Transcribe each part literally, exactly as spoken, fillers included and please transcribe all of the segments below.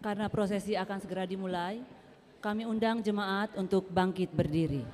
Karena prosesi akan segera dimulai, kami undang jemaat untuk bangkit berdiri.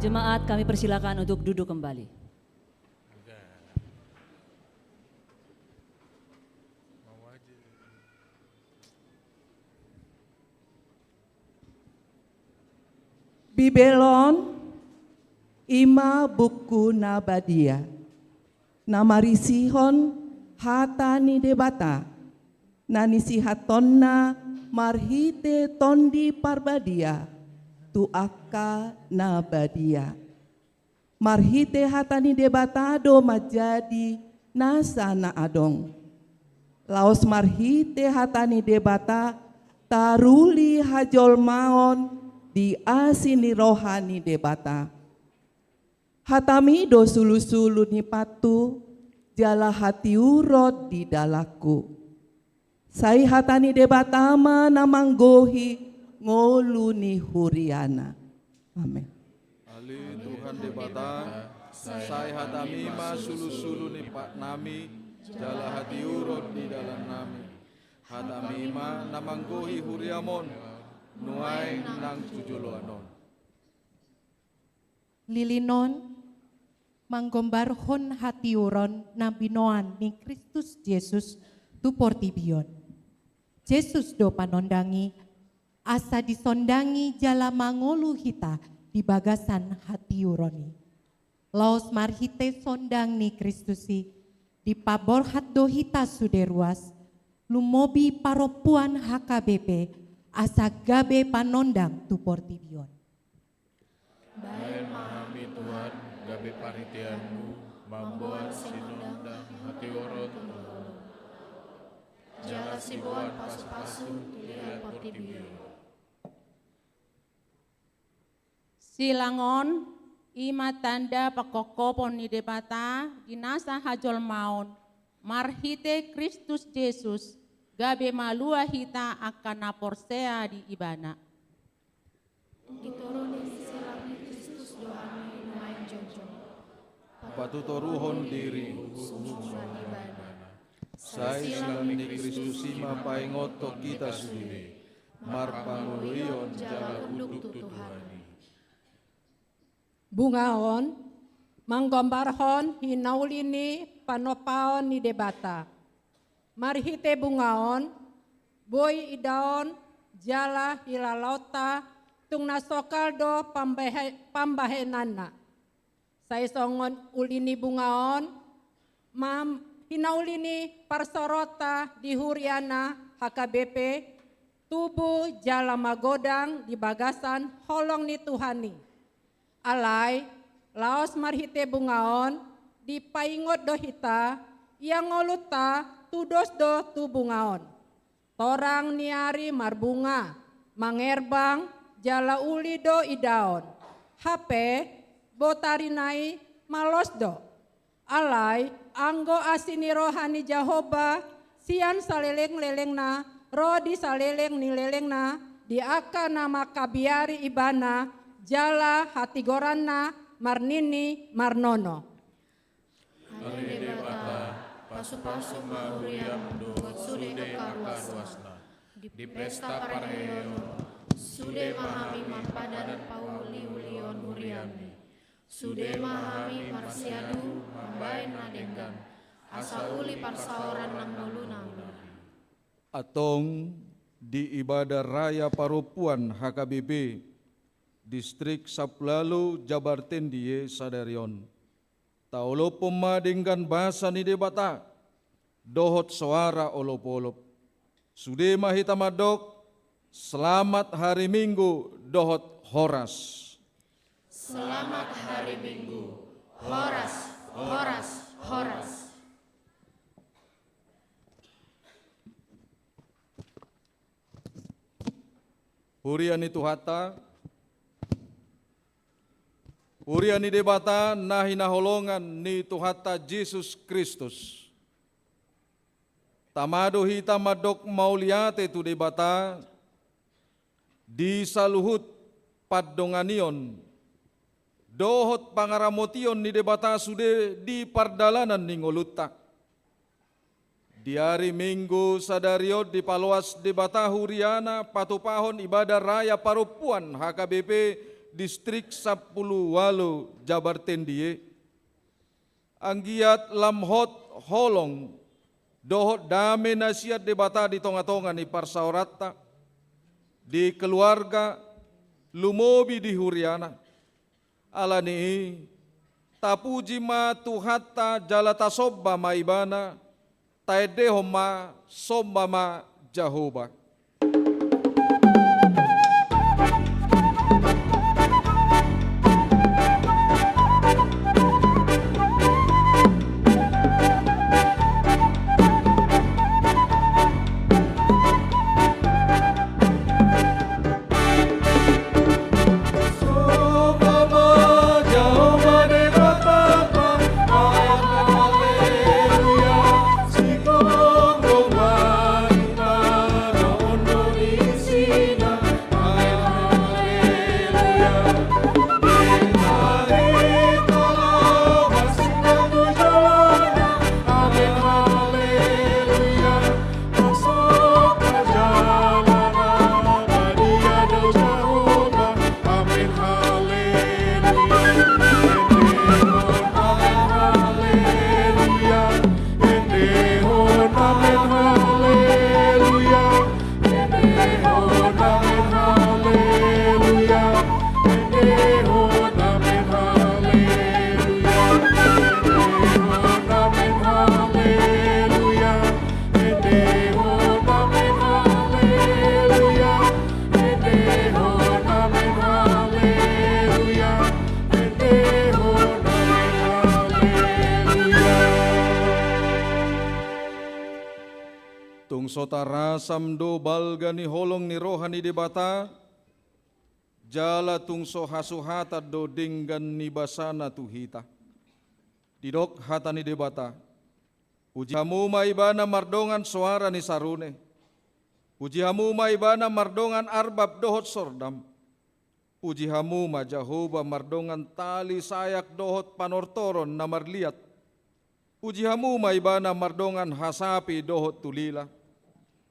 Jemaat, kami persilakan untuk duduk kembali. Bibel on i ma buku na badia, na marisihon hata ni Debata, na nisihatonna marhite Tondi Parbadia tu angka na badia. Marhite hata ni Debata do manjadi nasa na adong. Laos marhite hata ni Debata taruli hajolmaon di asi ni roha ni Debata. Hatami do sulusulu ni pathu jala hatiuron di dalanku. Sai hata ni Debata ma na manggohi ngolu ni huriana. Amen. Debata, sai hatami ma sulusulu ni patnami, jala hatiuron ni dalannami. Hatami ma na manggohi huriam on, nuaeng nang tu joloan on. Lilinon, manggombarhon hatiuron na binoan ni Kristus Jesus tu portibi on. Jesus do panondang i, asa disondangi jala mangolu hita di bagasan hatiuron i. Laos marhite sondang ni Kristus i, dipaborhat do hita sude ruas, lumobi parompuan H K B P, asa gabe panondang tu portibi on. Baen ma hami Tuhan, gabe parhiteanmu, mamboan sinondang hatiuron tu joloan on. Jala siboan pasupasu tu liat portibi on. Silang on, i ma tanda pangkophopon ni Debata di nasa hajolmaon, marhite Kristus Jesus, gabe malua hita angka na porsea di Ibana. Di toru ni silang ni Kristus do hami nuaeng jongjong. Patutoruhon diri, sungkun Ibana. Sai silang ni Kristus i ma paingothon hita sude, marpangoluion jala unduk tu Tuhan i. Bunga on, manggombarhon hinauli ni panompaon ni Debata. Marhite bunga on, boi idaon jala hilalaonta, tung na sokal do pambahe-, pambahenanna. Sai songon uli ni bunga on, ma hinauli ni parsaoranta di huriana H K B P, tubu jala magodang di bagasan holong ni Tuhan i. Alai, laos marhite bunga on, dipaingot do hita, ia ngolunta tudos do tu bunga on. Torang ni ari marbunga, mangerbang, jala uli do idaon. Hape, botarina i malos do. Alai, anggo asi ni roha ni Jahowa, sian saleleng-lelengna, ro di saleleng ni lelengna, di angka na mangkabiari Ibana, jala hatigoranna marnini marnono. Ale Debata, pasupasu ma huriam dohot sude angka ruasna. Di pesta parheheon, sude ma hami marpadan pauliulion huriami. Sude ma hami marsiadu mambaen na denggan, asa uli parsaoran nang ngoluna. Antong di ibadah raya parompuan H K B P, Distrik Sampulu Ualu Jabar Tendihe sadari on. Taolophon ma denggan basa ni Debata, dohot soara olopolop. Sude ma hita mandok, selamat hari Minggu, dohot horas. Selamat hari Minggu, horas, horas, horas. Huria ni Tuhanta, huria ni Debata na hinaholongan ni Tuhanta Jesus Kristus. Tama do hita mandok mauliate tu Debata di saluhut pandonganion dohot pangaramotion ni Debata sude di pardalanan ni ngolunta. Di ari Minggu sadari on dipaloas Debata huriana patupahon ibadah raya parompuan H K B P Distrik Sampulu Ualu Jabar Tendihe. Anggiat lam hot holong dohot dame na sian Debata di tongatonga ni parsaoranta, di keluarga, lumobi di huriana. Ala ni i, tapuji ma Tuhanta jala tasomba ma Ibana, taendehon ma, somba ma Jahowa. Tung so tarasam do balga ni holong ni roha ni Debata, jala tung so hasuhatan do denggan ni basana tu hita. Didok hata ni Debata: Puji hamu ma Ibana mardongan soara ni sarune. Puji hamu ma Ibana mardongan arbab dohot sordam. Puji hamu ma Jahowa mardongan tali sayak dohot panortoron na marliat. Puji hamu ma Ibana mardongan hasapi dohot tulila.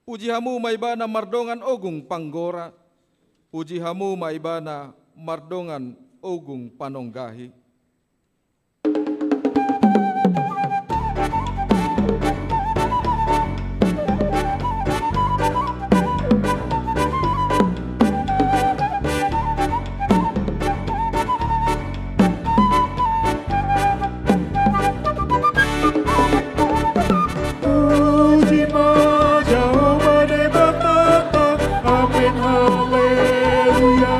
Puji hamu ma Ibana mardongan ogung panggora. Puji hamu ma Ibana mardongan ogung panonggahi. Puji ma Jahowa Debatanta, amen, haleluya.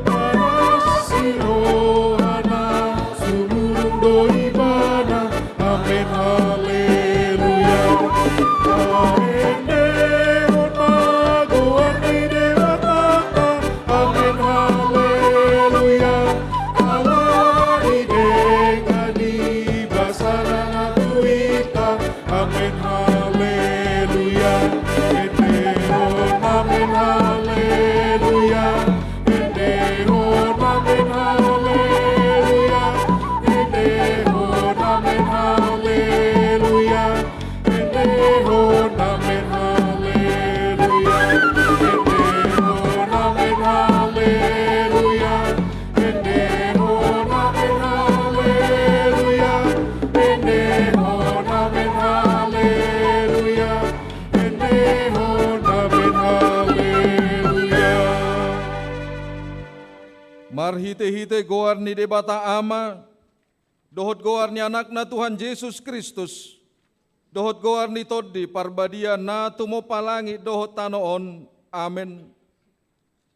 Paras ni rohana, sumurung do Ibana, amen, haleluya. Paendehon ma goar ni Debatanta, amen, haleluya. Ala ni denggan ni basana na tu hita, amen, haleluya. Endehon, amen, haleluya. Endehon, amen, haleluya. Endehon, amen, haleluya. Endehon, amen, haleluya. Endehon, amen, haleluya. Endehon, amen, haleluya. Endehon, amen, haleluya. Endehon, amen, haleluya. Marhitehite goar ni Debata Ama, dohot goar ni Anakna Tuhan Jesus Kristus, dohot goar ni Tondi Parbadia na tumompa langit dohot tano on. Amen.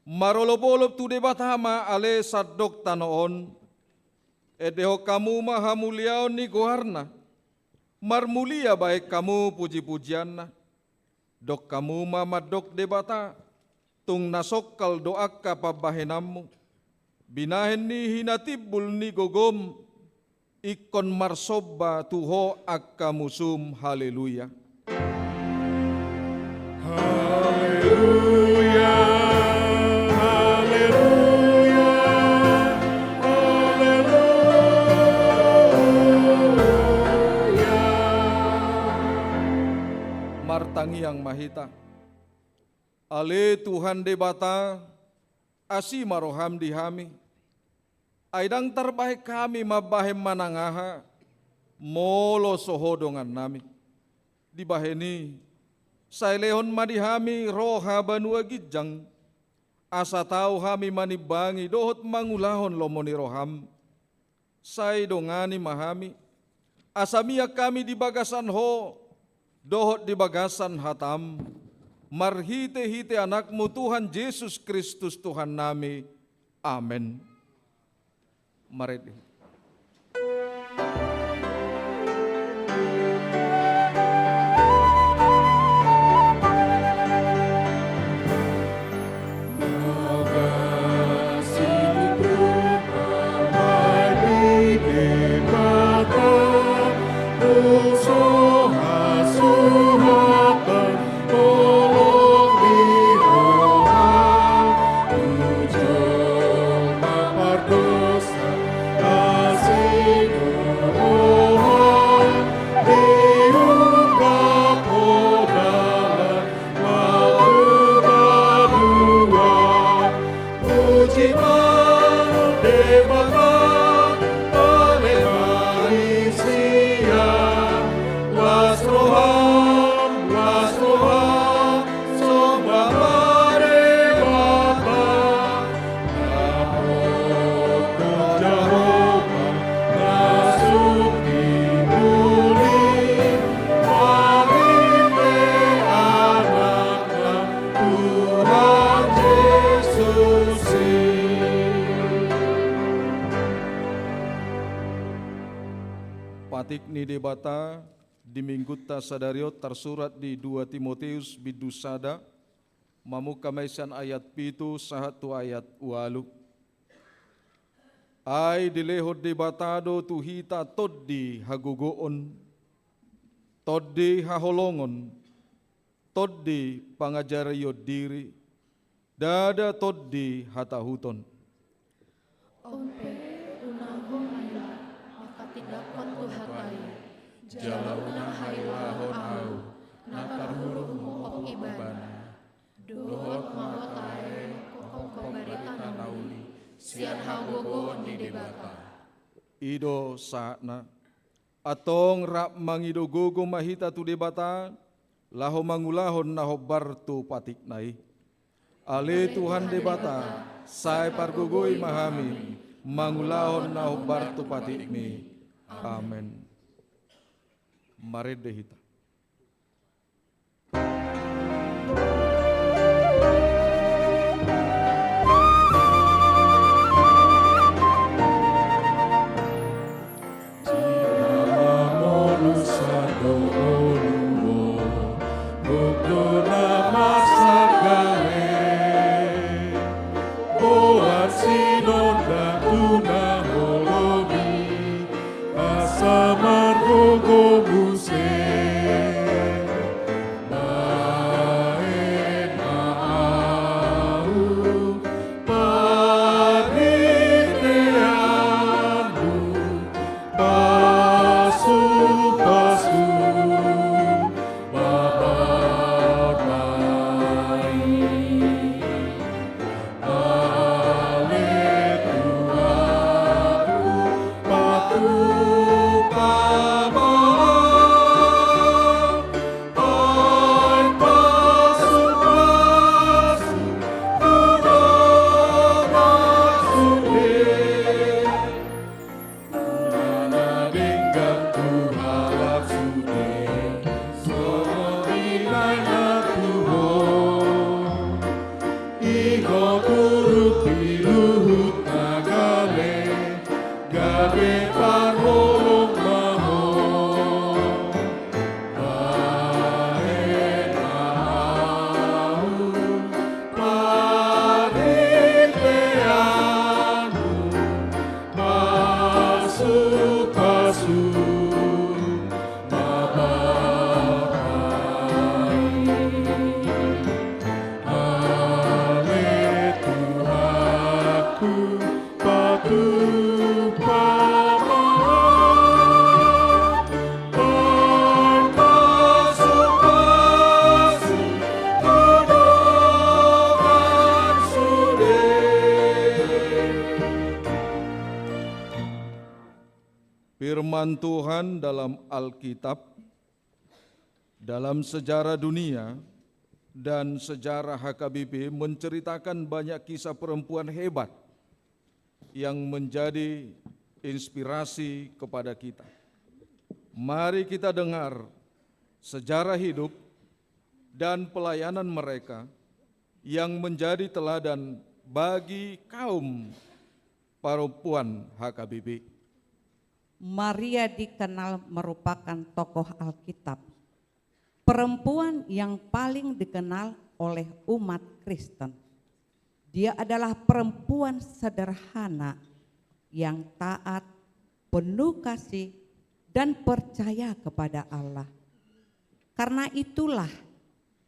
Marolopolop tu Debata ma ale sandok tano on. Endehon hamu ma hamuliaon ni goarna. Marmulia bahen hamu pujipujianna. Dok hamu ma mandok Debata, tung na songkal do angka pambahenanmu. Binahen ni hinatimbul ni gogom, ingkon marsomba tu Ho angka musum. Haleluya. Haleluya, haleluya, haleluya. Martangiang ma hita. Ale Tuhan Debata, asi ma roham di hami. Ai ndang tarbahen hami mambahen manang aha, molo so Ho dongannami. Dibahen i, sai lehon ma di hami roha banua ginjang, asa tau hami manimbangi dohot mangulahon lomo ni roham. Sai dongani ma hami, asa mian hami di bagasan Ho, dohot di bagasan hatam, marhitehite Anakmu Tuhan Jesus Kristus Tuhannami. Amen. Marende. Patik ni Debata di Minggunta sadari on tarsurat di dua Timoteus bindu sada, mamungka ma i sian ayat pitu sahat tu ayat ualu. Ai dilehon Debata do tu hita tondi hagogoon, tondi haholongon, tondi pangajarion diri, ndada tondi hatahuton. On pe, unang ho hela manghatindanghon tu hata i, jala unang hailahon ahu na tarhurung mungkop ibana. Dohot ma hata i mungkop barita na uli sian hagogoon ni Debata. I do sahatna. Antong rap mangido gogo ma hita tu Debata, laho mangulahon na hombar tu patikna i. Ale Tuhan Debata, sai pargogoi ma hami mangulahon na hombar tu patikmi. Amen. Marende hita. Asa margogo muse, bahen ma ahu parhiteanmu, pasupasu ma Bapa i. Ale Tuhanku, patupa ma ahu, bahen pasupasu tu dongan sude. Unang na denggan tu halak sude, songon i nang tu ho. Igo turut di luhut na gale, gabe parholong ma ho. Bahen ma ahu parhiteanmu, pasupasu ma Bapa i. Ale Tuhanku, patupa ma ahu, bahen pasupasu tu dongan sude. Firman Tuhan dalam Alkitab, dalam sejarah dunia dan sejarah H K B P menceritakan banyak kisah perempuan hebat yang menjadi inspirasi kepada kita. Mari kita dengar sejarah hidup dan pelayanan mereka yang menjadi teladan bagi kaum perempuan H K B P. Maria dikenal merupakan tokoh Alkitab, perempuan yang paling dikenal oleh umat Kristen. Dia adalah perempuan sederhana yang taat, penuh kasih, dan percaya kepada Allah. Karena itulah,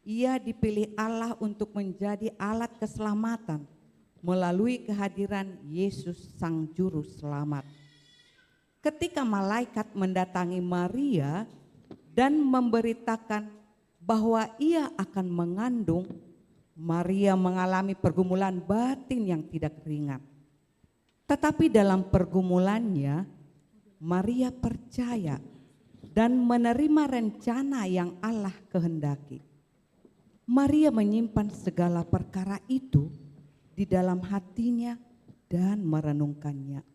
ia dipilih Allah untuk menjadi alat keselamatan melalui kehadiran Yesus, Sang Juru Selamat. Ketika malaikat mendatangi Maria dan memberitakan bahwa ia akan mengandung, Maria mengalami pergumulan batin yang tidak ringan. Tetapi dalam pergumulannya, Maria percaya dan menerima rencana yang Allah kehendaki. Maria menyimpan segala perkara itu di dalam hatinya dan merenungkannya.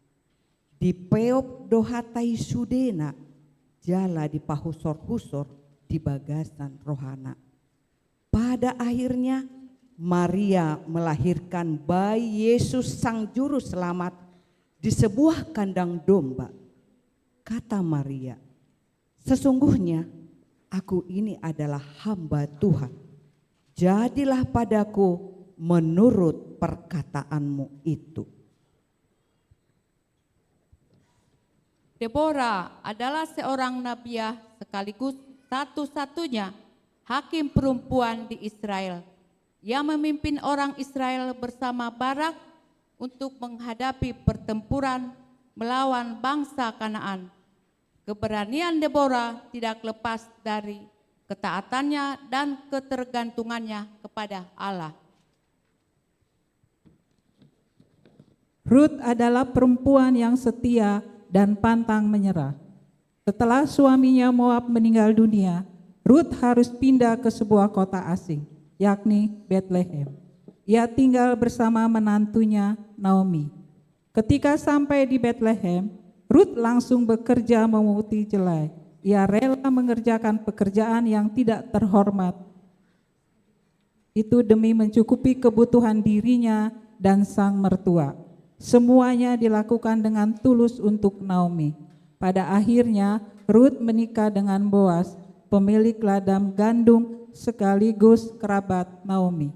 Dipeop do hata i sudena, jala dipahusor-husor di bagasan rohana. Pada akhirnya, Maria melahirkan bayi Yesus, Sang Juru Selamat, di sebuah kandang domba. Kata Maria, Sesungguhnya aku ini adalah hamba Tuhan. Jadilah padaku menurut perkataanmu itu. Debora adalah seorang nabiah sekaligus satu-satunya hakim perempuan di Israel. Ia memimpin orang Israel bersama Barak untuk menghadapi pertempuran melawan bangsa Kanaan. Keberanian Debora tidak lepas dari ketaatannya dan ketergantungannya kepada Allah. Rut adalah perempuan yang setia dan pantang menyerah. Setelah suaminya Moab meninggal dunia, Rut harus pindah ke sebuah kota asing, yakni Betlehem. Ia tinggal bersama menantunya, Naomi. Ketika sampai di Betlehem, Rut langsung bekerja memunguti jelai. Ia rela mengerjakan pekerjaan yang tidak terhormat itu demi mencukupi kebutuhan dirinya dan sang mertua. Semuanya dilakukan dengan tulus untuk Naomi. Pada akhirnya, Rut menikah dengan Boas, pemilik ladang gandum sekaligus kerabat Naomi.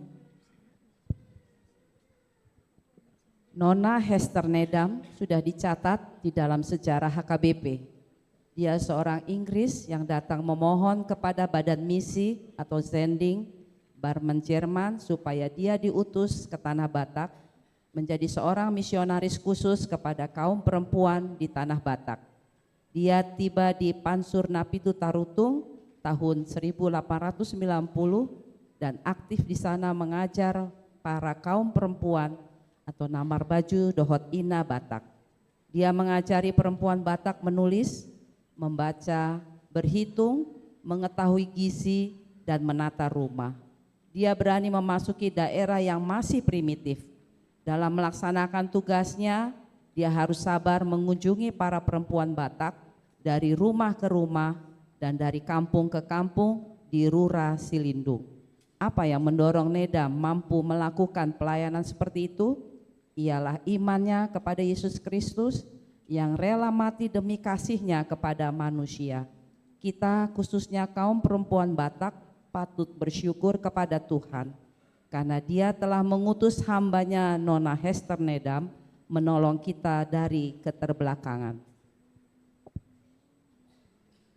Nona Hester Needham sudah dicatat di dalam sejarah H K B P. Dia seorang Inggris yang datang memohon kepada Badan Misi atau Zending Barmen Jerman supaya dia diutus ke Tanah Batak menjadi seorang misionaris khusus kepada kaum perempuan di Tanah Batak. Dia tiba di Pansur Napitu Tarutung tahun seribu delapan ratus sembilan puluh dan aktif di sana mengajar para kaum perempuan atau na marbaju dohot ina Batak. Dia mengajari perempuan Batak menulis, membaca, berhitung, mengetahui gizi, dan menata rumah. Dia berani memasuki daerah yang masih primitif. Dalam melaksanakan tugasnya, dia harus sabar mengunjungi para perempuan Batak dari rumah ke rumah dan dari kampung ke kampung di Rura Silindung. Apa yang mendorong Needham mampu melakukan pelayanan seperti itu? Ialah imannya kepada Yesus Kristus yang rela mati demi kasihnya kepada manusia. Kita, khususnya kaum perempuan Batak, patut bersyukur kepada Tuhan karena Dia telah mengutus hambanya Nona Hester Needham menolong kita dari keterbelakangan.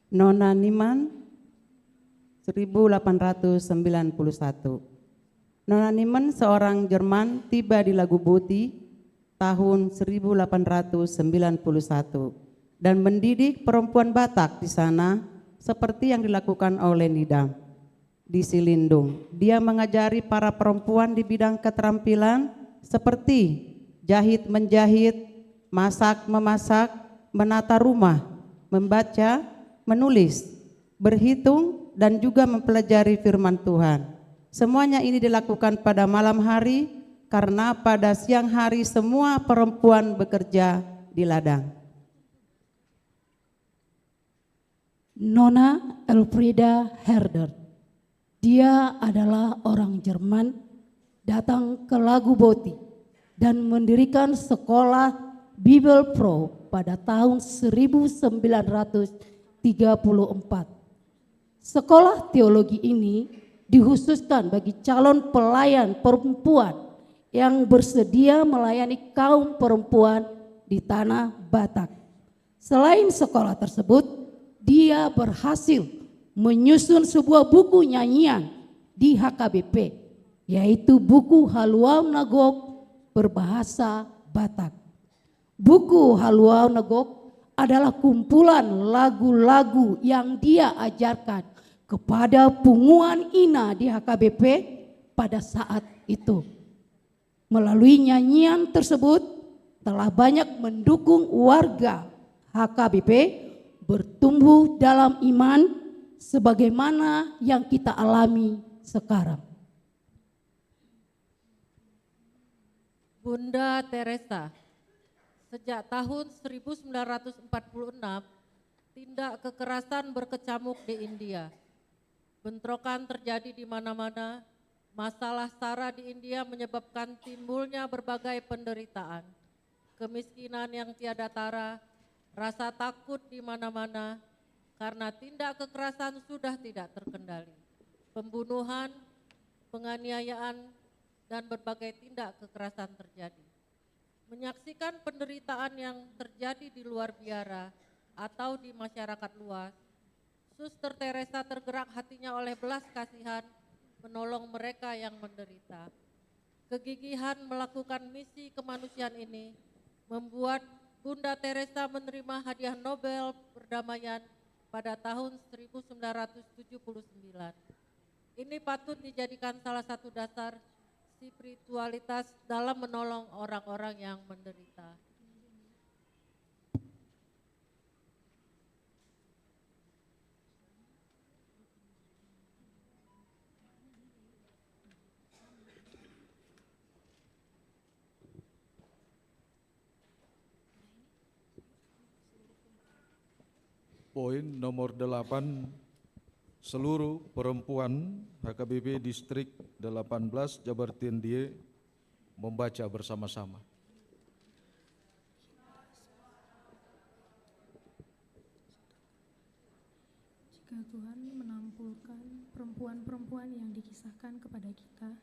Nona Niman, seribu delapan ratus sembilan puluh satu. Nona Niman seorang Jerman tiba di Laguboti tahun seribu delapan ratus sembilan puluh satu dan mendidik perempuan Batak di sana seperti yang dilakukan oleh Needham di Silindung. Dia mengajari para perempuan di bidang keterampilan seperti jahit-menjahit, masak-memasak, menata rumah, membaca, menulis, berhitung, dan juga mempelajari firman Tuhan. Semuanya ini dilakukan pada malam hari karena pada siang hari semua perempuan bekerja di ladang. Nona Elfrieda Herder. Dia adalah orang Jerman, datang ke Laguboti dan mendirikan sekolah Bibelvrouw pada tahun seribu sembilan ratus tiga puluh empat. Sekolah teologi ini dikhususkan bagi calon pelayan perempuan yang bersedia melayani kaum perempuan di Tanah Batak. Selain sekolah tersebut, dia berhasil menyusun sebuah buku nyanyian di H K B P, yaitu buku Haluaon na Gok berbahasa Batak. Buku Haluaon na Gok adalah kumpulan lagu-lagu yang dia ajarkan kepada punguan ina di H K B P pada saat itu. Melalui nyanyian tersebut, telah banyak mendukung warga H K B P bertumbuh dalam iman sebagaimana yang kita alami sekarang. Bunda Teresa, sejak tahun seribu sembilan ratus empat puluh enam, tindak kekerasan berkecamuk di India. Bentrokan terjadi di mana-mana, masalah SARA di India menyebabkan timbulnya berbagai penderitaan, kemiskinan yang tiada tara, rasa takut di mana-mana, karena tindak kekerasan sudah tidak terkendali. Pembunuhan, penganiayaan, dan berbagai tindak kekerasan terjadi. Menyaksikan penderitaan yang terjadi di luar biara atau di masyarakat luas, Suster Teresa tergerak hatinya oleh belas kasihan menolong mereka yang menderita. Kegigihan melakukan misi kemanusiaan ini membuat Bunda Teresa menerima Hadiah Nobel Perdamaian pada tahun seribu sembilan ratus tujuh puluh sembilan. Ini patut dijadikan salah satu dasar spiritualitas dalam menolong orang-orang yang menderita. Poin nomor delapan, seluruh perempuan H K B P Distrik delapan belas Jabar T N D I E membaca bersama-sama. Jika Tuhan menampulkan perempuan-perempuan yang dikisahkan kepada kita,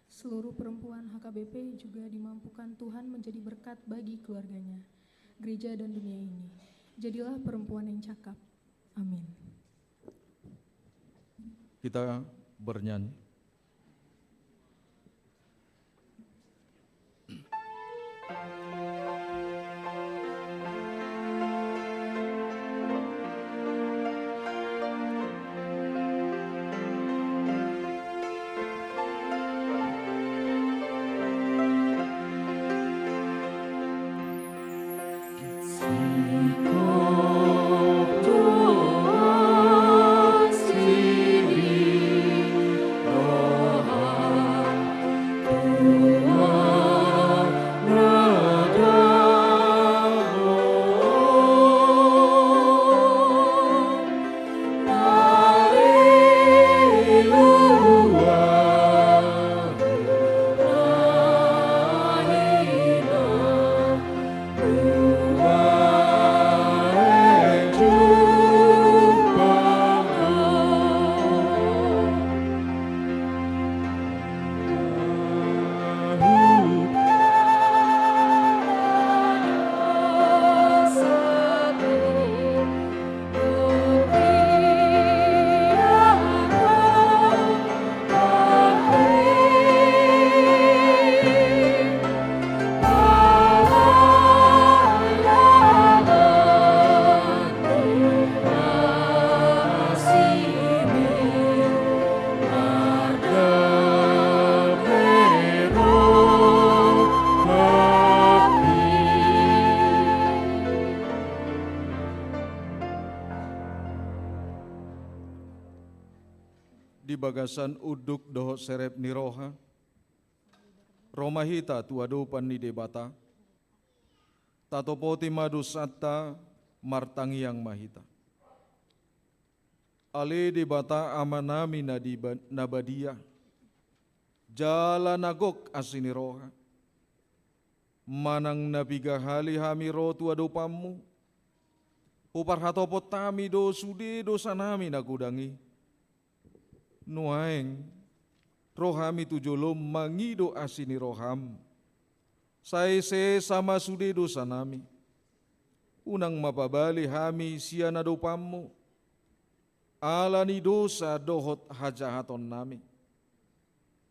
seluruh perempuan H K B P juga dimampukan Tuhan menjadi berkat bagi keluarganya, gereja, dan dunia ini. Jadilah perempuan yang cakap. Amin. Kita bernyanyi. Di bagasan unduk dohot serep ni roha, ro ma hita tu adopan ni Debata, tatopoti ma dosanta, martangiang ma hita. Ale Debata Amanami na di ba-, na badia, jala na gok asi ni roha, manang na piga hali hami ro tu adopanMu, huparhatopot hami do sude dosanami na godang i. Nuaeng, ro hami tu jolom mangido asi ni rohaM. Sai sesa ma sude dosanami. Unang ma pabali hami sian adopanMu, ala ni dosa dohot hajahatonnami.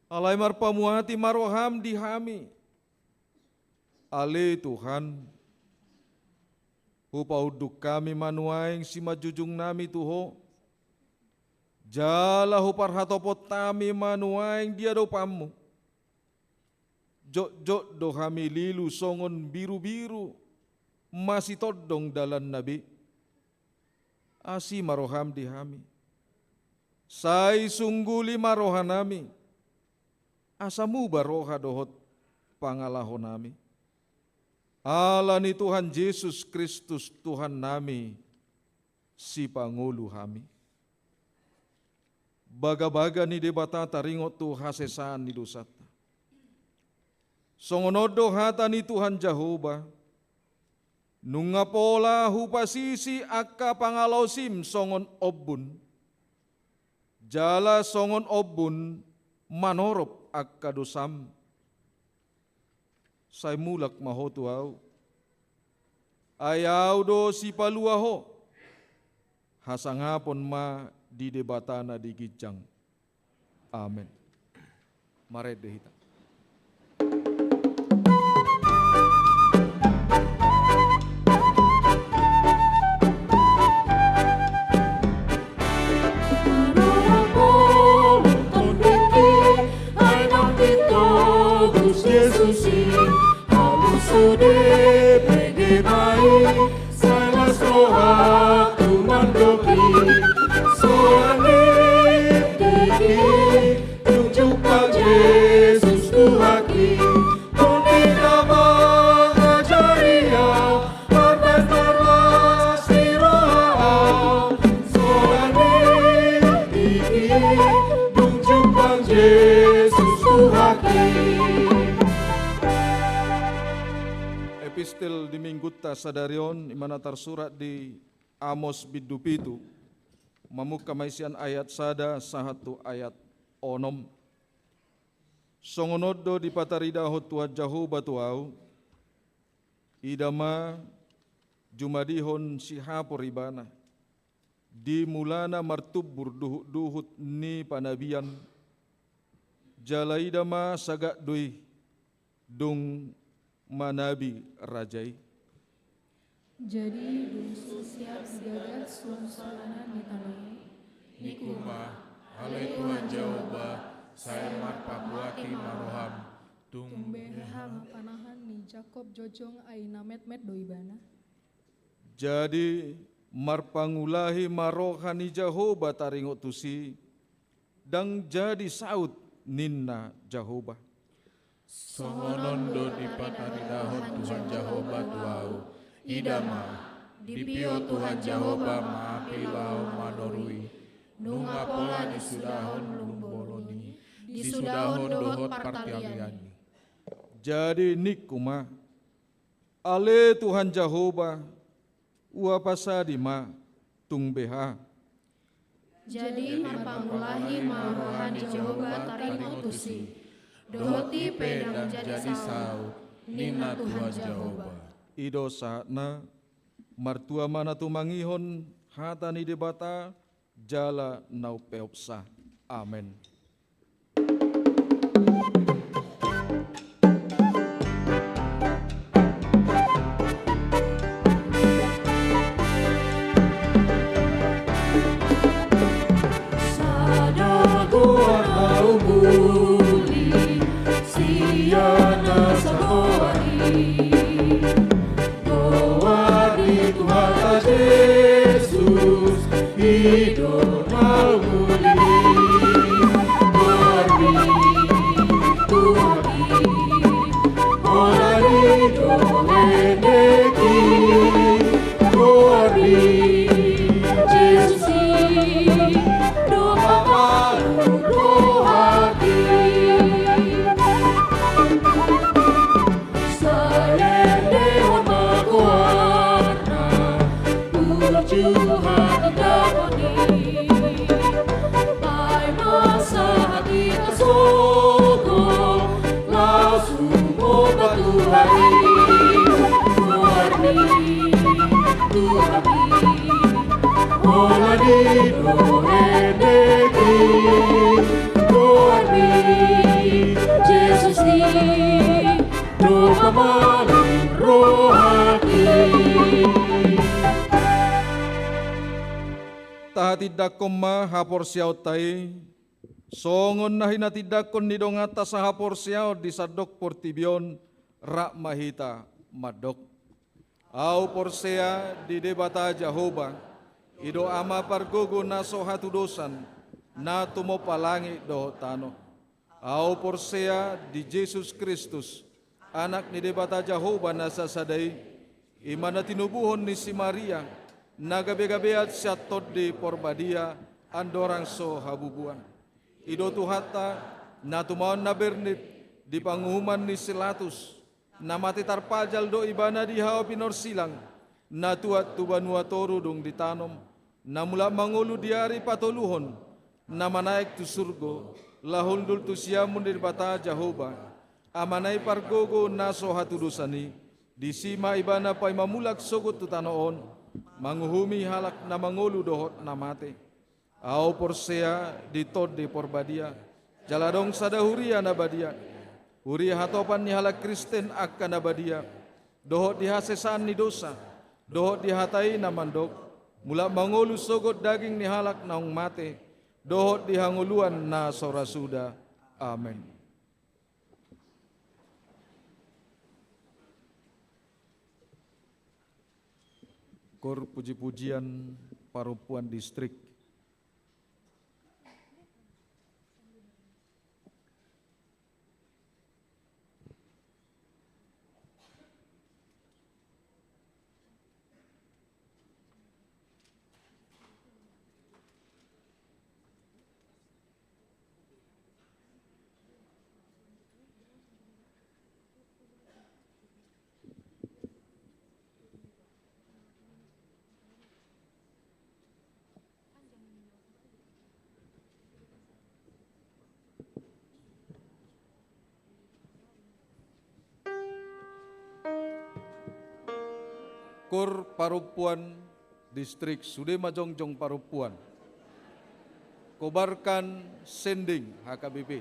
Alai marpamuati ma rohaM di hami. Ale Tuhan, hupaunduk hami ma nuaeng simanjujungnami tu Ho, jala huparhatopot hami ma nuaeng di adopanMu. Jotjot do hami lilu songon birubiru, masitondong dalanna be. Asi ma rohaM di hami. Sai sungguli ma rohanami, asa muba roha dohot pangalahonami. Ala ni Tuhan Jesus Kristus Tuhannami, Sipangolu hami. Bagabaga ni Debata taringot tu hasesaan ni dosanta. Songon on do hata ni Tuhan Jahowa, Nunga pola hupasisi angka pangalaosim songon ombun, jala songon ombun manorop angka dosam. Sai mulak ma ho tu Ahu, ai Ahu do Sipalua ho. Hasangapon ma di Debata na di ginjang. Amen. Marende hita. Jesus i, alu sude pege mai, sai las rohangku mandok i, solan i, tingki i, dung jumpang Jesus Tuhanki, tondina mangajari au, marban marlas ni roha au, solan i, tingki i, dung jumpang Jesus Tuhanki. Epistel di minggunta sadari on, i ma na tarsurat di Amos bindu pitu, mamungka ma i sian ayat sada sahat tu ayat onom. Songon on do dipataridahon Tuhan Jahowa tu ahu, ida ma jumadihon sihapor ibana, di mulana martumbur duhutduhut ni panabian, jala ida ma sagat do i, dung manabi raja i. Jadi dung so siap sigagat suang-suangan ni tano i, ningku ma, ale Tuhan Jahowa, sai marpangulahi ma roham, tung beha ma panahan ni Jakob jongjong ai na metmet do ibana. Jadi marpangulahi ma roha ni Jahowa taringot tusi, ndang jadi saut ninna Jahowa. Songon on do dipataridahon Tuhan Jahowa tu ahu, ida ma, dipio Tuhan Jahowa ma api laho manorui, nunga pola disudahon lumbolon i, disudahon dohot partalian i. Jadi ningku ma, ale Tuhan Jahowa, ua pasadi ma tung beha. Jadi marpangulahi ma roha ni Jahowa taringot tusi, dohot i pe ndang jadi saut ninna Tuhan Jahowa. I do sahatna. Martua ma na tumangihon hata ni Debata jala na umpeopsa. Amen. Sada goar na umuli sian na sagoar i. Goar ni Tuhanta Jesus, i do na umuli. Goar ni Tuhan i, holan i do endek i. Goar ni Jesus i, do pamalum rohangki. Sai endehon ma goarna, uju hatiha dapot i. Paima sahat hita sogot, laos humompar Tuhan i. Goar ni Tuhan i, holan i do endek i. Goar ni Jesus i, do pamalum rohangki. Tahatindangkon ma haporseaonta i, songon na hinatindangkon ni donganta sahaporseaon di sandok portibi on, rap ma hita mandok. Ahu porsea di Debata Jahowa, i do Ama pargogo na so hatudosan, na tumompa langit dohot tano. Ahu porsea di Jesus Kristus, Anak ni Debata Jahowa na sasada i, i ma na tinubuhon ni si Maria, na gabegabean sian Tondi Porbadia, andorang so habubuan. I do Tuhanta, na tumaon na bernit di panguhuman ni si Latus, na mate tarpajal do ibana di hau pinorsilang, na tuat tu banua toru dung ditanom, na mulak mangolu di ari patoluhon, na manaek tu surgo, laho hundul tu siamun ni Debata Jahowa, Ama na i pargogo na so hatudosan i, disi ma ibana paima mulak sogot tu tano on, manguhumi halak na mangolu dohot na mate. Ahu porsea di Tondi Porbadia, jala adong sada huria na badia, huria hatopan ni halak Kristen angka na badia, dohot di hasesaan ni dosa, dohot di hata i na mandok, mulak mangolu sogot daging ni halak naung mate, dohot di hangoluan na so ra suda. Amen. Kor puji-pujian parompuan distrik. Kor parompuan distrik, sude ma jongjong parompuan. Kobarkan sending H K B P.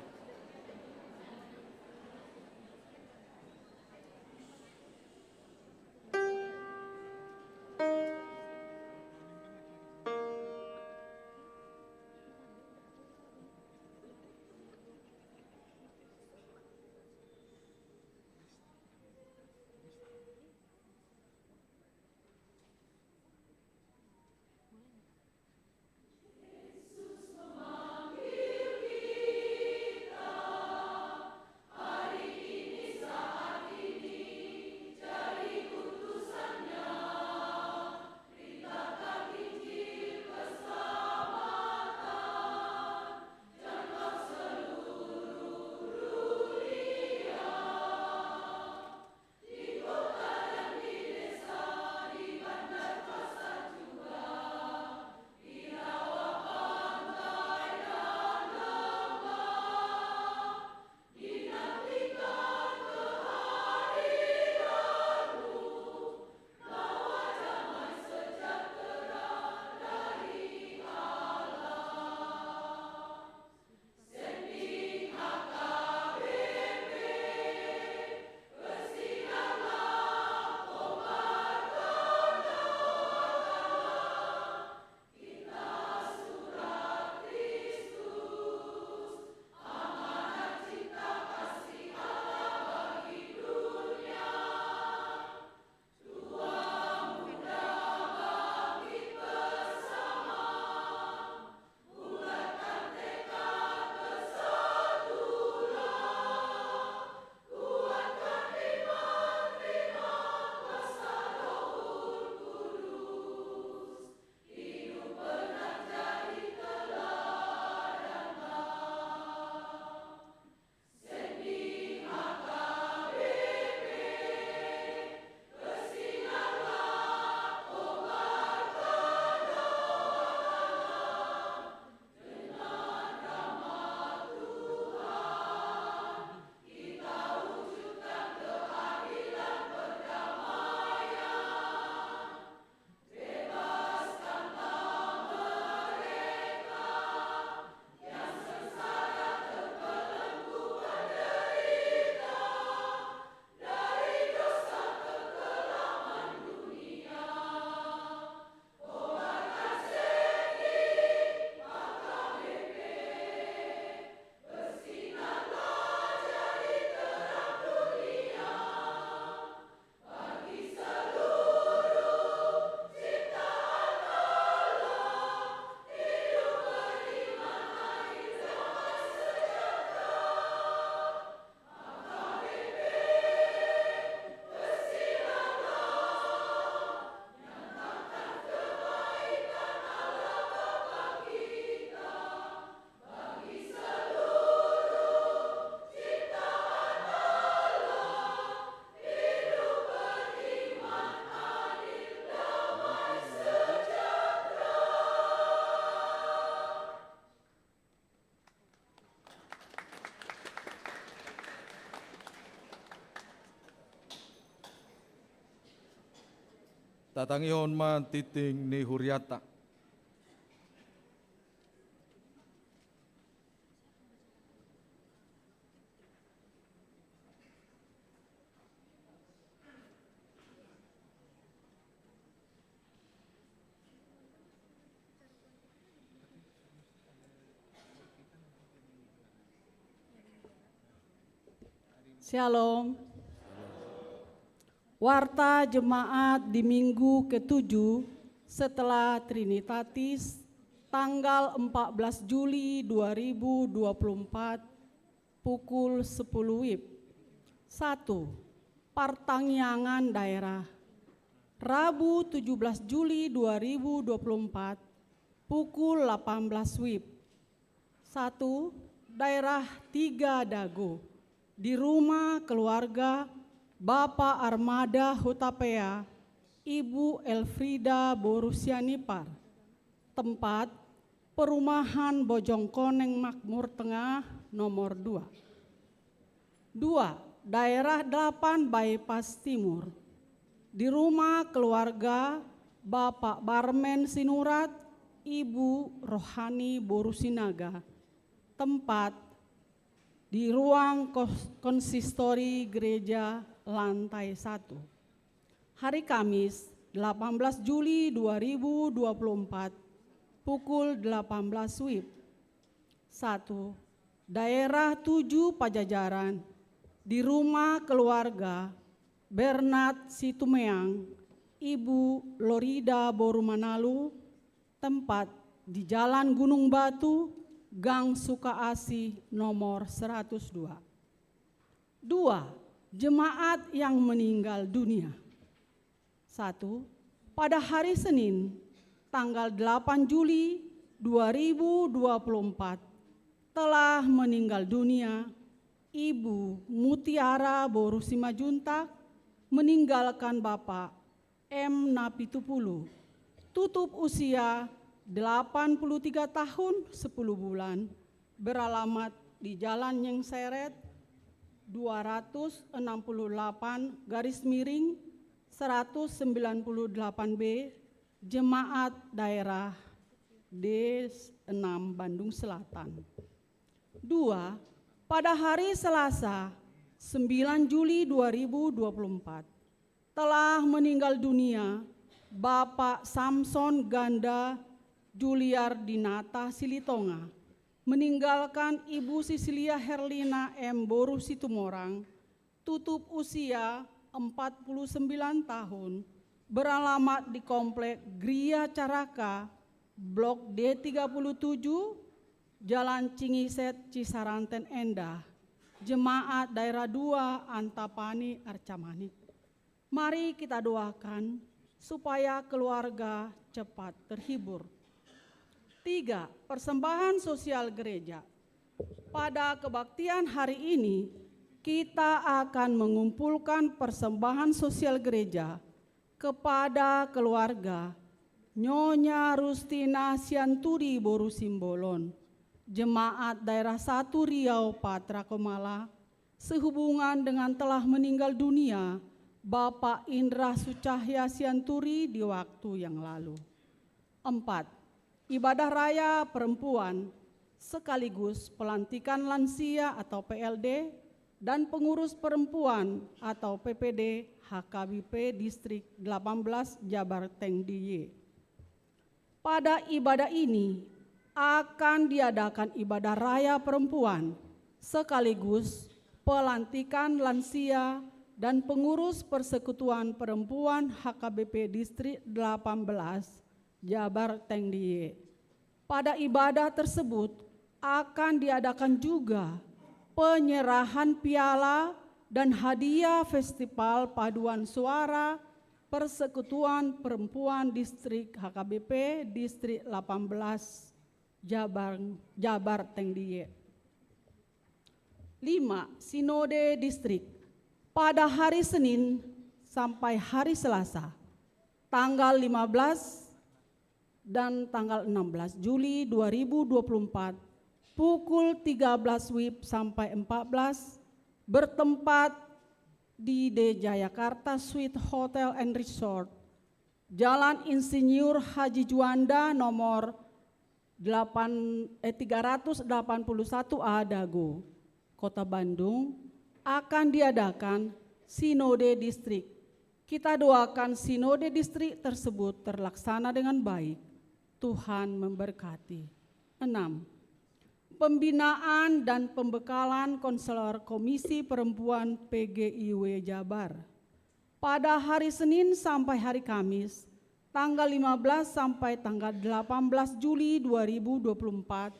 Tatangihon ma tintin ni hurianta. Syalom. Warta jemaat di minggu ketujuh setelah Trinitatis, tanggal empat belas Juli dua ribu dua puluh empat, pukul sepuluh wib. Satu, partangiangan daerah. Rabu tujuh belas Juli dua ribu dua puluh empat, pukul delapan belas wib. Satu, daerah Tiga Dago, di rumah keluarga Bapak Armada Hutapea, Ibu Elfrida boru Sianipar. Tempat, Perumahan Bojong Koneng Makmur Tengah nomor dua. Dua, daerah delapan Bypass Timur. Di rumah keluarga Bapak Barmen Sinurat, Ibu Rohani boru Sinaga. Tempat, di ruang kos-, konsistori gereja lantai satu. Hari Kamis, delapan belas Juli dua ribu dua puluh empat, pukul delapan belas wib. Satu, daerah tujuh Pajajaran, di rumah keluarga Bernard Situmeang, Ibu Lorida boru Manalu, tempat di Jalan Gunung Batu, Gang Sukaasih nomor seratus dua. Dua, jemaat yang meninggal dunia. Satu, pada hari Senin, tanggal delapan Juli dua ribu dua puluh empat, telah meninggal dunia Ibu Mutiara boru Simanjuntak, meninggalkan Bapak M Napitupulu, tutup usia delapan puluh tiga tahun sepuluh bulan, beralamat di Jalan Nyengsered dua ratus enam puluh delapan garis miring seratus sembilan puluh delapan B, Jemaat Daerah D enam Bandung Selatan. Dua, pada hari Selasa, sembilan Juli dua ribu dua puluh empat, telah meninggal dunia Bapak Samson Ganda Juliardinata Silitonga, meninggalkan Ibu Sisilia Herlina M boru Situmorang, tutup usia empat puluh sembilan tahun, beralamat di Komplek Gria Caraka, Blok D tiga puluh tujuh, Jalan Cingiset, Cisaranten Endah, Jemaat Daerah dua Antapani Arcamanik. Mari kita doakan supaya keluarga cepat terhibur. Tiga, persembahan sosial gereja. Pada kebaktian hari ini, kita akan mengumpulkan persembahan sosial gereja kepada keluarga Nyonya Rustina Sianturi boru Simbolon, Jemaat Daerah satu Riau Patra Komala, sehubungan dengan telah meninggal dunia Bapak Indra Sucahya Sianturi di waktu yang lalu. Empat, ibadah raya perempuan sekaligus pelantikan lansia atau P L D dan pengurus perempuan atau P P D H K B P Distrik delapan belas Jabar Teng D I Y. Pada ibadah ini akan diadakan ibadah raya perempuan sekaligus pelantikan lansia dan pengurus Persekutuan Perempuan H K B P Distrik delapan belas Jabar Teng D I Y. Pada ibadah tersebut akan diadakan juga penyerahan piala dan hadiah Festival Paduan Suara Persekutuan Perempuan Distrik H K B P Distrik delapan belas Jabar, Jabar Teng D I Y. Lima, Sinode Distrik. Pada hari Senin sampai hari Selasa, tanggal lima belas dan tanggal enam belas Juli dua ribu dua puluh empat, pukul tiga belas wib sampai empat belas, bertempat di The Jayakarta Suite Hotel and Resort, Jalan Insinyur Haji Juanda nomor delapan, eh, tiga ratus delapan puluh satu A Dago, Kota Bandung, akan diadakan Sinode Distrik. Kita doakan Sinode Distrik tersebut terlaksana dengan baik. Tuhan memberkati. Enam. Pembinaan dan pembekalan konselor Komisi Perempuan P G I W Jabar. Pada hari Senin sampai hari Kamis, tanggal lima belas sampai tanggal delapan belas Juli dua ribu dua puluh empat,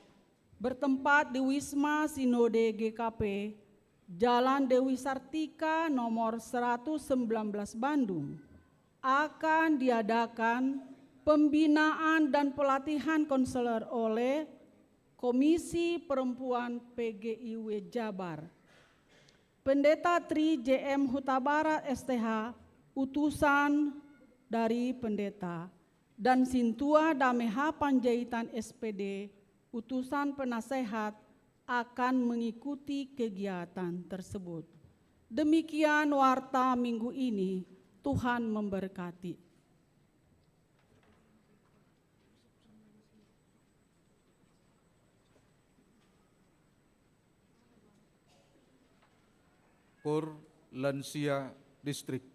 bertempat di Wisma Sinode G K P, Jalan Dewi Sartika nomor seratus sembilan belas Bandung, akan diadakan pembinaan dan pelatihan konselor oleh Komisi Perempuan P G I W Jabar. Pendeta Tri J M Hutabarat S T H, utusan dari pendeta, dan Sintua Dame H Panjaitan S P D, utusan penasehat, akan mengikuti kegiatan tersebut. Demikian warta minggu ini. Tuhan memberkati. Kor Lansia Distrik.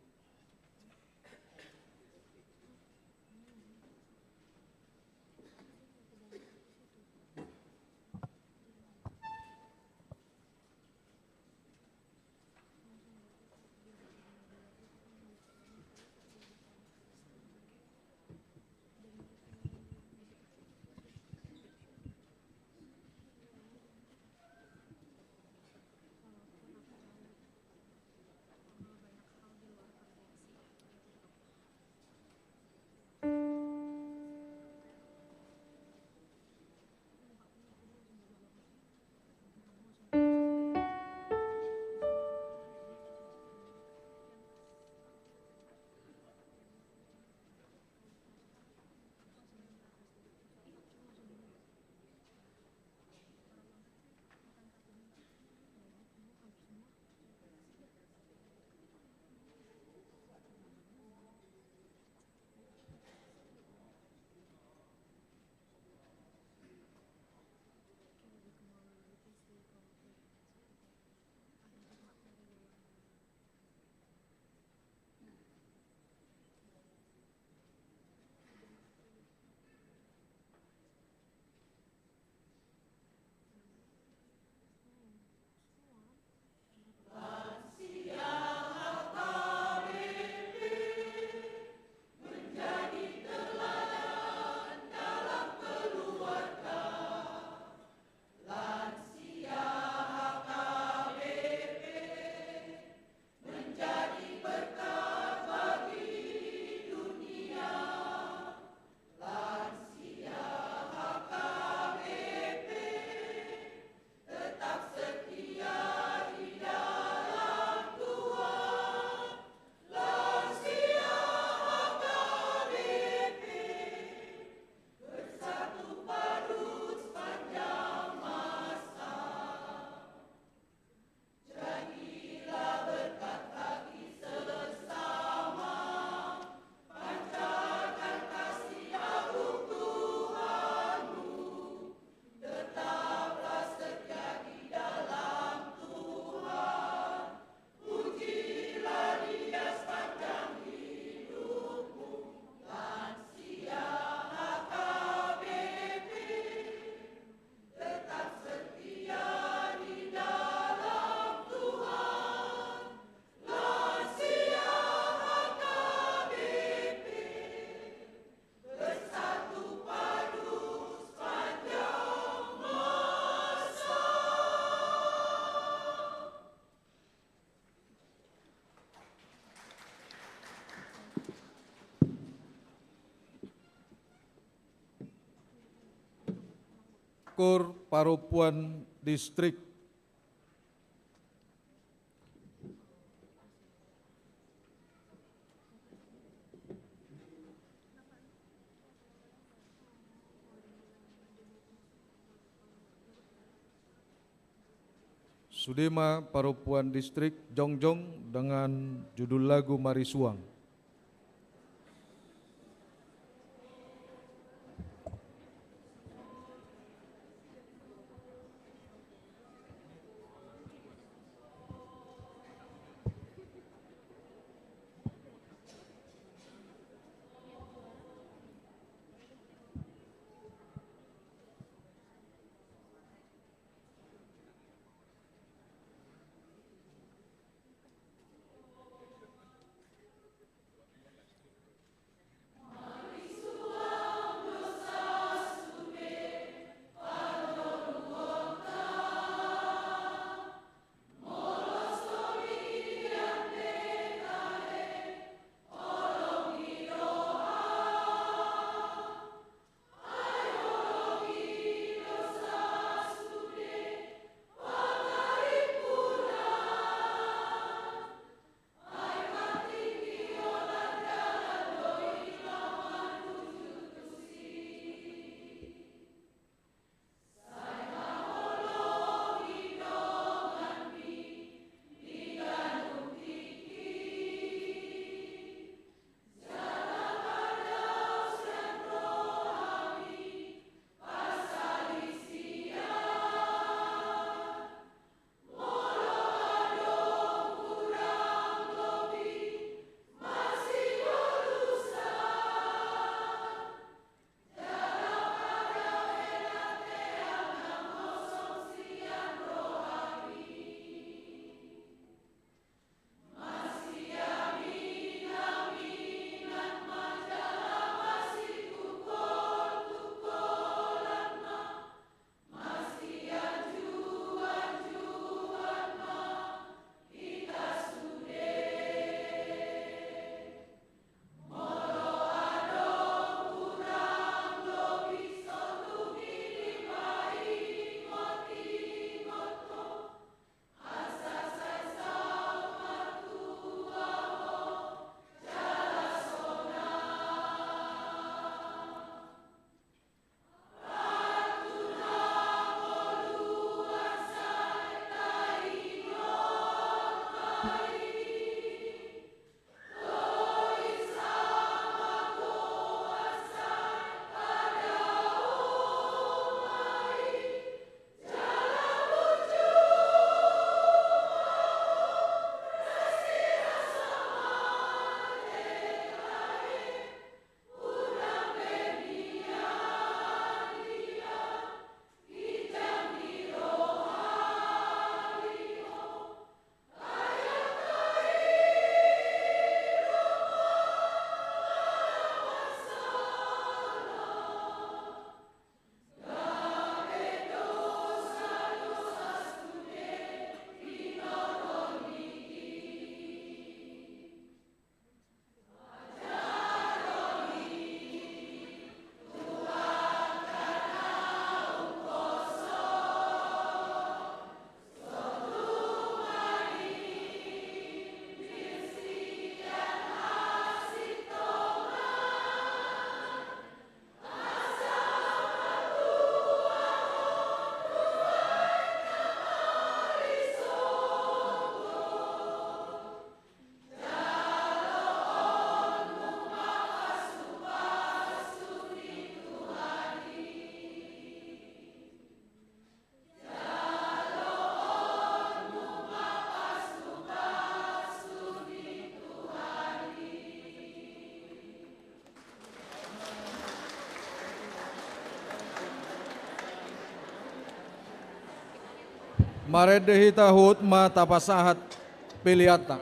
Kor Parompuan Distrik. Sude ma Parompuan Distrik jongjong dengan judul lagu Marisuang. Marende hita, huhut ma tapasahat peleanta.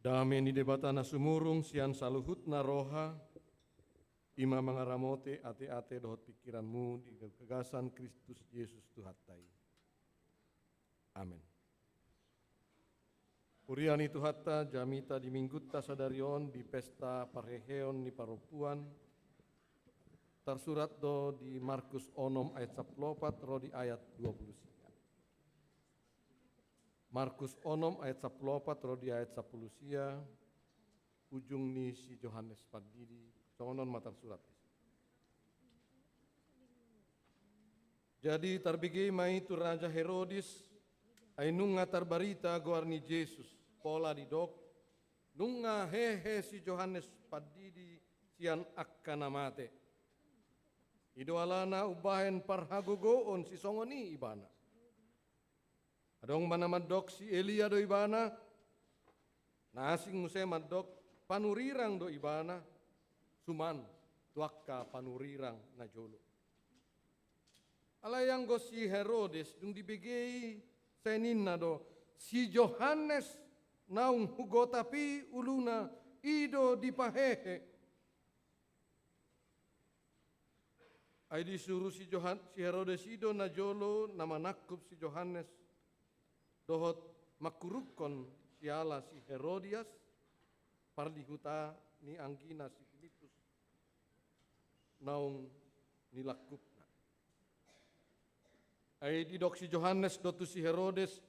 Dame ni Debata na sumurung sian saluhutna roha, i ma mangaramoti ateate dohot pingkiranmu di bagasan Kristus Jesus Tuhanta i. Amen. Huria ni Tuhanta, jamita di Minggunta sadari on di pesta parheheon ni parompuan, tarsurat do di Markus onom ayat sampulu opat ro di ayat dua pulu sia. Markus onom ayat sampulu opat ro di ayat sampulu sia, ujung ni si Johannes Pandidi, songon on ma tarsurat. Jadi tarbege ma i tu Raja Herodes, ai nunga tarbarita goar ni Jesus, pola didok, nunga hehe si Johannes Pandidi sian angka na mate. I do alana umbahen parhagogoon sisongon i ibana. Adong ma na mandok si Elia do ibana, na asing muse mandok panurirang do ibana, suman tu angka panurirang na jolo. Alai anggo si Herodes dung dibege i, sai ninna do, si Johannes naung hugotap i uluna, i do dipahehe. Ai disuru si Johan-, si Herodes i do na jolo na manangkup si Johannes, dohot mangkurukkon siala si Herodias, parlihuta ni anggina si Filipus, naung nilangkupna. Ai didok si Johannes do tu si Herodes,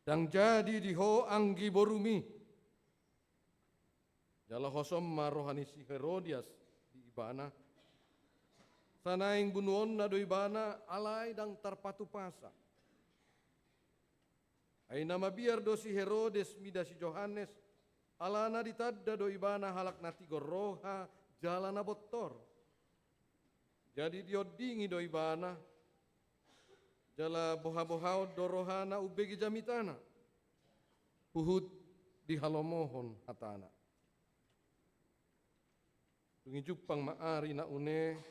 ndang jadi di ho anggi borumi. Jala hosom ma roha ni si Herodias di ibana. Sai naeng bunuonna do ibana, alai ndang tarpatupasa. Ai na mabiar do si Herodes mida si Johannes, alana ditanda do ibana halak na tigor roha jala na bontor. Jadi diondingi do ibana, jala bohabohaon do rohana umbege jamitana, huhut dihalomohon hatana. Dung i jumpang ma ari na une,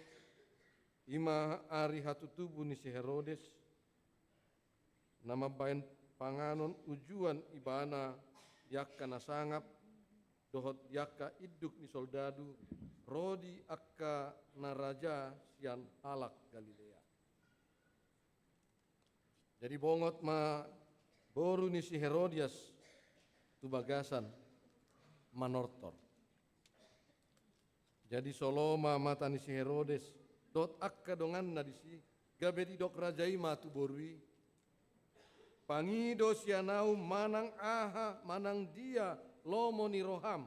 i ma ari hatutubu ni si Herodes, na mambahen panganon ujuan ibana di angka na sangap, dohot di angka induk ni soldadu, ro di angka na raja sian halak Galilea. Jadi bongot ma boru ni si Herodias tu bagasan manortor. Jadi solo ma mata ni si Herodes dohot angka donganna disi, gabe didok raja i ma tu boru i, pangido sian ahu manang aha, manang dia lomo ni roham,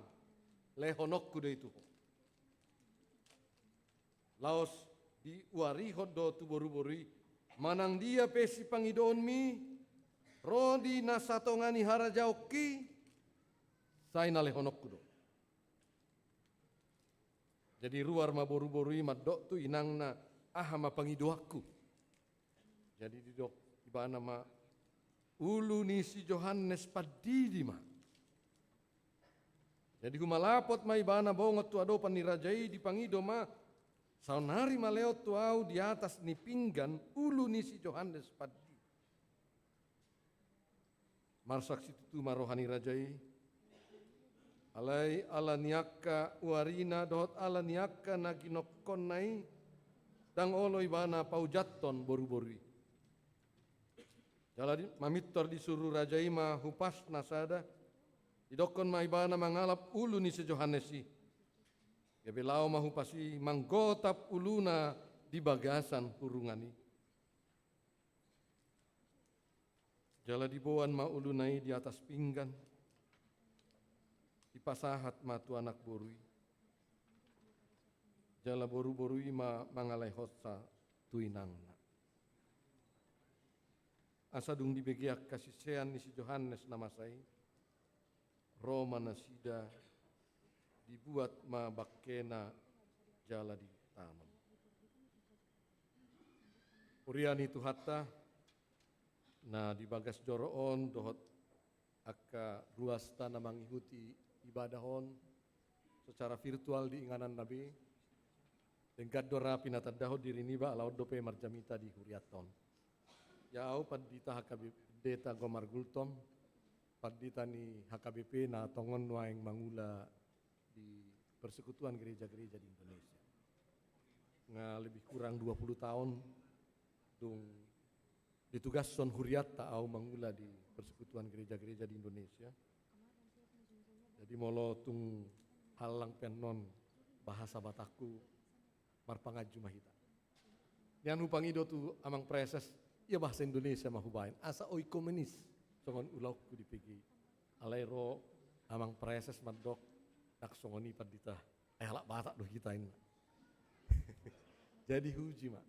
lehononku do i tu ho. Laos diuarihon do tu boruboru i, manang dia pe sipangidoonmi, ro di na satonga ni harajaonki, sai na lehononku do. Jadi ruar ma boruboru i mandok tu inangna, aha ma pangidoanku? Jadi didok ibana ma, ulu ni si Johannes Pandidi ma. Jadi humalapot ma ibana bongot tu adopan ni raja i, dipangido ma, saonari ma lehon tu ahu di atas ni pinggan ulu ni si Johannes Pandidi. Marsak situtu ma roha ni raja i. Alai ala ni angka uarina dohot ala ni angka na ginongkonna i, ndang olo ibana paujathon boruboru i. Jala di, mamintor disuru raja i ma hupasna sada, didokkon ma ibana mangalap ulu ni si Johannes i. Gabe laho ma hupas i manggotap uluna di bagasan hurungan i. Jala diboan ma uluna i di atas pinggan, dipasahat ma tu anak boru i. Jala boru-boru i ma mangalaehonsa tu inangna. Asa dung dibege angka sisean ni si Johannes na masa i, ro ma nasida, dibuat ma bangkena jala ditamon. Huria ni Tuhanta, na di bagas joro on dohot angka ruasta na mangihuti ibadah on secara virtual di ingananna be. Denggan do ra pinatandahon diri niba ala on dope marjamita di hurianta on. Ia au pandita H K B P, Pendeta Gomar Gultom, pandita ni H K B P na tongon nuaeng mangula di Persekutuan Gereja-Gereja di Indonesia. Nga lebih kurang dua puluh taon dung ditugashon hurianta au mangula di Persekutuan Gereja-Gereja di Indonesia. Jadi molo tung hallang pe annon bahasa Batakku, marpanganju ma hita. Nian hupangido tu Amang Praeses, ia bahasa Indonesia ma hubaen, asa oikomenis songon ulaonku di P G I. Alai ro Amang Praeses mandok, ndang songon i pandita, ai halak Batak do hita, inna. Jadi huuji ma.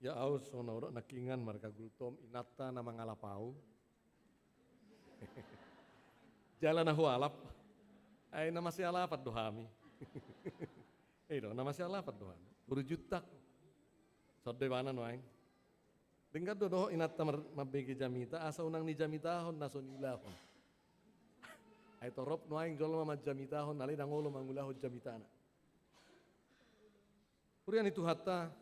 Ia au songon na hudok nangkiningan marga Gultom, inanta na mangalap au. Jala na hualap, ai na masialapan do hami. I do, na masialapan do hami. Boru Juntak. Songon do ibana nuaeng. Denggan do dohot inanta mar-, mambege jamita, asa unang nijamitahon na so niulahon. Ai torop nuaeng jolma manjamitahon, alai ndang olo mangulahon jamitana. Huria ni Tuhanta,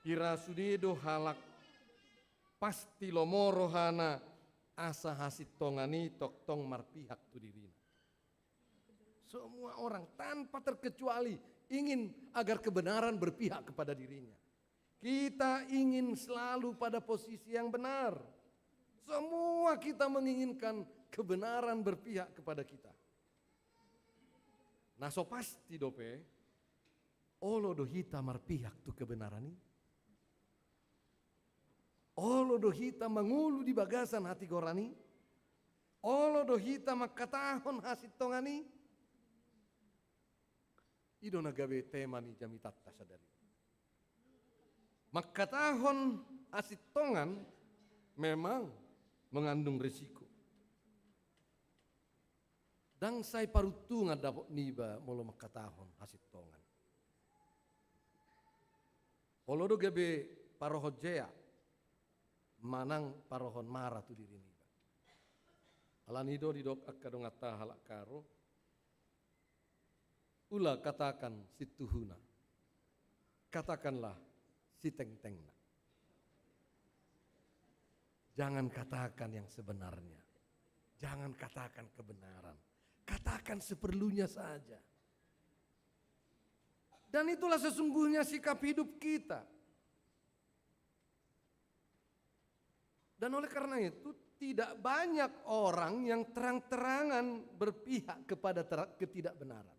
hira sude do halak pasti lomo rohana asa hasintongan i tongtong marpihak tu dirina. Semua orang tanpa terkecuali ingin agar kebenaran berpihak kepada dirinya. Kita ingin selalu pada posisi yang benar. Semua kita menginginkan kebenaran berpihak kepada kita. Na so pasti dope, olo do hita marpihak tu kebenaran i? Olo do hita mangolu di bagasan hatigoran i? Olo do hita mangkatahon hasintongan i? I do na gabe tema ni jamitanta sadari. Mangkatahon hasintongan memang mengandung resiko. Ndang sai paruntungan dapot niba molo mangkatahon hasintongan. Olo do gabe parohon jea manang parohon mara tu diri niba. Alani do didok angka donganta halak Karo, ula katakan situhuna, katakanlah sitengtengna. Jangan katakan yang sebenarnya. Jangan katakan kebenaran. Katakan seperlunya saja. Dan itulah sesungguhnya sikap hidup kita. Dan oleh karena itu, tidak banyak orang yang terang-terangan berpihak kepada ter-, ketidakbenaran.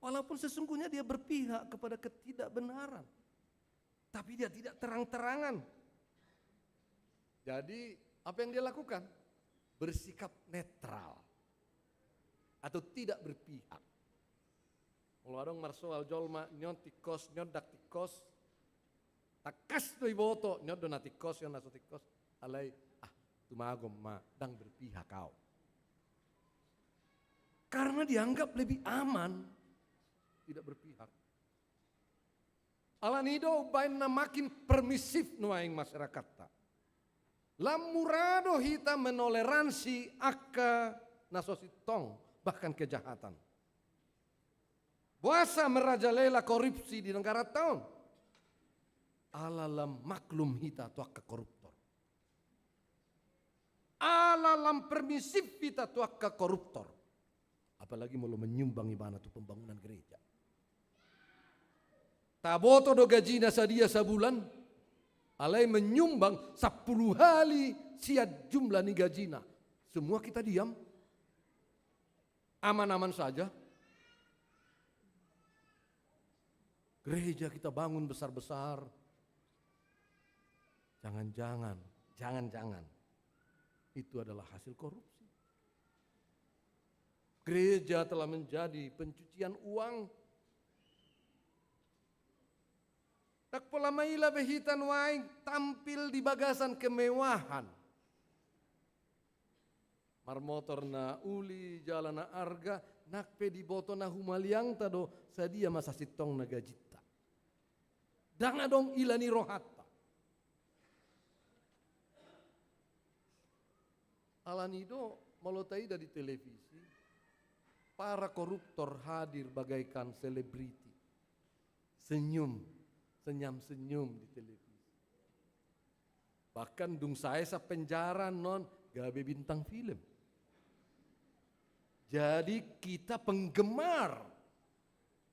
Walaupun sesungguhnya dia berpihak kepada ketidakbenaran, tapi dia tidak terang-terangan. Jadi, apa yang dia lakukan? Bersikap netral atau tidak berpihak. Molo adong marsoal jolma, nion tingkos, nion ndang tingkos, tangkas do iboto, nion do na tingkos, nion na so tingkos, alai, ah, tumagon ma, ndang berpihak au. Karena dianggap lebih aman tidak berpihak. Alani do umbaen na makin permisif nuaeng masyarakatta. Lam mura do hita menoleransi angka na so sintong, bahkan kejahatan. Boasa merajalela korupsi di negaranta on? Ala lam maklum hita tu angka koruptor. Ala lam permisif hita tu angka koruptor. Apalagi molo menyumbang ibana tu pembangunan gereja. Taboto do gajina sadia sabulan, alai menyumbang sampulu hali sian jumlah ni gajina. Semua kita diam. Aman-aman saja. Gereja kita bangun besar-besar. Jangan-jangan, jangan-jangan itu adalah hasil korupsi. Gereja telah menjadi pencucian uang. Ndang pola maila be hita nuaeng tampil di bagasan kemewahan. Marmotor na uli, jala na arga, nang pe diboto na humaliangta do, sadia ma sasintongna gajinta. Ndang adong ila ni rohanta. Alani do, molo taida di televisi, para koruptor hadir bagaikan selebriti. Senyum, senyam-senyum di televisi. Bahkan dung sae sapenjara non gabe bintang film. Jadi kita penggemar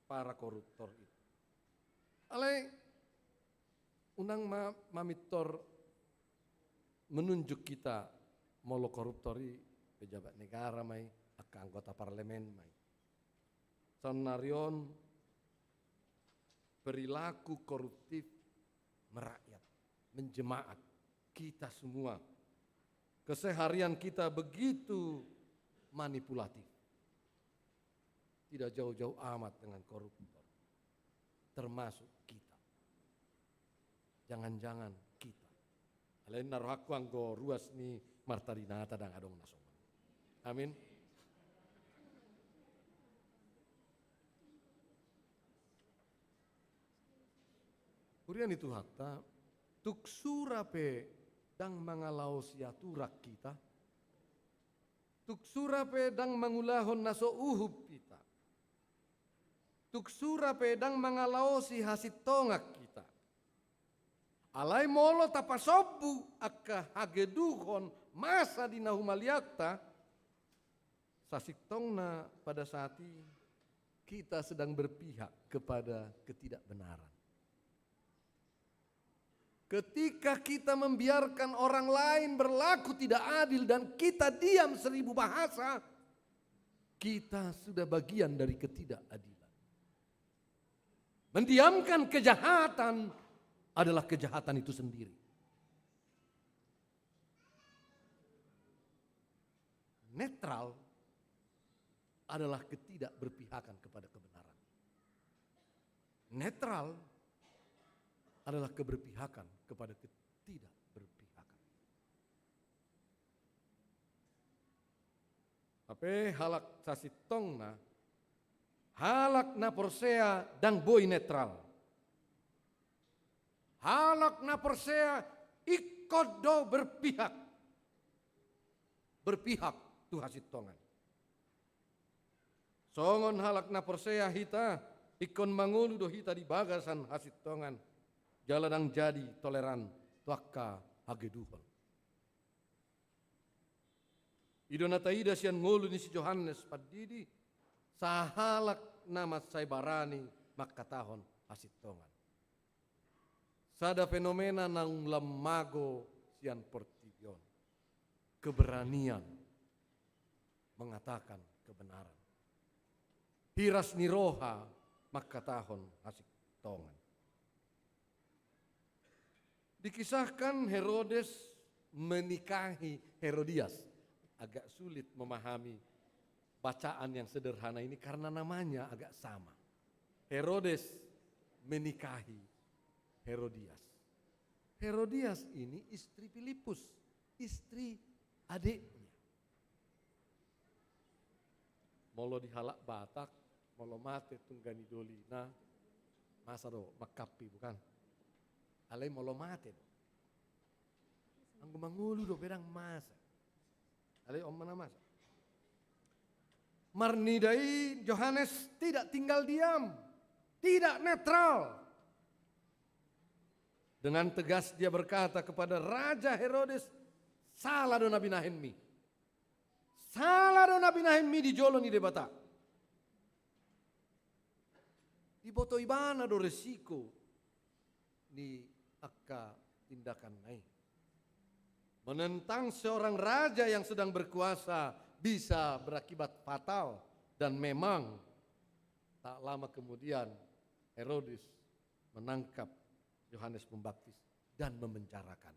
para koruptor itu. Alai unang ma mamintor menunjuk kita molo koruptor i pejabat negara ma i, angka anggota parlemen ma i. Saonnari on perilaku koruptif merakyat, menjemaat, kita semua. Keseharian kita begitu manipulatif. Tidak jauh-jauh amat dengan koruptor. Termasuk kita. Jangan-jangan kita. Alai na rohangku anggo ruas ni Marta Dinata ndang adong na songon. Amin. Huria ni Tuhanta, tuk sura pe ndang mangalaosi aturan hita, tuk sura pe ndang mangulahon na so uhum hita, tuk sura pe ndang mangalaosi hasintongan hita. Alai molo tapasombu angka hageduhon masa di na humaliangta, sasintongna pada saat i kita sedang berpihak kepada ketidakbenaran. Ketika kita membiarkan orang lain berlaku tidak adil dan kita diam seribu bahasa, kita sudah bagian dari ketidakadilan. Mendiamkan kejahatan adalah kejahatan itu sendiri. Netral adalah ketidakberpihakan kepada kebenaran. Netral adalah keberpihakan kepada ketidakberpihakan. Hape halak sasintongna, halak na porsea ndang boi netral. Halak na porsea ingkon do berpihak. Berpihak tu hasintongan. Songon halak na porsea hita, ingkon mangolu do hita di bagasan hasintongan. Jala ndang jadi toleran tu angka hageduhon. I do na taida sian ngolu ni si Johannes Pandidi, sahalak na mansai barani mangkatahon hasintongan. Sada fenomena naung lam mago sian portibi on. Keberanian mengatakan kebenaran. Hiras ni roha mangkatahon hasintongan. Dikisahkan Herodes menikahi Herodias. Agak sulit memahami bacaan yang sederhana ini karena namanya agak sama. Herodes menikahi Herodias. Herodias ini istri Filipus, istri adiknya. Molo di halak Batak, molo mate tungga ni dolina, masa do mangkampi, bukan? Alai molo mate do. Anggo mangolu dope ndang masa. Alai on ma na masa. Marnida i Johannes tidak tinggal diam, tidak netral. Dengan tegas dia berkata kepada Raja Herodes, "Sala do na binahenmi. Sala do na binahenmi di jolo ni Debata." Diboto ibana do resiko ni angka tindakanna i. Menentang seorang raja yang sedang berkuasa bisa berakibat fatal. Dan memang tak lama kemudian Herodes menangkap Yohanes Pembaptis dan memenjarakan.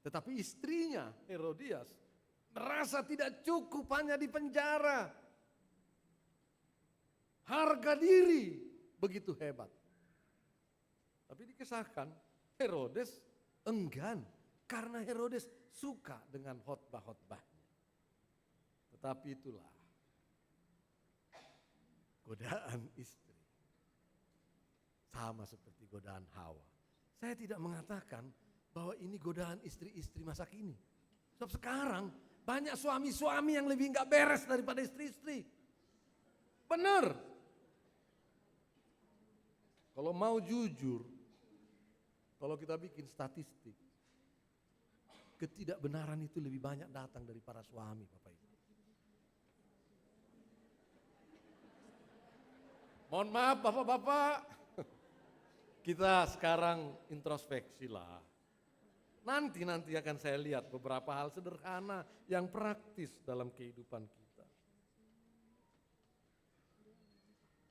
Tetapi istrinya, Herodias, merasa tidak cukup hanya dipenjara. harga diri begitu hebat. Tapi dikisahkan, Herodes enggan, karena Herodes suka dengan khotbah-khotbahnya. Tetapi itulah godaan istri. Sama seperti godaan Hawa. Saya tidak mengatakan bahwa ini godaan istri-istri masa kini. Sebab sekarang banyak suami-suami yang lebih nggak beres daripada istri-istri. Benar. Kalau mau jujur, kalau kita bikin statistik, ketidakbenaran itu lebih banyak datang dari para suami, Bapak Ibu. Mohon maaf, Bapak-bapak. Kita sekarang introspeksi lah. Nanti, nanti akan saya lihat beberapa hal sederhana yang praktis dalam kehidupan kita.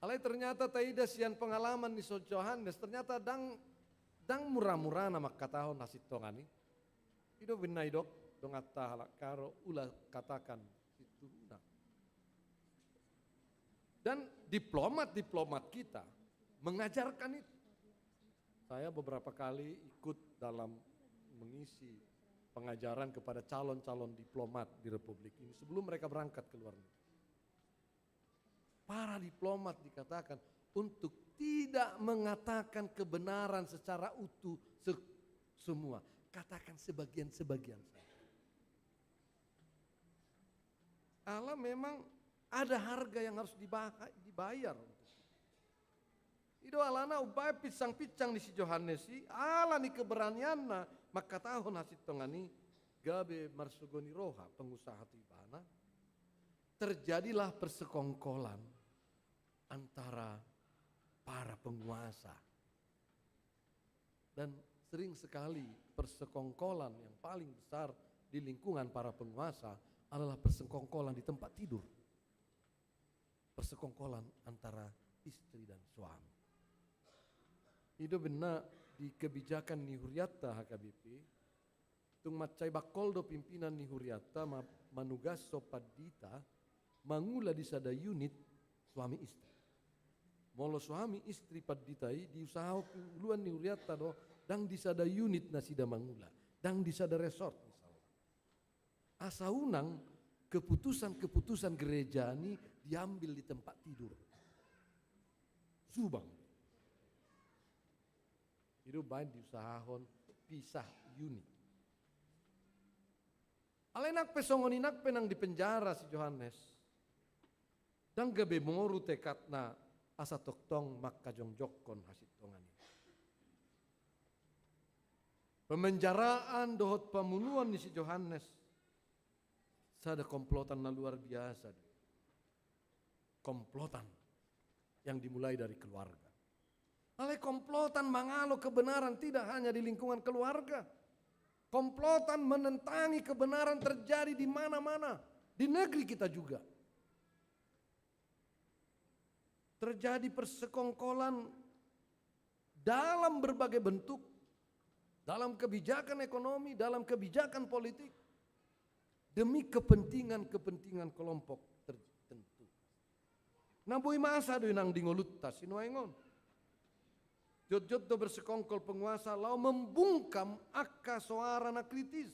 Alai ternyata taida sian pengalaman ni si Johannes, ternyata ndang, ndang mura-murana mangkatahon hasintongan i. I do umbahen na didok donganta halak Karo, ula katakan situhuna. Dan diplomat-diplomat kita mengajarkan itu. Saya beberapa kali ikut dalam mengisi pengajaran kepada calon-calon diplomat di Republik ini sebelum mereka berangkat ke luar negeri. Para diplomat dikatakan untuk tidak mengatakan kebenaran secara utuh se-, semua. Katakan sebagian-sebagian saja. Ala memang ada harga yang harus dibaha-, dibayar. I do alana umbahen pinsang-pinsang ni si Johannes i, ala ni keberanianna mangkatahon hasintongan i, gabe marsogo ni roha pengusaha tu ibana. Terjadilah persekongkolan antara para penguasa. Dan sering sekali persekongkolan yang paling besar di lingkungan para penguasa adalah persekongkolan di tempat tidur. Persekongkolan antara istri dan suami. I do umbahen na di kebijakan ni hurianta H K B P, tung mansai bangkol do pimpinan ni hurianta ma-, manugashon pandita mangula di sada unit suami istri. Molo suami istri pandita i diusahahon uluan ni hurianta do, ndang di sada unit nasida mangula, ndang di sada resort misalna. Asa unang keputusan-keputusan gereja ni diambil di tempat tidur. Subang. I do umbahen diusahahon pisah unit. Alai nang pe songon i, nang pe nang di penjara si Johannes, ndang gabe moru tekadna asa tongtong mangkajongjongkon hasintongan i. Pemenjaraan dohot pamunuon ni si Johannes sada komplotan na luar biasa do. Komplotan yang dimulai dari keluarga. Alai komplotan mangalo kebenaran tidak hanya di lingkungan keluarga. Komplotan menentangi kebenaran terjadi di mana-mana, di negeri kita juga. Terjadi persekongkolan dalam berbagai bentuk, dalam kebijakan ekonomi, dalam kebijakan politik, demi kepentingan-kepentingan kelompok tertentu. Na boi masa do i nang di ngolunta sinuaeng on. Jotjot do bersekongkol penguasa laho membungkam angka soara na kritis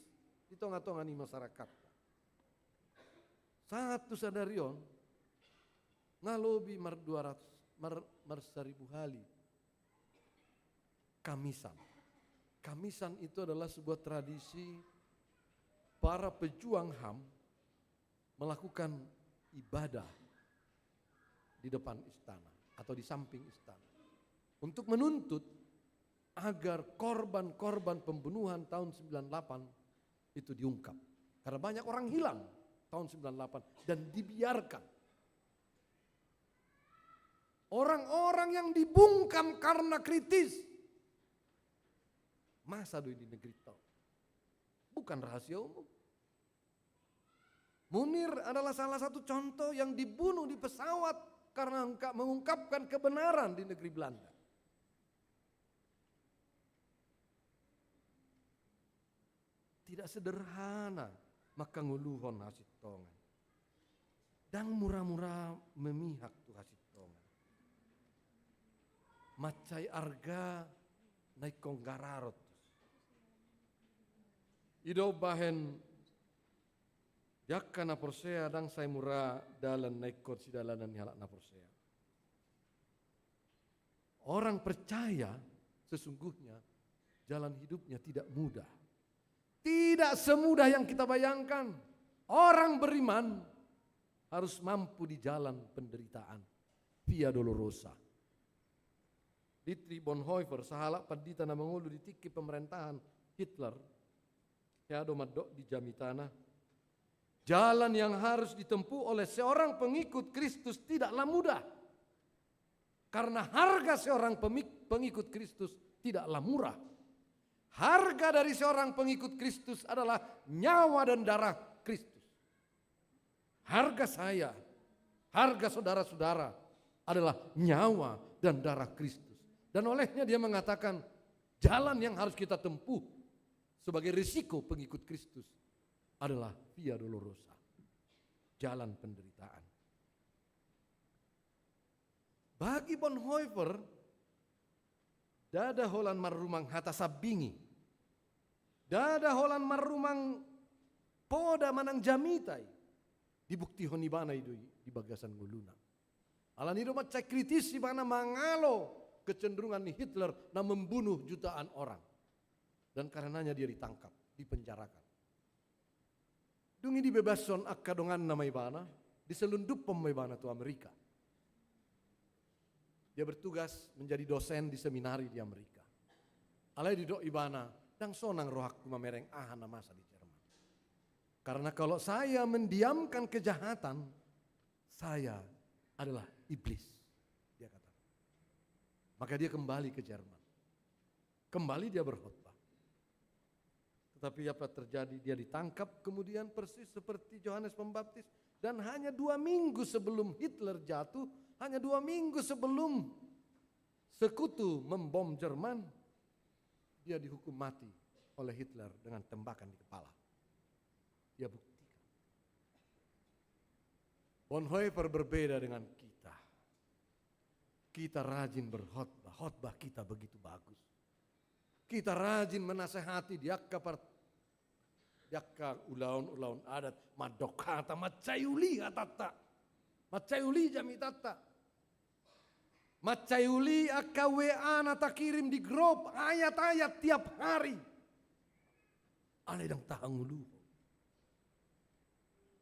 di tonga-tonga ni masyarakat. Sahat tu sadari on, nga lobi mar dua ratus, mar-, mar seribu hali Kamisan. Kamisan itu adalah sebuah tradisi para pejuang HAM melakukan ibadah di depan istana atau di samping istana untuk menuntut agar korban-korban pembunuhan tahun sembilan delapan itu diungkap. Karena banyak orang hilang tahun sembilan delapan dan dibiarkan. Orang-orang yang dibungkam karena kritis. Masa do i di negeri tong. Bukan rahasia umum. Munir adalah salah satu contoh yang dibunuh di pesawat karena engka-, mengungkapkan kebenaran di negeri Belanda. Tidak sederhana mangkangoluhon hasintongan. Ndang mura-mura memihak tu hasintongan. mansai arga na ingkon gararon tusi. I do umbahen di angka na porsea ndang sai mura dalan na ingkon sidalanan ni halak na porsea. Orang percaya sesungguhnya jalan hidupnya tidak mudah. Tidak semudah yang kita bayangkan. Orang beriman harus mampu di jalan penderitaan, via dolorosa. Dietrich Bonhoeffer, sahalak pandita na mangolu di tingki pemerintahan Hitler, ia do mandok di jamitana, jalan yang harus ditempuh oleh seorang pengikut Kristus tidaklah mudah. Karena harga seorang pemik-, pengikut Kristus tidaklah murah. Harga dari seorang pengikut Kristus adalah nyawa dan darah Kristus. Harga saya, harga saudara-saudara adalah nyawa dan darah Kristus. Dan olehnya dia mengatakan, jalan yang harus kita tempuh sebagai risiko pengikut Kristus adalah via dolorosa, jalan penderitaan. Bagi Bonhoeffer, ndada holan marrumang hata sambingi, ndada holan marrumang poda manang jamita i, dibuktihon ibana i do i di bagasan ngoluna. Alani do mansai kritis ibana mangalo kecenderungan ni Hitler na membunuh jutaan orang. Dan karenanya dia ditangkap, dipenjarakan. Dung i dibebashon angka donganna ma ibana, diselunduphon ma ibana tu Amerika. Dia bertugas menjadi dosen di seminari di Amerika. Alai didok ibana, ndang sonang rohangku mamereng aha na masa di Jerman. Karena kalau saya mendiamkan kejahatan, saya adalah iblis, dia katakan. Maka dia kembali ke Jerman. Kembali dia berkhotbah. Tetapi apa terjadi? Dia ditangkap kemudian persis seperti Yohanes Pembaptis. Dan hanya dua minggu sebelum Hitler jatuh, hanya dua minggu sebelum Sekutu membom Jerman, dia dihukum mati oleh Hitler dengan tembakan di kepala. Dia buktikan. Bonhoeffer berbeda dengan kita. Kita rajin berkhotbah, khotbah kita begitu bagus. Kita rajin menasehati di angka par-, di angka ulaon-ulaon adat, mandok hata mansai uli hatanta. Mansai uli jamitanta. Mansai uli angka W A na takirim di grup, ayat-ayat tiap hari. Alai ndang tahangoluhon.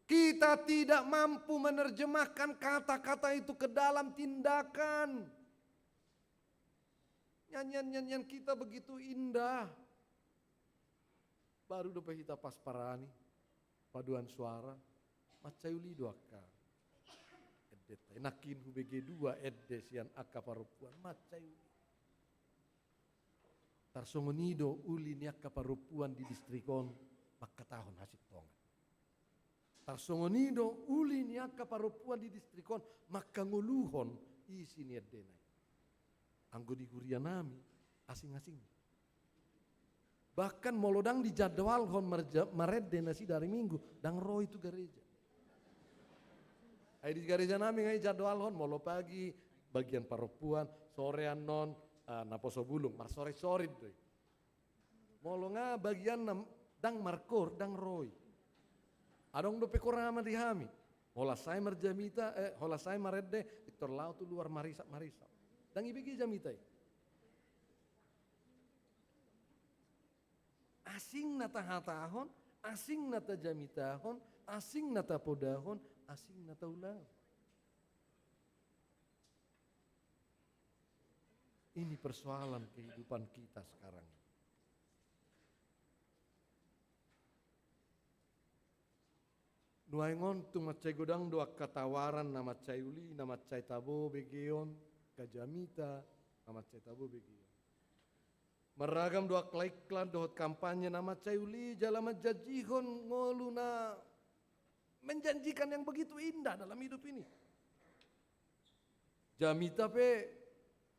Kita tidak mampu menerjemahkan kata-kata itu ke dalam tindakan. Nyanyian-nyanyian kita begitu indah. Baru dope hita pas parani, paduan suara, mansai uli do angka endenta. Nangkin hubege dua ende sian angka parompuan, mansai uli. Tarsongon i do uli ni angka parompuan di distrik on mangkatahon hasintongan. Tarsongon i do uli ni angka parompuan di distrik on mangkangoluhon isi ni endena i. Anggo di huria nami, asing-asing. Bahkan molo ndang dijadwalhon marja-, marende nasida ari Minggu, ndang ro i tu gareja. Ai di gareja nami nga dijadwalhon, molo pagi bagian parompuan, sore annon, ah, naposo bulung, marsorit-sorit do i. Molo nga bagianna ndang markoor, ndang ro i. Adong dope koor ama di hami. Holan sae marjamita, eh, holan sae marende, pintor laho tu luar marisap-marisap. Ndang ibege jamita i. Asing na tahatahon, asing na tajamitahon, asing na tapodahon, asing na taulahon. Ini persoalan kehidupan kita sekarang. Nuaeng on tung mansai godang do angka tawaran na mansai uli, na mansai tabo begeon, angka jamita na mansai tabo begeon. Marragam do angka iklan dohot kampanye na mansai uli jala manjanjihon ngolu na menjanjikan yang begitu indah dalam hidup ini. Jamita pe,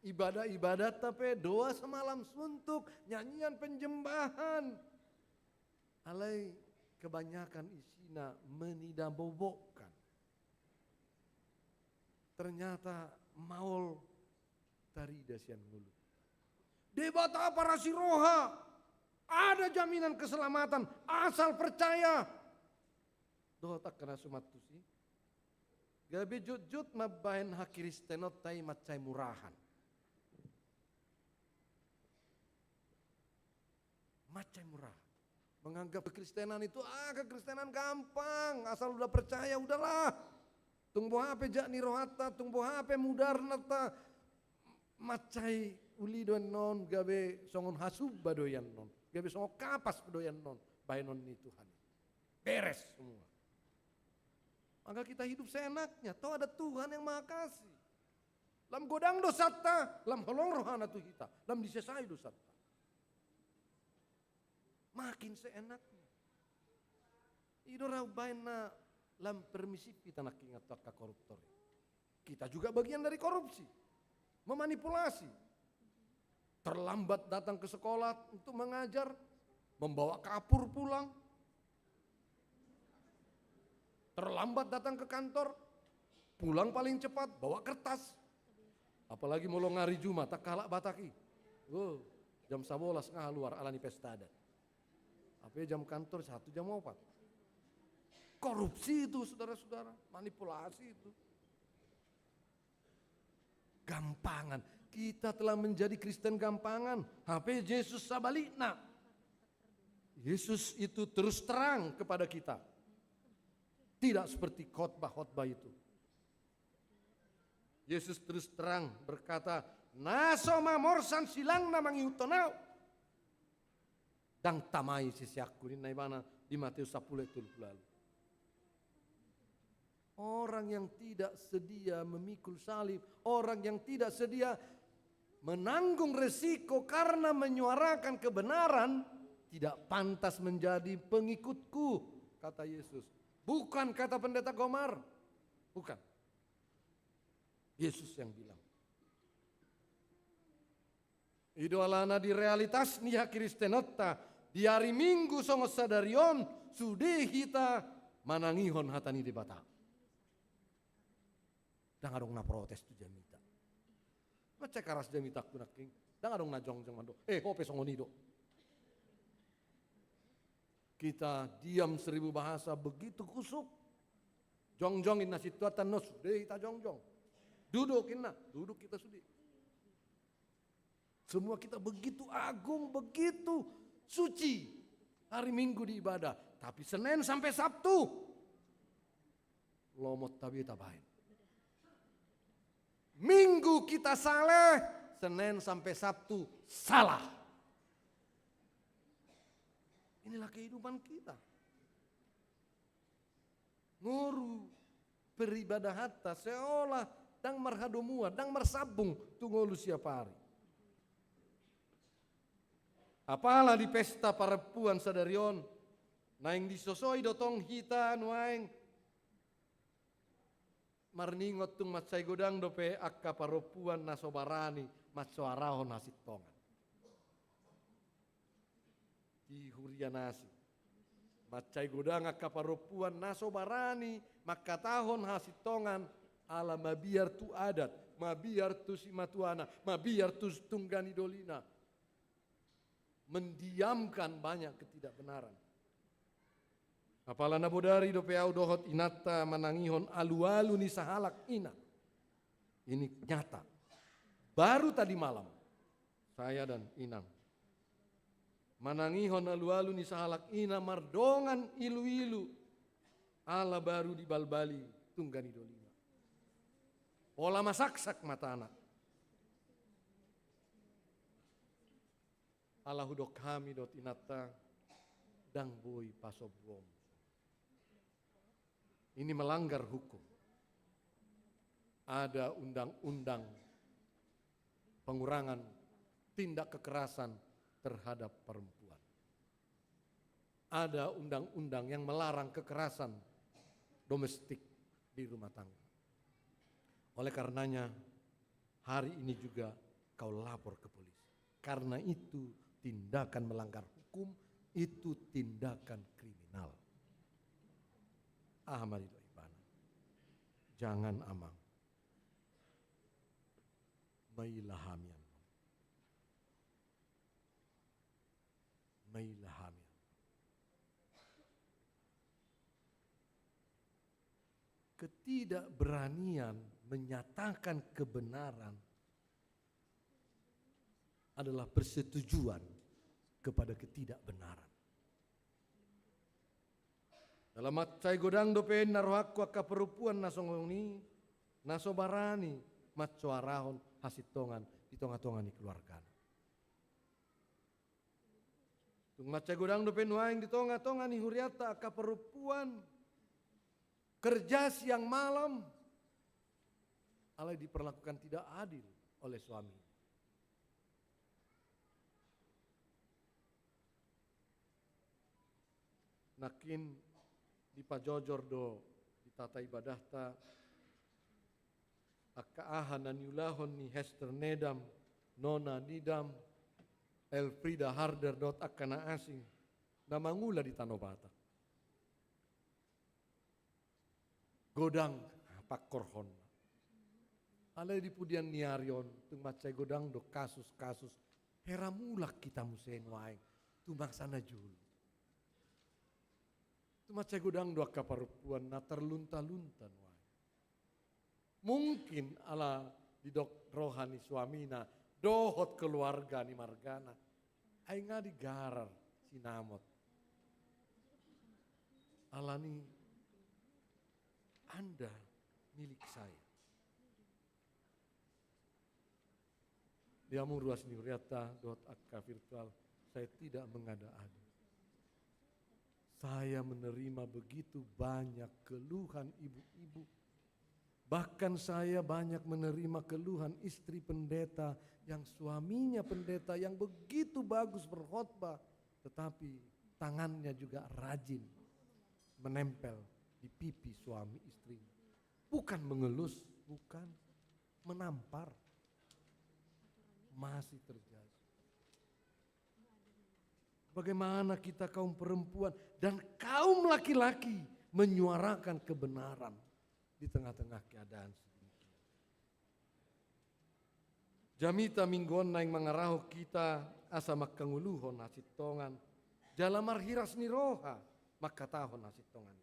ibadah-ibadahta pe, doa semalam suntuk, nyanyian penjembahan. Alai kebanyakan isina menidabobokkan. Ternyata maol tarida sian ngolu. Debata parasi roha, ada jaminan keselamatan, asal percaya. Dohot angka na suman tusi. Gabe jotjot mambahen hakristenonta i mansai murahan. Mansai murahan. Menganggap kekristenan itu, ah, kekristenan gampang, asal udah percaya, udahlah. Tung boha pe jak ni rohanta, tung boha pe mudarnanta, mansai uli do annon, gabe songon hasumba do i annon, gabe songon kapas do i annon bahenon ni Tuhan. Beres semua. Maka kita hidup seenaknya, toh ada Tuhan yang Maha Kasih. Lam godang dosanta, lam holong rohana tu hita, lam disesai dosanta. Makin seenaknya. I do ra umbahen na lam permisif hita nangkin tu angka koruptor. Kita juga bagian dari korupsi, memanipulasi. Terlambat datang ke sekolah untuk mengajar, membawa kapur pulang. Terlambat datang ke kantor, pulang paling cepat bawa kertas. Apalagi molo ngari Jumat, angka halak Batak i. Oh, jam sabolas nga haluar alani pesta adat. Hape jam kantor satu, jam opat. Korupsi itu, saudara-saudara, manipulasi itu. Gampangan. Kita telah menjadi Kristen gampangan. Hape Jesus sabalikna. Yesus itu terus terang kepada kita. Tidak seperti khotbah-khotbah itu. Yesus terus terang berkata, "Na so mamorsan silangna mangihuthon Au, ndang tama i siseanKu," ninna Ibana di Matius sampulu ayat tolu pulu ualu. Orang yang tidak sedia memikul salib, orang yang tidak sedia menanggung resiko karena menyuarakan kebenaran, tidak pantas menjadi pengikut-Ku, kata Yesus. Bukan kata Pendeta Gomar. Bukan. Yesus yang bilang. I do alana di realitas ni hakristenonta, di ari Minggu songon sadari on, sude hita manangihon hata ni Debata. Ndang adong na protes tu jamita. Mansai keras jamita, Ku nangkin. Ndang adong na jongjong mandok, "Eh, ho pe songon i do." Kita diam seribu bahasa, begitu kusuk. Jongjong inna situan, annon sude hita jongjong. Duduk inna, duduk hita sude. Semua kita begitu agung, begitu suci. Hari Minggu di ibadah, tapi Senin sampai Sabtu, lomo tabe tabaen. Minggu kita saleh, Senin sampai Sabtu salah. Inilah kehidupan kita. Ngolu peribadahanta seolah ndang marhadomuan, ndang marsambung tu ngolu siap ari. Apala di pesta parompuan sadari on, naeng disosoi do tong hita nuaeng marningot tung mansai godang dope angka parompuan na so barani mansoarahon hasintongan. Di huria na asing, mansai godang angka parompuan na so barani mangkatahon hasintongan, ala mabiar tu adat, mabiar tu simatuana, mabiar tu tungga ni dolina. Mendiamkan banyak ketidakbenaran. Apala na bodari dope au dohot inanta manangihon alualu ni sahalak ina. Ini nyata. Baru tadi malam, saya dan inang manangihon alualu ni sahalak ina mardongan iluilu, ala baru dibalbali tungga ni dolina. Pola masaksak matana. Ala hudok hami dohot inanta, ndang boi pasombuon. Ini melanggar hukum. Ada undang-undang pengurangan tindak kekerasan terhadap perempuan. Ada undang-undang yang melarang kekerasan domestik di rumah tangga. Oleh karenanya, hari ini juga kau lapor ke polisi. Karena itu tindakan melanggar hukum, itu tindakan kriminal. Aha ma didok ibana? Jangan, Amang. Maila hami annon. Maila hami annon. Ketidakberanian menyatakan kebenaran adalah persetujuan kepada ketidakbenaran. Jala mansai godang dope ninna rohangku angka parompuan na songon i, na so barani mansoarahon hasintongan di tonga-tonga ni keluargana. Tung mansai godang dope nuaeng di tonga-tonga ni hurianta angka parompuan kerja siang malam, alai diperlakukan tidak adil oleh suami. Nangkin dipajojor do di tata ibadahta angka aha na niulahon ni Hester Nedam, Nona Nidam, Elfrida Harder dohot angka na asing na mangula di Tano Batak. Godang pangkorhonna. Alai di pudian ni ari on tung mansai godang do kasus-kasus hera mulak hita muse nuaeng tu bangsa na jolo. Tung mansai godang do angka parompuan na tarlunta-lunta nuaeng. Mungkin ala didok roha ni suamina dohot keluarga ni margana, ai nga digarar sinamot. Alani Anda milik saya. Di hamu ruas ni hurianta dohot angka virtual, saya tidak mengada-ada. Saya menerima begitu banyak keluhan ibu-ibu. Bahkan saya banyak menerima keluhan istri pendeta yang suaminya pendeta yang begitu bagus berkhotbah, tetapi tangannya juga rajin menempel di pipi suami istrinya. Bukan mengelus, bukan menampar. Masih terjadi. Bagaimana kita kaum perempuan dan kaum laki-laki menyuarakan kebenaran di tengah-tengah keadaan sedemikian? Jamita minggu on naeng mangarahon hita asa mangkangoluhon hasintongan, jala marhiras ni roha mangkatahon hasintongan.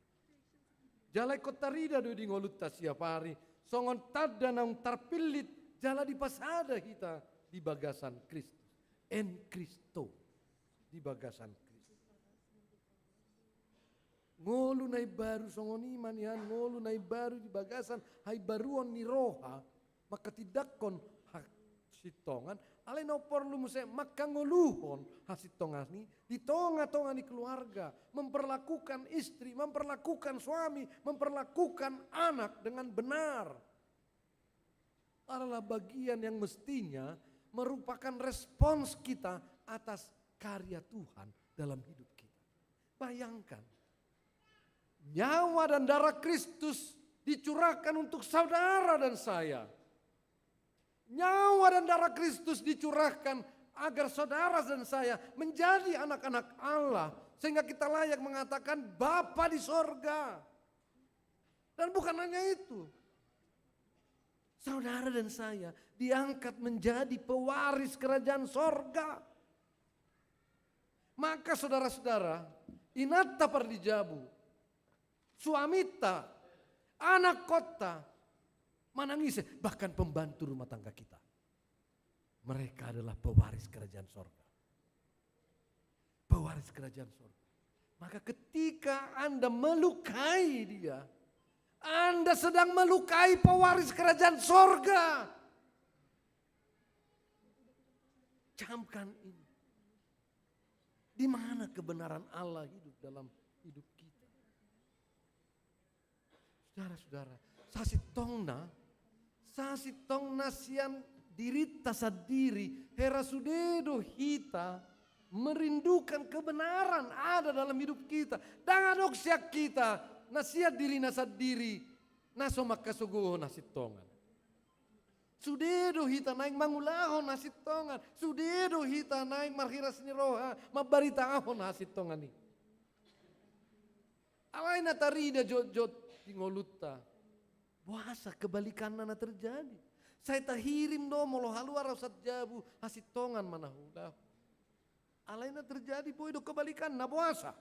Jala ingkon tarida do di ngolunta siapari songon tanda naung tarpillit jala dipasada hita di bagasan Kristus. En Christo, di bagasan Kristus. Ngolu na imbaru songon i ma nian, ngolu na imbaru di bagasan haimbaruon ni roha, mangkatindangkon hasintongan, alai na porlu muse mangkangoluhon hasintongan i di tonga-tonga ni keluarga, memperlakukan istri, memperlakukan suami, memperlakukan anak dengan benar. Adalah bagian yang mestinya merupakan respons kita atas karya Tuhan dalam hidup kita. Bayangkan, nyawa dan darah Kristus dicurahkan untuk saudara dan saya. Nyawa dan darah Kristus dicurahkan agar saudara dan saya menjadi anak-anak Allah, sehingga kita layak mengatakan, "Bapa di sorga." Dan bukan hanya itu, saudara dan saya diangkat menjadi pewaris kerajaan sorga. Maka saudara-saudara, inanta pardijabu, suaminta, anakkonta, manang ise, bahkan pembantu rumah tangga kita, mereka adalah pewaris kerajaan sorga. Pewaris kerajaan sorga. Maka ketika Anda melukai dia, Anda sedang melukai pewaris kerajaan sorga. Camkan ini. Di mana kebenaran Allah hidup dalam hidup kita? Saudara-saudara, sasintongna, sasintongna sian dirinta sandiri, hera sude do hita merindukan kebenaran ada dalam hidup kita. Ndang adong sian hita, na sian dirina sandiri, na so mangkasogohon hasintongan. Sude do hita naeng mangulahon hasintongan, sude do hita naeng marhiras ni roha, mambaritahon hasintongan i. Alai na tarida jotjot di ngolunta, boasa kebalikanna na terjadi? Sai tahirim do molo haluar au sian jabu, hasintongan ma na huulahon. Alai na terjadi boi do kebalikanna, boasa?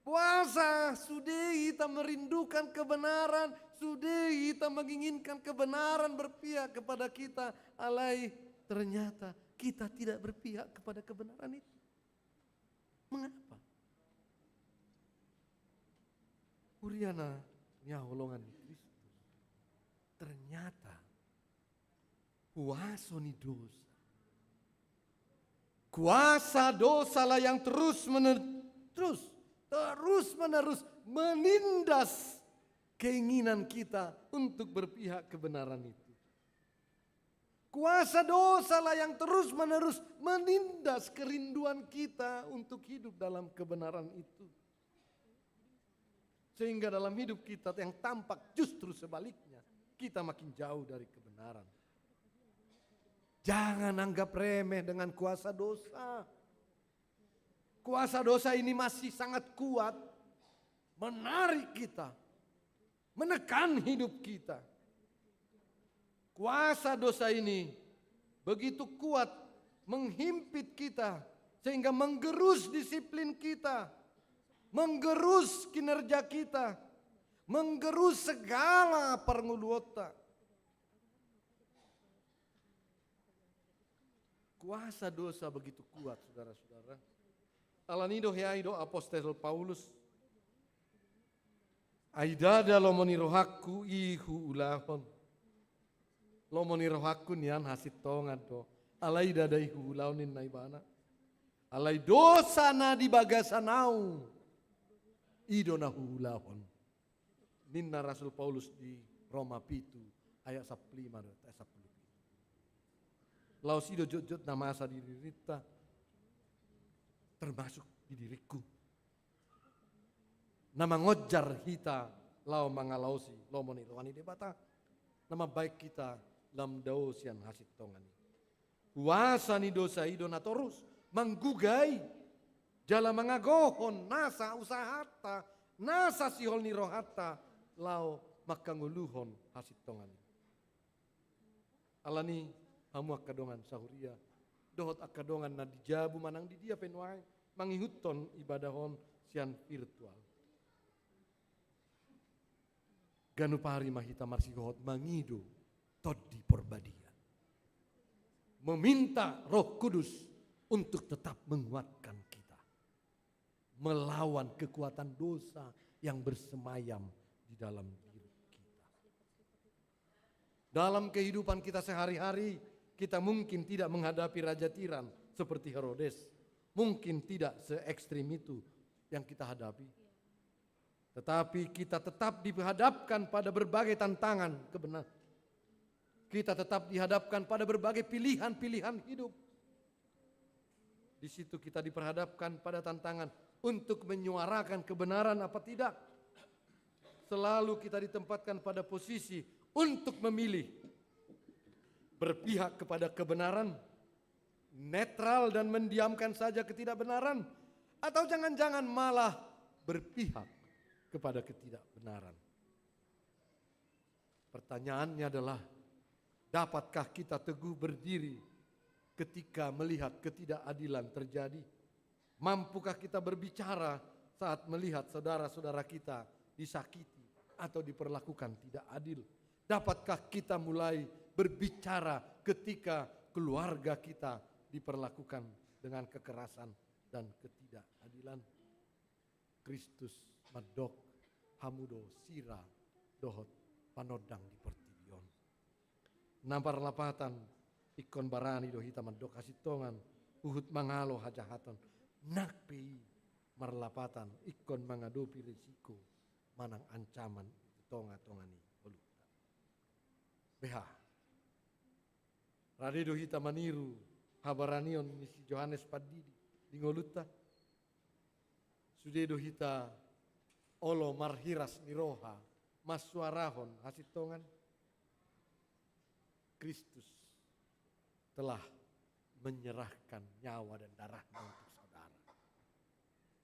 Boasa sude hita merindukan kebenaran, sude hita menginginkan kebenaran berpihak kepada kita, alai ternyata kita tidak berpihak kepada kebenaran itu. Mengapa? Huria na hinaholongan ni Kristus. Ternyata kuasa ni dosa. Kuasa dosalah yang terus menerus, terus menerus menindas keinginan kita untuk berpihak kebenaran itu. Kuasa dosalah yang terus menerus menindas kerinduan kita untuk hidup dalam kebenaran itu. Sehingga dalam hidup kita yang tampak justru sebaliknya, kita makin jauh dari kebenaran. Jangan anggap remeh dengan kuasa dosa. Kuasa dosa ini masih sangat kuat, menarik kita, menekan hidup kita. Kuasa dosa ini begitu kuat menghimpit kita, sehingga menggerus disiplin kita, menggerus kinerja kita, menggerus segala parngoluonta. Kuasa dosa begitu kuat, saudara-saudara. Alani i do hea i do apostel Paulus. Ai ndada lomo ni rohangku i huulahon. Lomo ni rohangku nian hasintongan do. Alai ndada i huulahon ninna ibana. Alai dosa na di bagasan au, i do na huulahon. Ninna Rasul Paulus di Roma pitu ayat sampulu lima do, ayat sampulu pitu. Laos i do jotjot na masa di dirinta, termasuk di diringku. Na mangonjar hita laho mangalaosi lomo ni roha ni Debata, na mambahen hita lam dao sian hasintongan i. Kuasa ni dosa i do na torus manggugai jala mangagohon nasa usahanta, nasa sihol ni rohanta laho manghangoluhon hasintongan i. Alani i hamu angka dongan sahuria dohot angka dongan na di jabu manang di dia pe nuaeng mangihuthon ibadah on sian virtual. Ganup ari ma hita marsihohot mangido Tondi Porbadia, meminta Roh Kudus untuk tetap menguatkan kita melawan kekuatan dosa yang bersemayam di dalam diri kita. Dalam kehidupan kita sehari-hari, kita mungkin tidak menghadapi raja tiran seperti Herodes. Mungkin tidak se-ekstrim itu yang kita hadapi. Tetapi kita tetap dihadapkan pada berbagai tantangan kebenar-, kita tetap dihadapkan pada berbagai pilihan-pilihan hidup. Di situ kita diperhadapkan pada tantangan untuk menyuarakan kebenaran apa tidak. Selalu kita ditempatkan pada posisi untuk memilih berpihak kepada kebenaran, netral dan mendiamkan saja ketidakbenaran, atau jangan-jangan malah berpihak kepada ketidakbenaran. Pertanyaannya adalah, dapatkah kita teguh berdiri ketika melihat ketidakadilan terjadi? Mampukah kita berbicara saat melihat saudara-saudara kita disakiti atau diperlakukan tidak adil? Dapatkah kita mulai berbicara ketika keluarga kita diperlakukan dengan kekerasan dan ketidakadilan? Kristus mandok, hamu do sira dohot panondang di portibi on. Na marlapatan, ingkon barani do hita mandok hasintongan, huhut mangalo hajahaton, nang pe i marlapatan ingkon mangadopi risiko manang ancaman di tonga-tonga ni ngolunta. Beha. Rade do hita maniru habaranion ni si Johannes Pandidi di ngolunta. Sude do hita olo marhiras ni roha mansuarahon hasintongan. Kristus telah menyerahkan nyawa dan darahnya untuk saudara.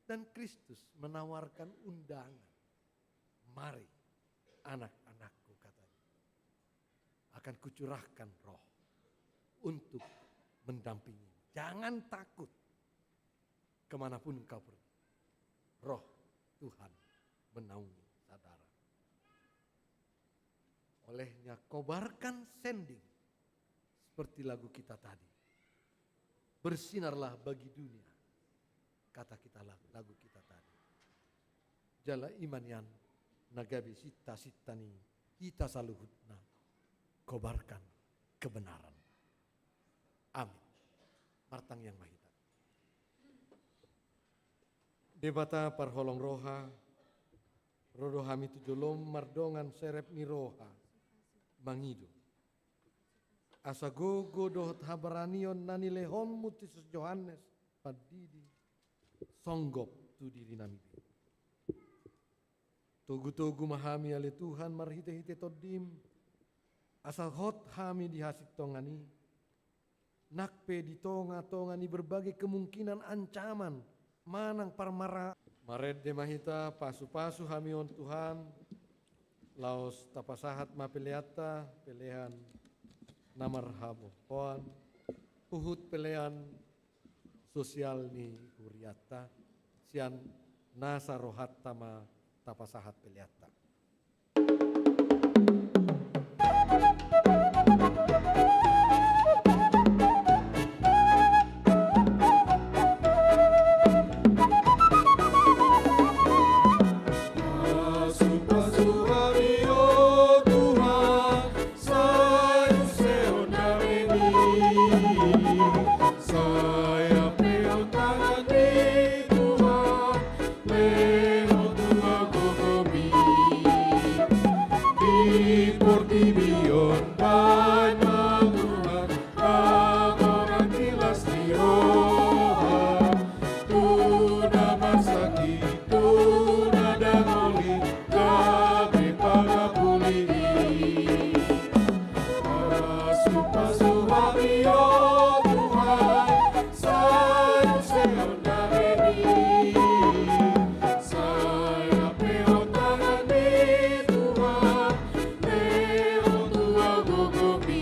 Dan Kristus menawarkan undangan. Mari, anak-anakku, katanya. akan kucurahkan Roh untuk mendampingi. Jangan takut, kemanapun engkau pergi, Roh Tuhan menaungi, saudara. Olehnya kobarkan sending seperti lagu kita tadi. Bersinarlah bagi dunia, kata kita lagu, lagu kita tadi. Jala i ma nian na gabe sinta-sinta ni hita saluhutna, kobarkan kebenaran. Amin. Martangiang ma hita. Debata parholong roha, ro do hami tu jolom mardongan serep ni roha, mangido asa gogo dohot habaranion na nilehonmu tu si Johannes Pandidi songgop tu dirinami be. Togu-togu ma hami ale Tuhan marhite-hite Tondim, asa hot hami di hasintongan i, nang pe di tonga-tonga ni berbagai kemungkinan ancaman manang parmara. Marende ma hita, pasu-pasu hami on Tuhan, laos tapasahat ma peleanta, pelean na marhamohoan, huhut pelean sosial ni hurianta, sian nasa rohanta ma tapasahat peleanta. Pasu-pasu hami, o Tuhan, sai use on damemi, sai ampe on tanganmi, Tuhan, lehon tua gogomi. Di portibi on baen ma, Tuhan, hamoraon las ni roha, tu na marsakit, tu na dangoli, gabe pangapuli i. Pasu-pasu hami, o Tuhan, sai use on damemi, sai ampe on tanganmi, Tuhan, lehon tua gogomi.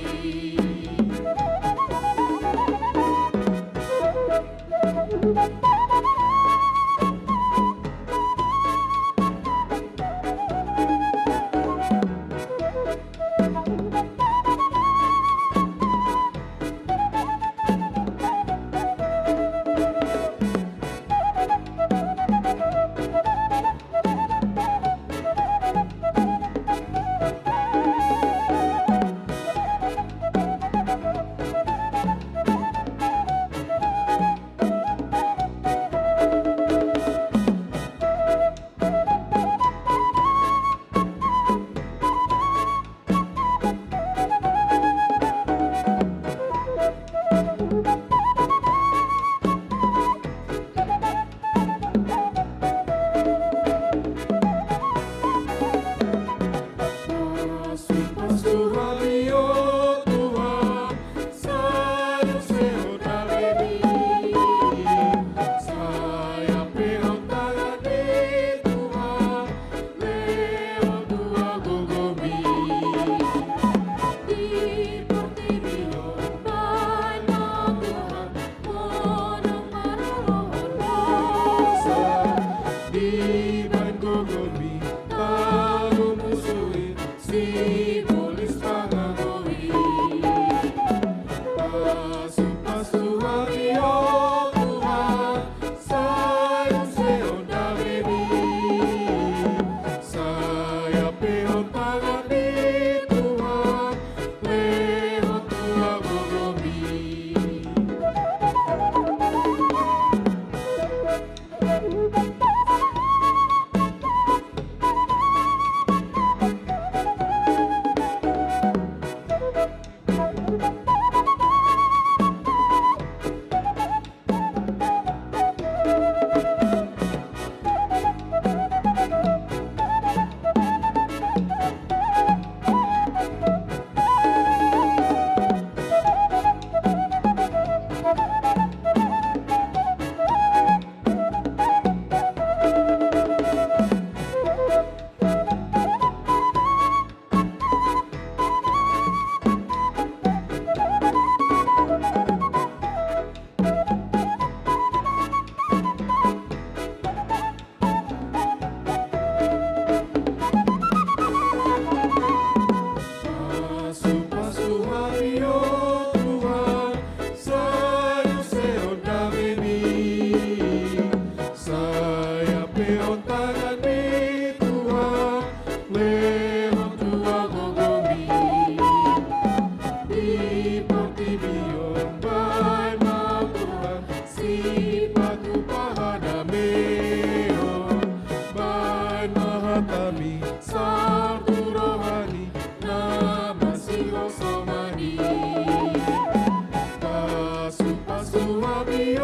Pasu-pasu hami, o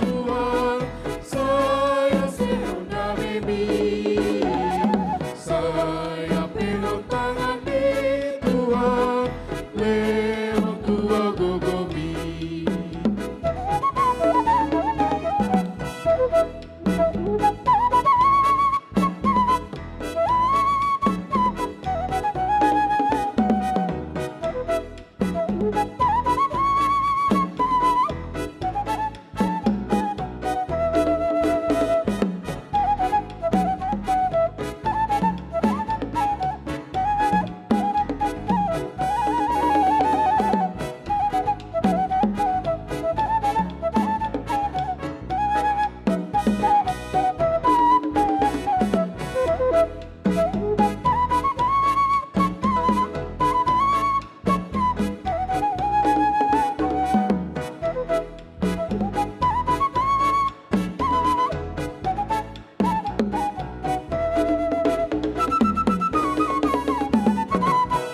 Tuhan, sai asa sihol damemi. Sai hape hot tanganmi, Tuhan, lehon tua gogomi.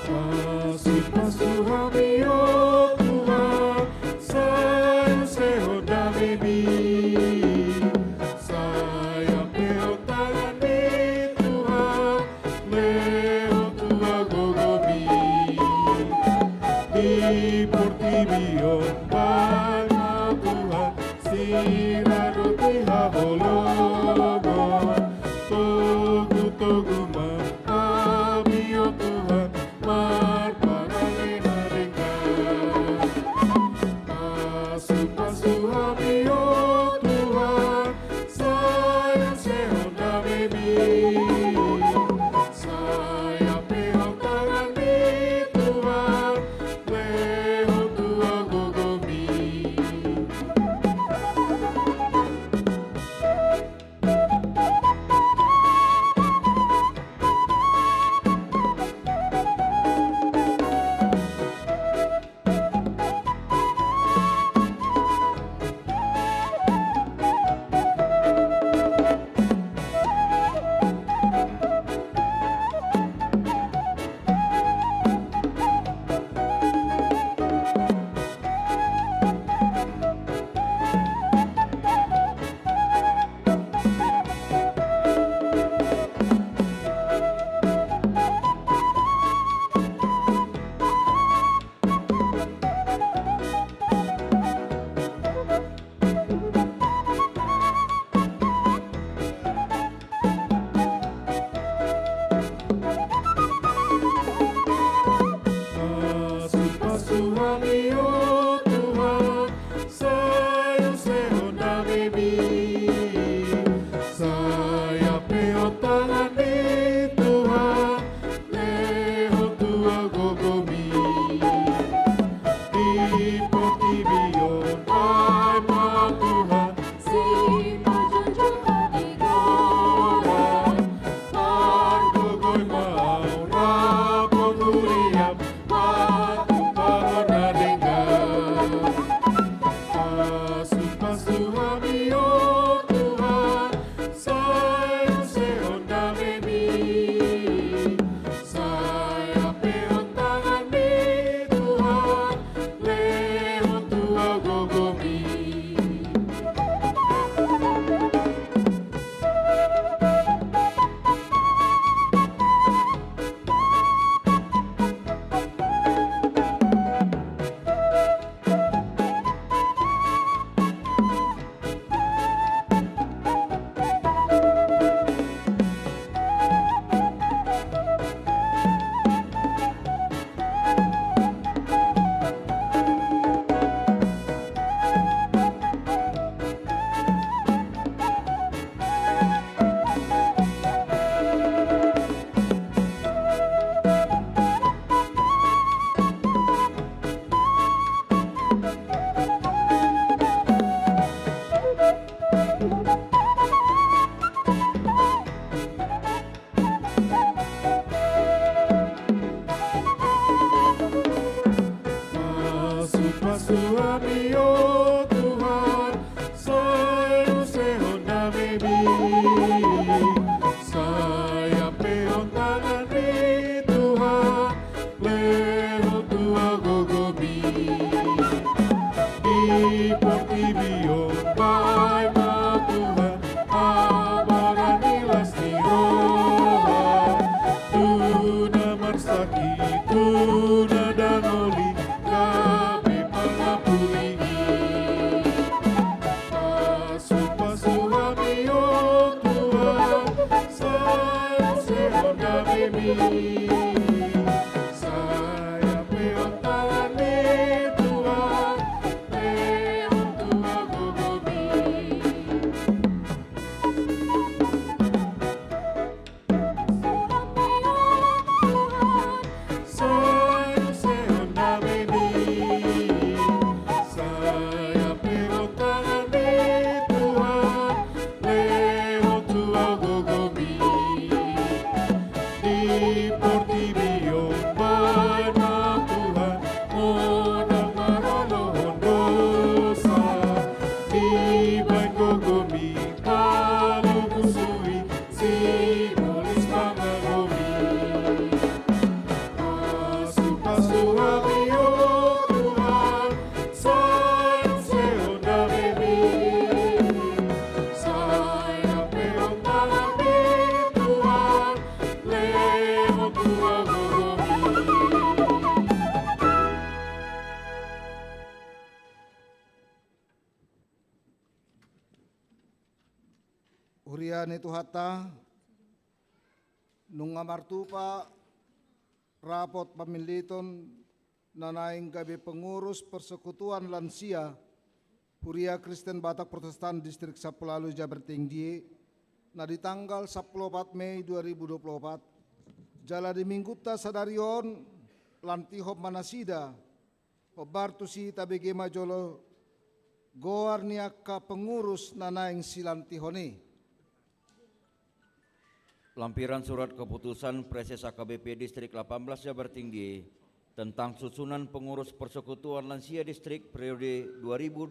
Pasu-pasu hami, o Tuhan, sai asa sihol damemi. Sai hape hot tanganmi, Tuhan, lehon tua gogomi. Di portibi on baen ma, Tuhan, sirang dohot haholomon. Togu-togu ma hami, o Tuhan, marpangantubu na denggan. Pasu-pasu hami, o Tuhan, sai asa sihol damemi. Sai hape hot tanganmi, Tuhan, lehon tua gogomi. Pasu-pasu hami, o Tuhan, sai asa sihol damemi. Sai hape hot tanganmi, Tuhan, lehon tua gogomi. Di portibi on baen ma, Tuhan, sipajujur hatigoran. Margogoi ma au rap dohot huriam, martumpahon na denggan. Huria ni Tuhanta, nunga martupa rapot pamilliton na naeng gabe pengurus persekutuan lansia Huria Kristen Batak Protestan Distrik Sampulu Ualu Jabar Tinggi i, na di tanggal sampulu opat Mei dua ribu dua pulu opat, jala di minggunta sadari on lantihon ma nasida. Hombar tusi tabege ma jolo goar ni angka pengurus na naeng silantihon i. Lampiran surat keputusan Praeses H K B P Distrik delapan belas Jabar Tinggi tentang susunan pengurus persekutuan lansia distrik periode dua ribu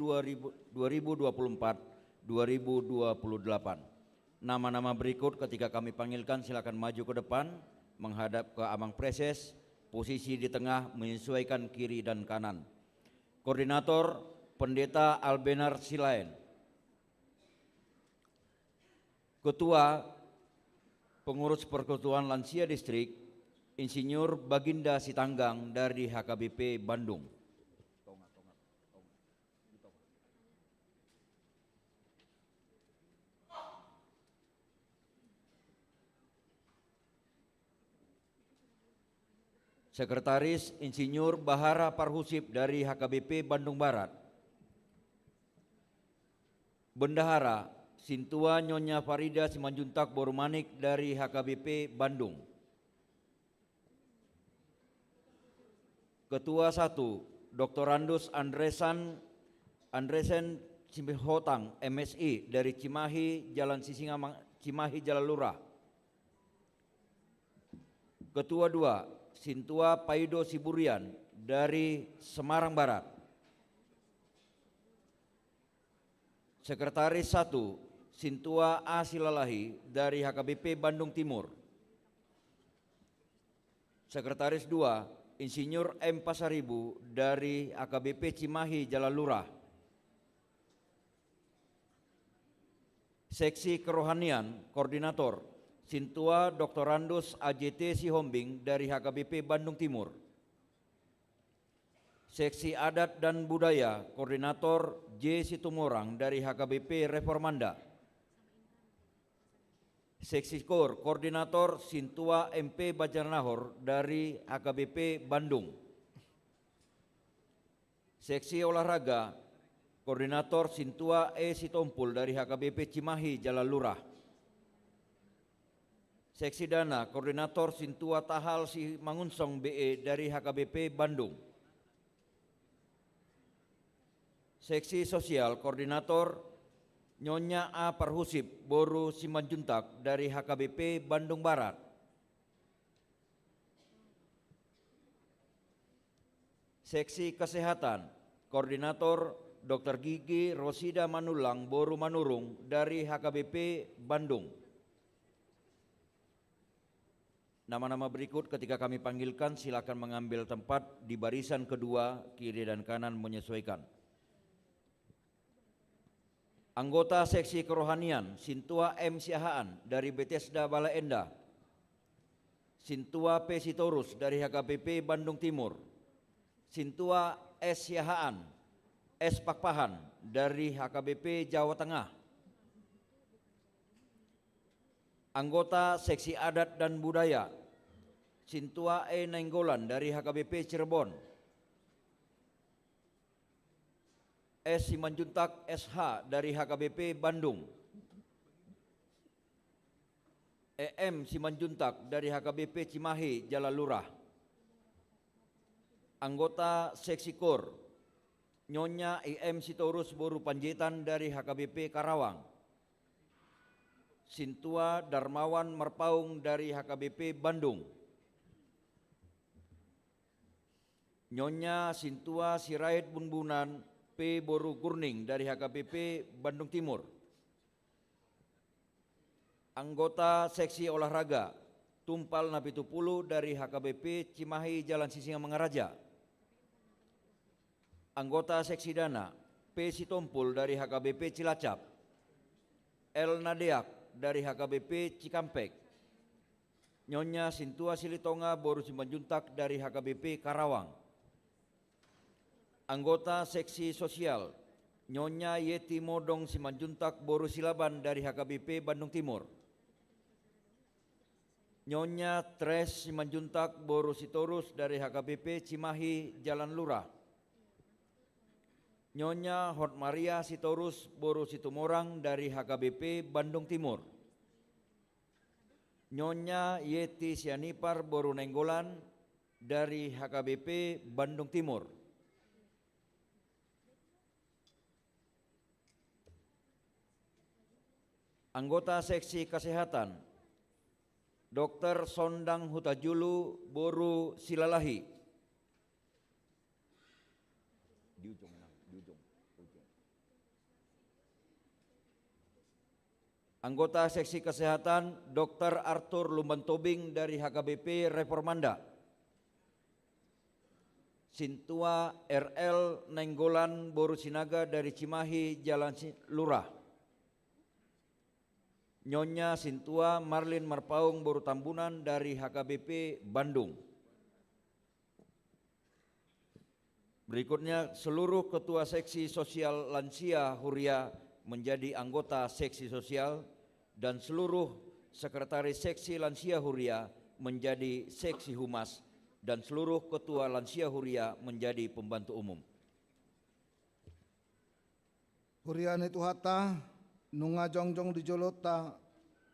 dua puluh empat dua ribu dua puluh delapan. Nama-nama berikut ketika kami panggilkan silakan maju ke depan menghadap ke Amang Praeses, posisi di tengah menyesuaikan kiri dan kanan. Koordinator, Pendeta Albenar Silaen. Ketua Pengurus Persekutuan Lansia Distrik, Insinyur Baginda Sitanggang dari H K B P Bandung. Sekretaris, Insinyur Bahara Parhusip dari H K B P Bandung Barat. Bendahara, Sintua Nyonya Farida Simanjuntak boru Manik dari H K B P Bandung. Ketua satu, Doktorandus Andresan, Andresen Sihotang, M Si, dari Cimahi, Jalan Sisingamang-, Cimahi, Jalan Lurah. Ketua dua, Sintua Paido Siburian dari Semarang Barat. Sekretaris satu, Sintua A Silalahi dari H K B P Bandung Timur. Sekretaris dua, Insinyur M Pasaribu dari H K B P Cimahi, Jalan Lurah. Seksi Kerohanian, Koordinator, Sintua Doktorandus A J T Sihombing dari H K B P Bandung Timur. Seksi Adat dan Budaya, Koordinator J Situmorang dari H K B P Reformanda. Seksi Koor, Koordinator Sintua M P Banjarnahor dari H K B P Bandung. Seksi Olahraga, Koordinator Sintua E Sitompul dari H K B P Cimahi, Jalan Lurah. Seksi Dana, Koordinator Sintua Tahal Simangunsong B E dari H K B P Bandung. Seksi Sosial, Koordinator Nyonya A Parhusip boru Simanjuntak dari H K B P Bandung Barat. Seksi Kesehatan, Koordinator Dokter Gigi Rosida Manullang boru Manurung dari H K B P Bandung. Nama-nama berikut ketika kami panggilkan, silakan mengambil tempat di barisan kedua, kiri dan kanan menyesuaikan. Anggota Seksi Kerohanian, Sintua M Siahaan dari Betesda Bale Endah. Sintua P Sitorus dari H K B P Bandung Timur. Sintua S Siahaan, S Pakpahan dari H K B P Jawa Tengah. Anggota Seksi Adat dan Budaya, Sintua E Nainggolan dari H K B P Cirebon. S Simanjuntak S H dari H K B P Bandung. E M Simanjuntak dari H K B P Cimahi, Jalan Lurah. Anggota Seksi Koor, Nyonya I M Sitorus boru Panjaitan dari H K B P Karawang. Sintua Darmawan Marpaung dari H K B P Bandung. Nyonya Sintua Sirait Bunbunan P boru Gurning dari H K B P Bandung Timur. Anggota Seksi Olahraga, Tumpal Napitupulu dari H K B P Cimahi, Jalan Sisingamangaraja. Anggota Seksi Dana, P Sitompul dari H K B P Cilacap. L Nadeak dari H K B P Cikampek. Nyonya Sintua Silitonga boru Simanjuntak dari H K B P Karawang. Anggota Seksi Sosial, Nyonya Yeti Modong Simanjuntak boru Silaban dari H K B P Bandung Timur. Nyonya Tres Simanjuntak boru Sitorus dari H K B P Cimahi Jalan Lurah. Nyonya Hotmaria Sitorus boru Situmorang dari H K B P Bandung Timur. Nyonya Yeti Sianipar boru Nainggolan dari H K B P Bandung Timur. Anggota seksi kesehatan, Dokter Sondang Hutajulu boru Silalahi. Di ujung, Nang, di ujung, ujung. Anggota seksi kesehatan, Dokter Arthur Lumbantobing dari H K B P Reformanda. Sintua R L Nainggolan boru Sinaga dari Cimahi Jalan Si-, Lurah. Nyonya Sintua Marlin Marpaung boru Tambunan dari H K B P Bandung. Berikutnya, seluruh ketua seksi sosial lansia Huria menjadi anggota seksi sosial, dan seluruh sekretaris seksi lansia Huria menjadi seksi humas, dan seluruh ketua lansia Huria menjadi pembantu umum. Huria ni Tuhanta, nunga jongjong di jolonta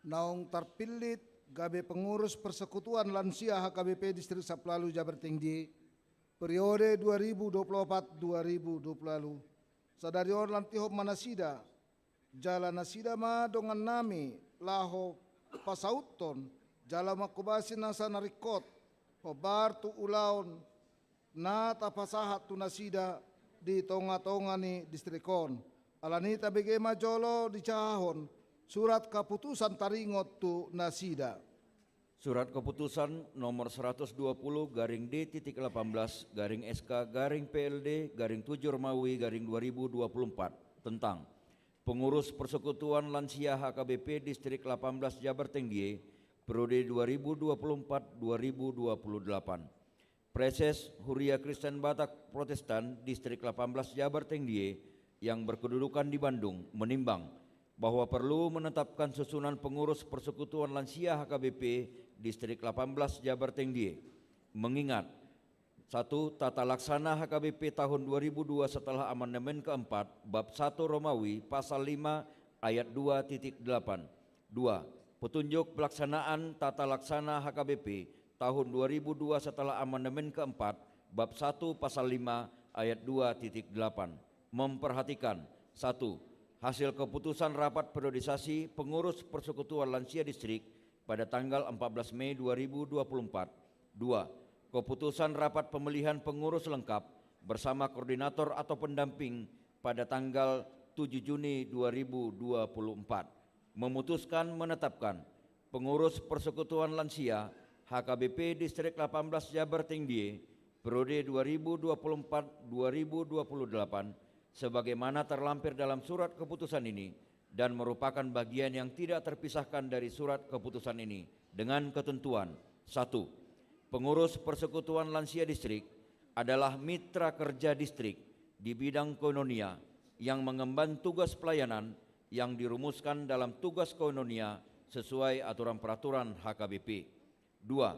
naung tarpillit gabe pengurus persekutuan lansia H K B P Distrik Sampulu Ualu Jabar Tinggi, periode dua ribu dua puluh opat dua ribu dua puluh ualu. Sadari on lantihon ma nasida, jala nasida ma dongannami laho pasauthon jala manghobasi nasa na ringkot, hombar tu ulaon na tapasahat tu nasida di tongatonga ni distrik on. Alani i tabege ma jolo dijahahon surat keputusan taringot tu nasida. Surat keputusan nomor seratus dua puluh garing D titik delapan belas garing S K garing P L D garing tujuh Romawi garing dua ribu dua puluh empat tentang pengurus persekutuan lansia H K B P Distrik delapan belas Jabar Tinggi, periode dua ribu dua puluh empat dua ribu dua puluh delapan. Praeses Huria Kristen Batak Protestan Distrik delapan belas Jabar Tinggi yang berkedudukan di Bandung menimbang bahwa perlu menetapkan susunan pengurus persekutuan lansia H K B P Distrik delapan belas Jabar Tinggi. Mengingat, satu, tata laksana H K B P tahun dua ribu dua setelah amandemen keempat, bab satu Romawi, pasal lima ayat dua titik delapan. Dua, petunjuk pelaksanaan tata laksana H K B P tahun dua ribu dua setelah amandemen keempat, bab satu pasal lima ayat dua titik delapan. Memperhatikan, satu, hasil keputusan rapat periodisasi pengurus persekutuan lansia distrik pada tanggal empat belas Mei dua ribu dua puluh empat. Dua, keputusan rapat pemilihan pengurus lengkap bersama koordinator atau pendamping pada tanggal tujuh Juni dua ribu dua puluh empat. Memutuskan menetapkan pengurus persekutuan lansia H K B P Distrik delapan belas Jabar Tinggi periode dua ribu dua puluh empat dua ribu dua puluh delapan sebagaimana terlampir dalam surat keputusan ini dan merupakan bagian yang tidak terpisahkan dari surat keputusan ini dengan ketentuan, satu, pengurus persekutuan lansia distrik adalah mitra kerja distrik di bidang koinonia yang mengemban tugas pelayanan yang dirumuskan dalam tugas koinonia sesuai aturan peraturan H K B P. Dua,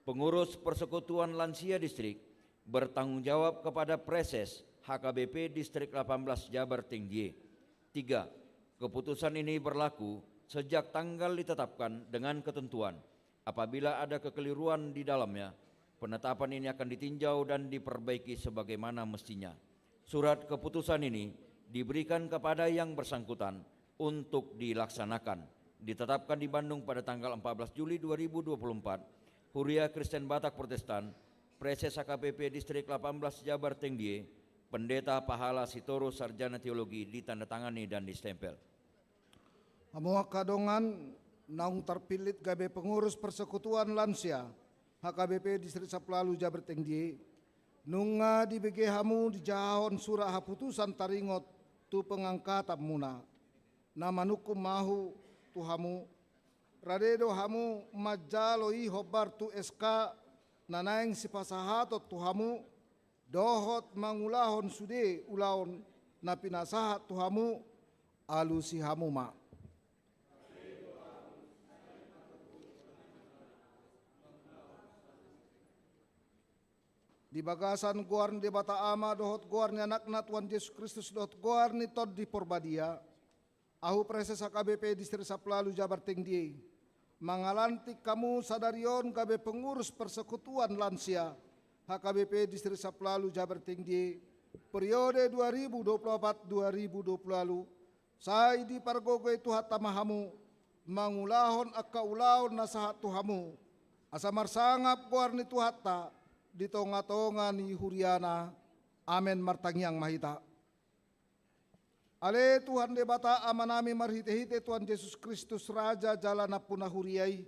pengurus persekutuan lansia distrik bertanggung jawab kepada Praeses H K B P Distrik delapan belas Jabar Tinggi. Tiga, keputusan ini berlaku sejak tanggal ditetapkan dengan ketentuan. Apabila ada kekeliruan di dalamnya, penetapan ini akan ditinjau dan diperbaiki sebagaimana mestinya. Surat keputusan ini diberikan kepada yang bersangkutan untuk dilaksanakan. Ditetapkan di Bandung pada tanggal empat belas Juli dua ribu dua puluh empat, Huria Kristen Batak Protestan, Praeses H K B P Distrik delapan belas Jabar Tinggi, Pendeta Pahala Sitorus, Sarjana Teologi, ditandatangani dan distempel. Hamu angka dongan naung tarpillit gabe pengurus persekutuan lansia H K B P Distrik Sampulu Ualu Jabar Tinggi, nunga dibege hamu dijahahon surat haputusan taringot tu pengangkatanmuna. Na manungkun ma ahu tu hamu, rade do hamu manjalo i hombar tu S K na naeng sipasahaton tu hamu, dohot mangulahon sude ulaon na pinasahat tu hamu, alusi hamu ma. Di bagasan goar ni Debata Ama dohot goar ni Anakna Tuhan Jesus Kristus dohot goar ni Tondi Porbadia, ahu Praeses H K B P Distrik Sampulu Ualu Jabar Tinggi i, mangalantik hamu sadari on gabe pengurus persekutuan lansia H K B P Distrik Sampulu Ualu Jabar Tinggi i, periode dua ribu dua puluh empat dua ribu dua puluh ualu, sai dipargogoi Tuhanta ma hamu, mangulahon angka ulaon na sahat tu hamu, asa marsangap goar ni Tuhanta di tongatonga ni huriaNa. Amen. Martangiang ma hita. Ale Tuhan Debata Amanami, marhitehite Tuhan Jesus Kristus, Raja jala Nampuna Huria i,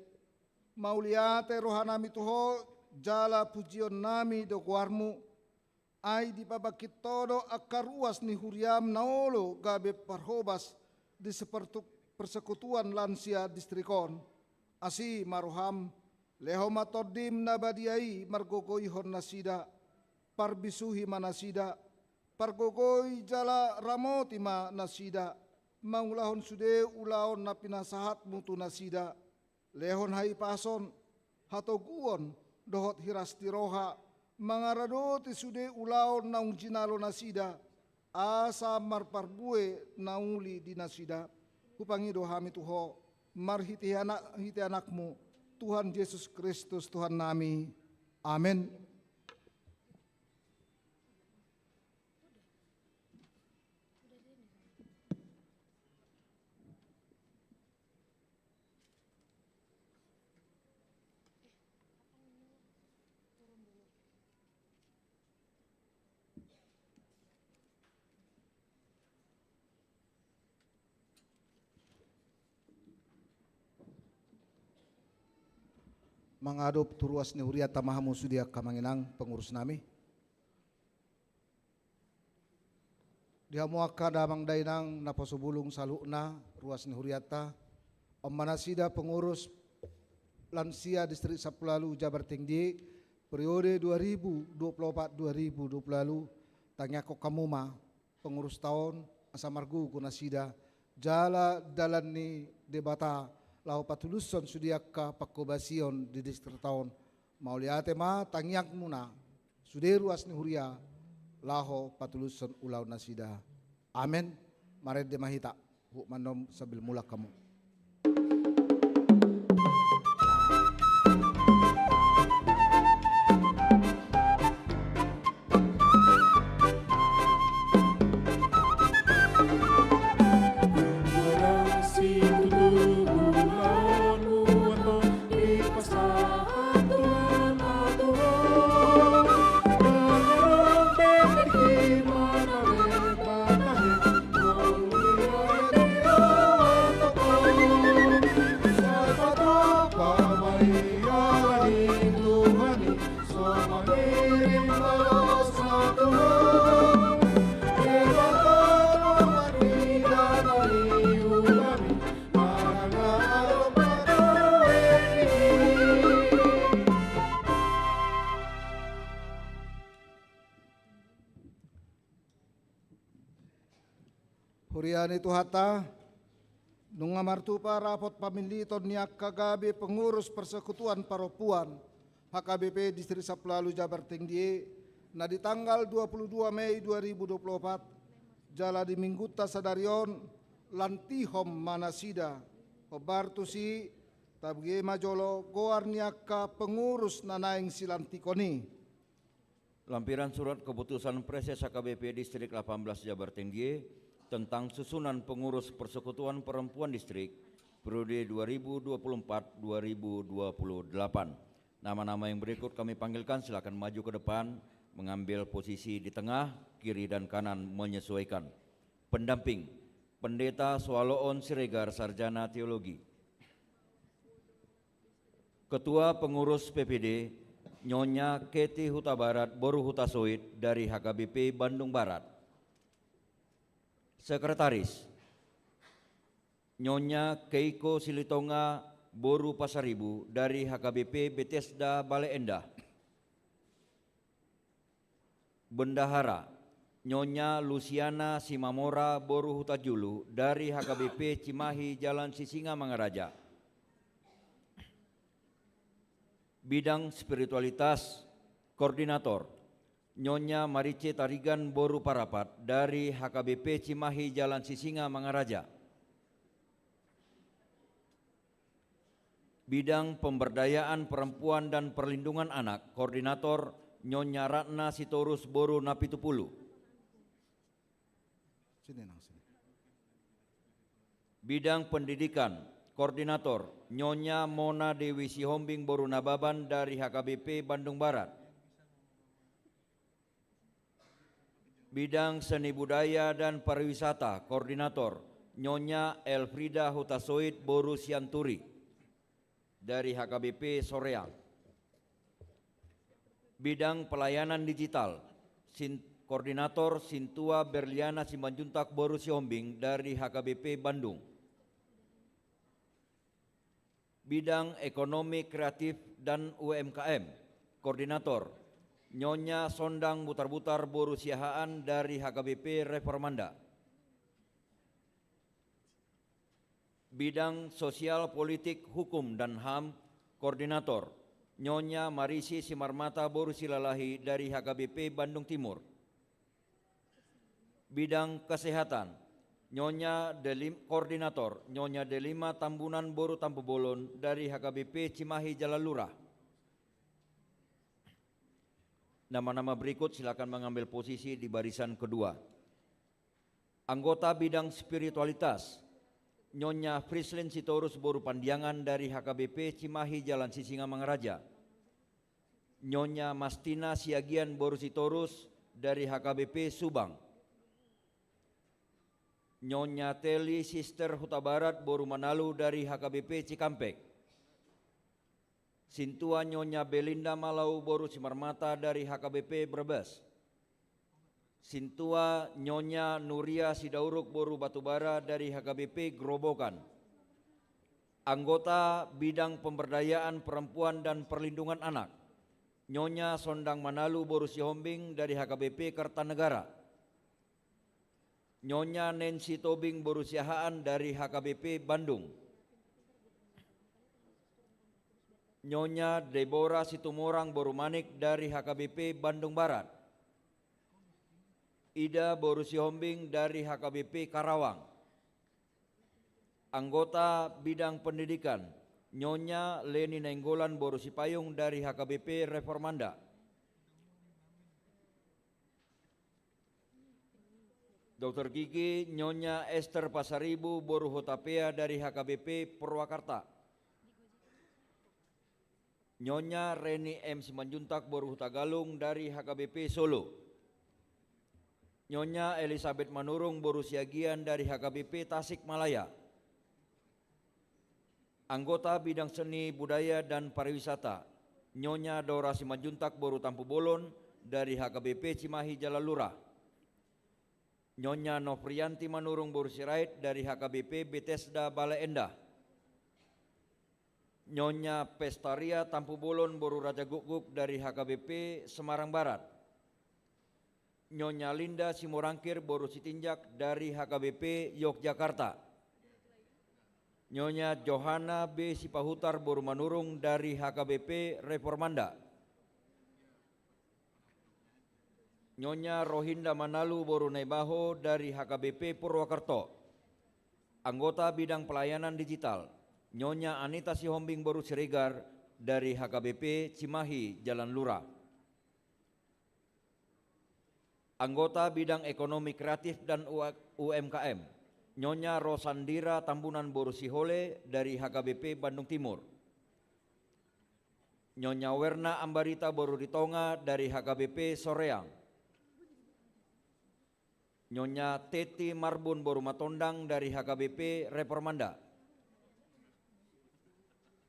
mauliate rohanami tu Ho jala pujionnami do goarMu. Ai dipabangkit Ho do angka ruas ni huriaM na olo gabe parhobas di sepertu-, persekutuan lansia distrik on. Asi ma rohaM, lehon ma TondiM na badia i margogoihon nasida, parbisuhi ma nasida, pargogoi jala ramoti ma nasida, mangulahon sude ulaon na pinasahatMu tu nasida. Lehon hahipason, hatoguon, dohot hiras ni roha, mangaradoti sude ulaon naung jinalo nasida, asa marparbue na uli di nasida. Hupangido hami tu Ho, marhite Anak-, hite AnakMu, Tuhan Jesus Kristus Tuhannami. Amen. Mangadop tu ruas ni hurianta ma hamu sude angka amang inang pengurusnami. Di hamu angka damang dainang naposo bulung saluhutna, ruas ni hurianta, on ma nasida pengurus lansia Distrik Sampulu Ualu Jabar Tinggi i, periode dua ribu dua puluh empat dua ribu dua puluh ualu, tangiangkon hamu ma pengurus ta on, asa margogo nasida, jala dalan ni Debata laho patulushon sude angka panghobasion di distrik ta on. Mauliate ma tangiangmuna, sude ruas ni huria, laho patulushon ulaon nasida. Amen. Marende ma hita. Huhut mandok sambil mulak hamu. Huria ni Tuhanta, nunga martupa rapot paminliton ni angka gabe pengurus persekutuan parompuan H K B P Distrik Sampulu Ualu Jabar Tinggi i, na di tanggal dua puluh dua Mei dua ribu dua puluh empat, jala di minggunta sadari on, lantihon ma nasida. Hombar tusi, tabege ma jolo goar ni angka pengurus na naeng silantikon i. Lampiran surat keputusan Praeses H K B P Distrik delapan belas Jabar Tinggi i tentang susunan pengurus Persekutuan Perempuan Distrik periode dua ribu dua puluh empat dua ribu dua puluh delapan. Nama-nama yang berikut kami panggilkan, silakan maju ke depan, mengambil posisi di tengah, kiri dan kanan menyesuaikan. Pendamping, Pendeta Soaloon Siregar, Sarjana Teologi. Ketua Pengurus P P D, Nyonya Kety Hutabarat boru Hutasoit dari H K B P Bandung Barat. Sekretaris, Nyonya Keiko Silitonga boru Pasaribu dari H K B P Betesda Bale Endah. Bendahara, Nyonya Lusiana Simamora boru Hutajulu dari H K B P Cimahi Jalan Sisingamangaraja. Bidang spiritualitas, koordinator, Nyonya Marice Tarigan boru Parapat dari H K B P Cimahi Jalan Sisingamangaraja. Bidang pemberdayaan perempuan dan perlindungan anak, koordinator, Nyonya Ratna Sitorus boru Napitupulu. Sini nang sini. Bidang pendidikan, koordinator, Nyonya Mona Dewi Sihombing boru Nababan dari H K B P Bandung Barat. Bidang seni budaya dan pariwisata, koordinator, Nyonya Elfrida Hutasoit boru Sianturi dari H K B P Soreang. Bidang pelayanan digital, Sin-, koordinator, Sintua Berliana Simanjuntak boru Sihombing dari H K B P Bandung. Bidang ekonomi kreatif dan U M K M, koordinator, Nyonya Sondang Butarbutar boru Siahaan dari H K B P Reformanda. Bidang sosial, politik, hukum, dan ham, koordinator, Nyonya Marisi Simarmata boru Silalahi dari H K B P Bandung Timur. Bidang kesehatan, Nyonya Delim-, koordinator, Nyonya Delima Tambunan boru Tampubolon dari H K B P Cimahi Jalan Lurah. Nama-nama berikut silakan mengambil posisi di barisan kedua. Anggota bidang spiritualitas, Nyonya Frislin Sitorus boru Pandiangan dari H K B P Cimahi Jalan Sisingamangaraja. Nyonya Mastina Siagian boru Sitorus dari H K B P Subang. Nyonya Teli Sister Hutabarat boru Manalu dari H K B P Cikampek. Sintua Nyonya Belinda Malau boru Simarmata dari H K B P Brebes. Sintua Nyonya Nuria Sidauruk boru Batubara dari H K B P Grobogan. Anggota bidang pemberdayaan perempuan dan perlindungan anak, Nyonya Sondang Manalu boru Sihombing dari H K B P Kertanegara. Nyonya Nancy Tobing boru Siahaan dari H K B P Bandung. Nyonya Deborah Situmorang boru Manik dari H K B P Bandung Barat. Ida boru Sihombing dari H K B P Karawang. Anggota bidang pendidikan, Nyonya Leni Nainggolan boru Sipayung dari H K B P Reformanda. Dokter gigi, Nyonya Esther Pasaribu boru Hutapea dari H K B P Purwakarta. Nyonya Reni M Simanjuntak boru Hutagalung dari H K B P Solo. Nyonya Elizabeth Manurung boru Siagian dari H K B P Tasikmalaya. Anggota bidang seni budaya dan pariwisata, Nyonya Dora Simanjuntak boru Tampubolon dari H K B P Cimahi Jalan Lurah. Nyonya Nofrianti Manurung boru Sirait dari H K B P Bethesda Bale Endah. Nyonya Pestaria Tampubolon boru Raja Gukguk dari H K B P Semarang Barat. Nyonya Linda Simorangkir boru Sitinjak dari H K B P Yogyakarta. Nyonya Johana B Sipahutar boru Manurung dari H K B P Reformanda. Nyonya Rohinda Manalu boru Naibaho dari H K B P Purwakerto. Anggota bidang pelayanan digital, Nyonya Anita Sihombing boru Siregar dari H K B P Cimahi Jalan Lurah. Anggota bidang ekonomi kreatif dan U-, U M K M, Nyonya Rosandira Tambunan boru Sihole dari H K B P Bandung Timur. Nyonya Werna Ambarita boru Ritonga dari H K B P Soreang. Nyonya Teti Marbun boru Matondang dari H K B P Reformanda.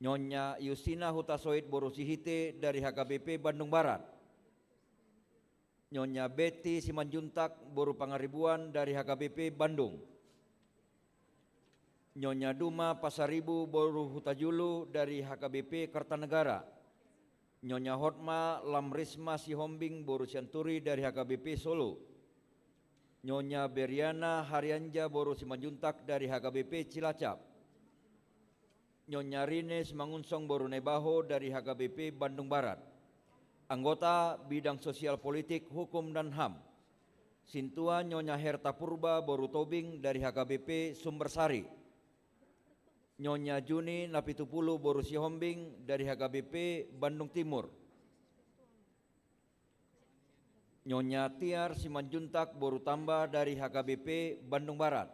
Nyonya Yustina Hutasoit boru Sihite dari H K B P Bandung Barat. Nyonya Betty Simanjuntak boru Pangaribuan dari H K B P Bandung. Nyonya Duma Pasaribu boru Hutajulu dari H K B P Kertanegara. Nyonya Hotma Lamrisma Sihombing boru Sianturi dari H K B P Solo. Nyonya Beriana Harianja boru Simanjuntak dari H K B P Cilacap. Nyonya Rine Simangunsong boru Naibaho dari H K B P Bandung Barat. Anggota bidang sosial politik, hukum, dan ham. Sintua Nyonya Herta Purba boru Tobing dari H K B P Sumbersari. Nyonya Juni Napitupulu boru Sihombing dari H K B P Bandung Timur. Nyonya Tiar Simanjuntak boru Tamba dari H K B P Bandung Barat.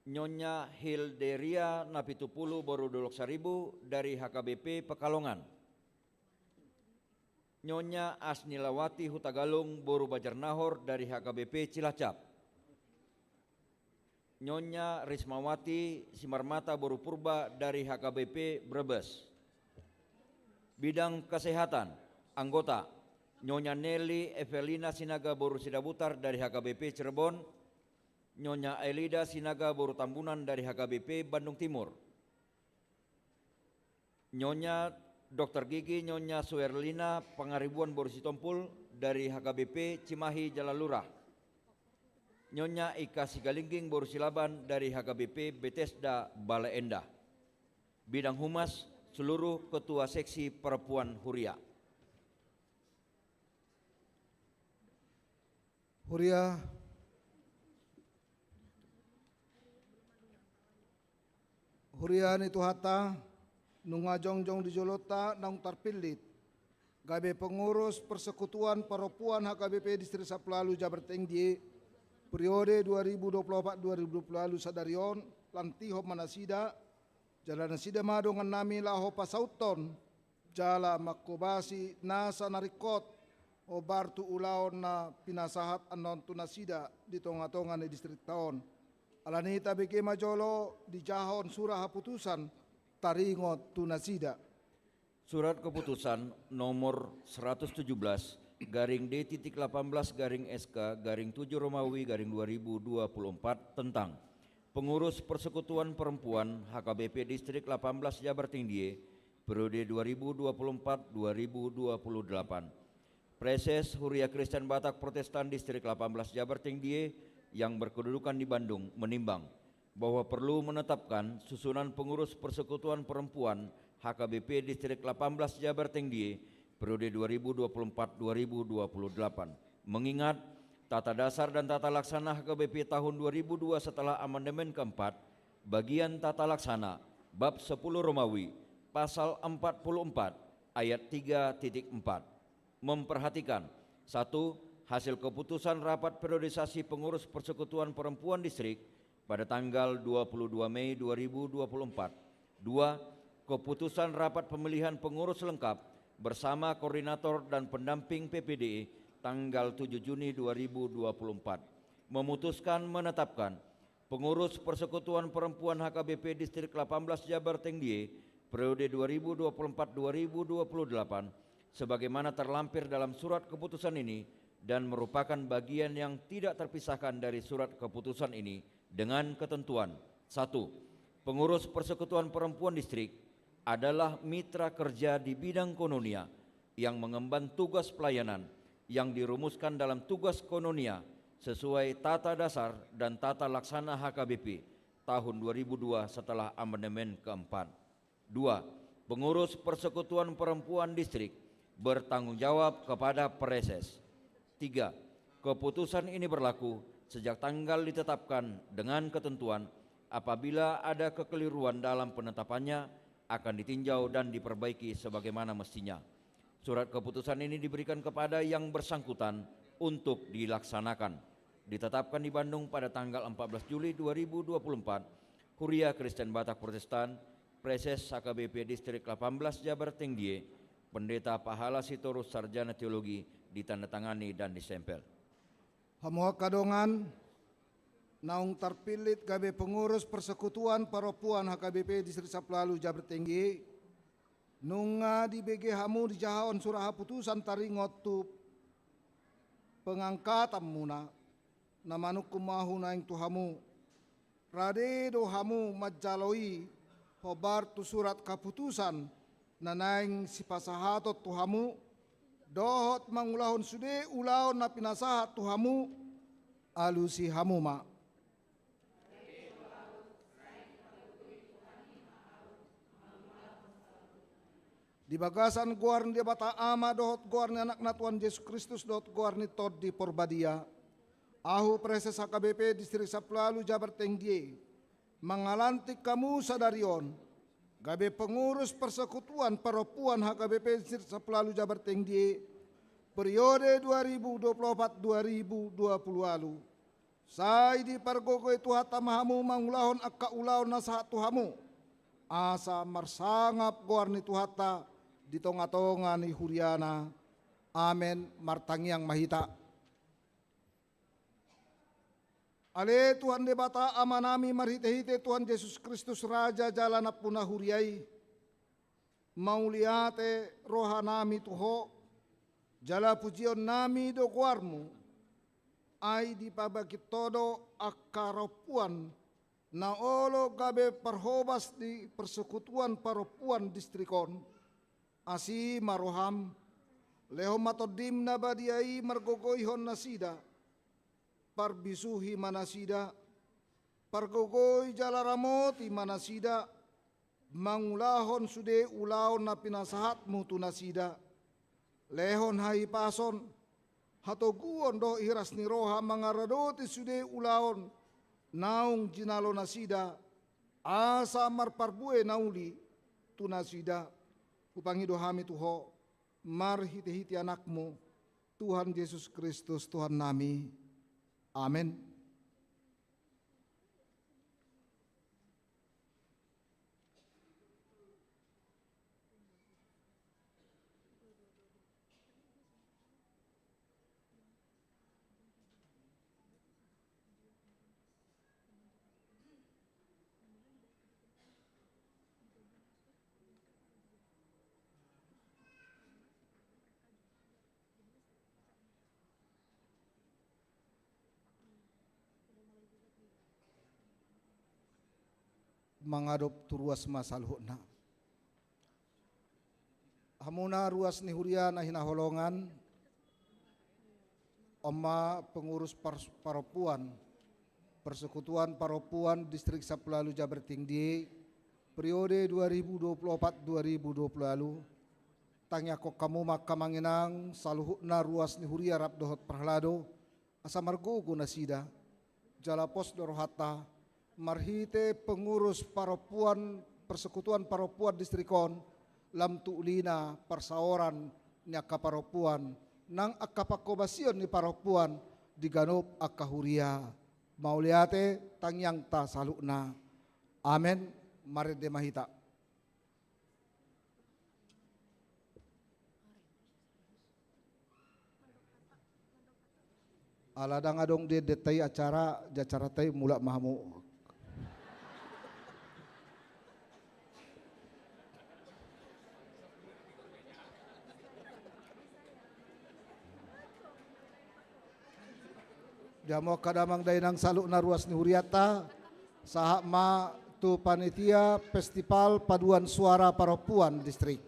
Nyonya Hilderia Napitupulu boru Dolok Saribu dari H K B P Pekalongan. Nyonya Asnilawati Hutagalung boru Bajarnahor dari H K B P Cilacap. Nyonya Rismawati Simarmata boru Purba dari H K B P Brebes. Bidang kesehatan, anggota, Nyonya Nelly Evelina Sinaga boru Sidabutar dari H K B P Cirebon, Nyonya Elida Sinaga boru Tambunan dari H K B P Bandung Timur. Nyonya Dokter Gigi, Nyonya Suerlina Pangaribuan boru Sitompul dari H K B P Cimahi Jalalurah. Nyonya Ika Sigalingging boru Silaban dari H K B P Bethesda Bale Endah. Bidang humas, seluruh ketua seksi perempuan Huria. Huria. Huria ni Tuhanta, nunga jongjong di jolonta naung tarpillit gabe pengurus Persekutuan Perempuan H K B P Distrik Sampulu Ualu Jabar Tengge, periode dua ribu dua puluh empat dua ribu dua puluh ualu sadari on, lantihon ma nasida, jala nasida ma dongannami laho pasauthon jala manghobasi nasa na ringkot, hombar tu ulaon na pinasahat annon tu nasida di tongatonga ni distrikta on. Alani i tabege ma jolo dijahahon surat haputusan taringot tu nasida. Surat keputusan nomor seratus tujuh belas garing D titik delapan belas garing S K garing tujuh Romawi garing dua ribu dua puluh empat tentang Pengurus Persekutuan Perempuan H K B P Distrik delapan belas Jabar Tengge periode dua ribu dua puluh empat dua ribu dua puluh delapan. Praeses Huria Kristen Batak Protestan Distrik delapan belas Jabar Tengge yang berkedudukan di Bandung menimbang bahwa perlu menetapkan susunan pengurus Persekutuan Perempuan H K B P Distrik delapan belas Jabar Tengge periode dua ribu dua puluh empat dua ribu dua puluh delapan. Mengingat tata dasar dan tata laksana H K B P tahun dua ribu dua setelah amandemen keempat, bagian tata laksana, bab sepuluh Romawi, pasal empat puluh empat, ayat tiga titik empat. Memperhatikan, satu, hasil keputusan rapat periodisasi pengurus Persekutuan Perempuan Distrik pada tanggal dua puluh dua Mei dua ribu dua puluh empat. Dua, keputusan rapat pemilihan pengurus lengkap bersama koordinator dan pendamping P P D E tanggal tujuh Juni dua ribu dua puluh empat. Memutuskan menetapkan pengurus Persekutuan Perempuan H K B P Distrik delapan belas Jabar Tengge periode dua ribu dua puluh empat dua ribu dua puluh delapan sebagaimana terlampir dalam surat keputusan ini dan merupakan bagian yang tidak terpisahkan dari surat keputusan ini dengan ketentuan, satu, pengurus Persekutuan Perempuan Distrik adalah mitra kerja di bidang koinonia yang mengemban tugas pelayanan yang dirumuskan dalam tugas koinonia sesuai tata dasar dan tata laksana H K B P tahun dua ribu dua setelah amandemen keempat. Dua, pengurus Persekutuan Perempuan Distrik bertanggung jawab kepada Praeses. Tiga, keputusan ini berlaku sejak tanggal ditetapkan dengan ketentuan, apabila ada kekeliruan dalam penetapannya, akan ditinjau dan diperbaiki sebagaimana mestinya. Surat keputusan ini diberikan kepada yang bersangkutan untuk dilaksanakan. Ditetapkan di Bandung pada tanggal empat belas Juli dua ribu dua puluh empat, Huria Kristen Batak Protestan, Praeses H K B P Distrik delapan belas Jabar Tengge, Pendeta Pahala Sitorus, Sarjana Teologi, ditandatangani dan disempel. Hamu angka dongan, naung tarpillit gabe pengurus Persekutuan Perempuan H K B P Distrik Sampulu Ualu Jabar Tengge, nunga dibege hamu dijahahon surat haputusan taringot tu pengangkatanmuna, na manungkun ma ahu naeng tu hamu. Rade do hamu manjalo i hombar tu surat haputusan na naeng sipasahaton tu hamu, dohot mangulahon sude ulaon na pinasahat tu hamu, alusi hamu ma. Di bagasan goar ni Debata Ama dohot goar ni Anakna Tuhan Jesus Kristus dohot goar ni Tondi Porbadia, ahu Praeses H K B P Distrik Sampulu Ualu Jabar Tengdie, mangalantik hamu sadari on gabe pengurus persekutuan parompuan H K B P Distrik Sampulu Ualu Jabar Tengdie, periode dua ribu dua puluh opat dua ribu dua puluh ualu. Sai dipargogoi Tuhanta ma hamu mangulahon angka ulaon na sahat tu hamu, asa marsangap goar ni Tuhanta di tongatonga ni huriana. Amen. Martangiang ma hita. Ale Tuhan Debata Amanami, marhitehite Tuhan Jesus Kristus, Raja jala Nampuna huria i, mauliate rohanami tu Ho, jala pujionnami do goarmu. Ai dipabangkit Ho do angka parompuan na olo gabe parhobas di persekutuan parompuan distrik on. Asi ma roham, lehon ma Tondim na badia i margogoihon nasida, parbisuhi ma nasida, pargogoi jala ramoti ma nasida, mangulahon sude ulaon na pinasahatmu tu nasida. Lehon hahipason, hatoguon dohot iras ni roha mangaradoti sude ulaon naung jinalo nasida, asa marparbue na uli tu nasida. Hupangido hami tu Ho, marhitehite Anakmu, Tuhan Jesus Kristus Tuhannami. Amen. Mangadop tu ruas ma saluhutna. Hamuna ruas ni huria na hinaholongan, on ma pengurus par-, parompuan, Persekutuan Parompuan Distrik Sampulu Ualu Jabar Tengdie, periode dua ribu dua puluh opat dua ribu dua puluh ualu. Tangiangkon hamu ma angka amang inang, saluhutna ruas ni huria rap dohot parhalado, asa margogo nasida, jala pos do rohanta, marhite pengurus parompuan, Persekutuan Parompuan Distrik on, lam tu ulina parsaoran ni angka parompuan, nang angka panghobasion ni parompuan di ganup angka huria. Mauliate, tangiangta saluhutna. Amen. Marende ma hita. Ala ndang adong di endenta i acara, di acaranta i mulak ma hamu. Di hamu angka damang dainang saluhutna ruas ni hurianta, sahat ma tu panitia Festival Paduan Suara Parompuan Distrik.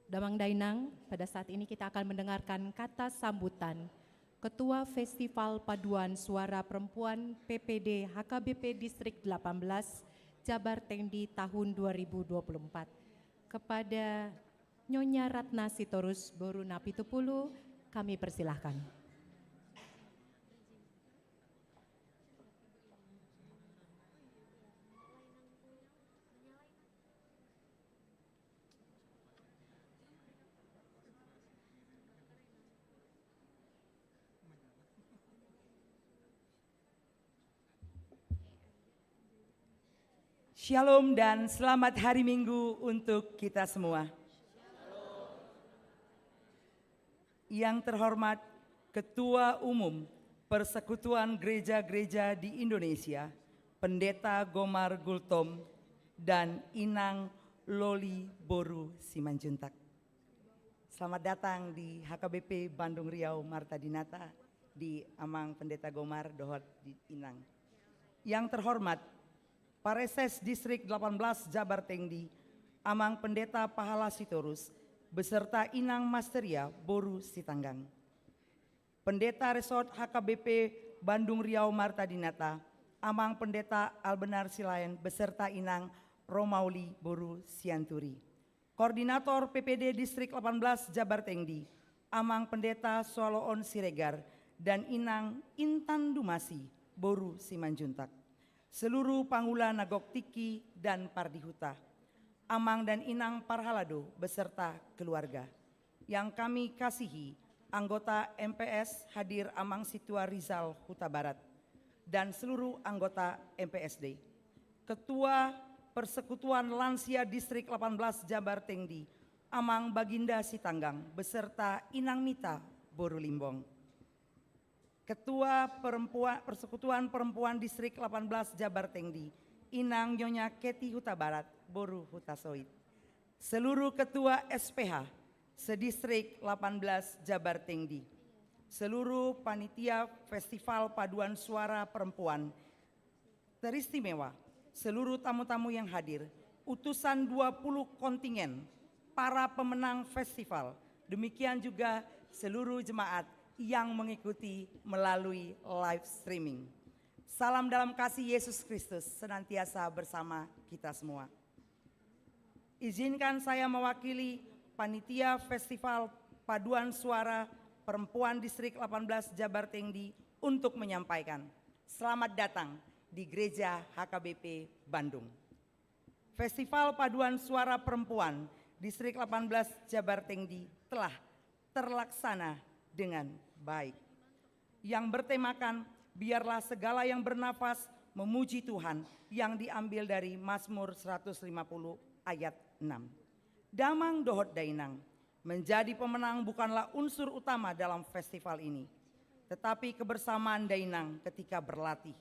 Damang dainang, pada saat ini kita akan mendengarkan kata sambutan Ketua Festival Paduan Suara Perempuan P P D H K B P Distrik delapan belas Jabar Tengdie tahun dua ribu dua puluh empat. Kepada Nyonya Ratna Sitorus Boru Napitupulu, kami persilahkan. Shalom dan selamat hari Minggu untuk kita semua. Yang terhormat Ketua Umum Persekutuan Gereja-Gereja di Indonesia, Pendeta Gomar Gultom, dan Inang Loli boru Simanjuntak. Selamat datang di H K B P Bandung Riau Marta Dinata, di Amang Pendeta Gomar dohot di Inang. Yang terhormat, Pareses Distrik delapan belas Jabar Tengdi, Amang Pendeta Pahala Sitorus, beserta Inang Masteria boru Sitanggang. Pendeta Resort H K B P Bandung Riau Marta Dinata, Amang Pendeta Albenar Silaen beserta Inang Romauli boru Sianturi. Koordinator P P D Distrik delapan belas Jabar Tengdi, Amang Pendeta Soaloon Siregar dan Inang Intan Dumasi boru Simanjuntak. Seluruh pangula na gok tingki dan pardihuta, Amang dan Inang parhalado beserta keluarga. Yang kami kasihi, anggota M P S hadir Amang Situa Rizal Hutabarat, dan seluruh anggota M P S D. Ketua Persekutuan Lansia Distrik delapan belas Jabar Tengdi, Amang Baginda Sitanggang, beserta Inang Mita boru Limbong. Ketua Perempuan, Persekutuan Perempuan Distrik delapan belas Jabar Tengdi, Inang Nyonya Keti Hutabarat boru Hutasoit. Seluruh ketua S P H sedistrik delapan belas Jabar Tengdi. Seluruh panitia Festival Paduan Suara Perempuan teristimewa, seluruh tamu-tamu yang hadir, utusan dua puluh kontingen para pemenang festival, demikian juga seluruh jemaat yang mengikuti melalui live streaming. Salam dalam kasih Yesus Kristus senantiasa bersama kita semua. Izinkan saya mewakili panitia Festival Paduan Suara Perempuan Distrik delapan belas Jabar Tengdi untuk menyampaikan selamat datang di Gereja H K B P Bandung. Festival Paduan Suara Perempuan Distrik delapan belas Jabar Tengdi telah terlaksana dengan baik. Yang bertemakan, "Biarlah segala yang bernafas memuji Tuhan," yang diambil dari Mazmur seratus lima puluh ayat enam. Damang dohot dainang, menjadi pemenang bukanlah unsur utama dalam festival ini, tetapi kebersamaan dainang ketika berlatih.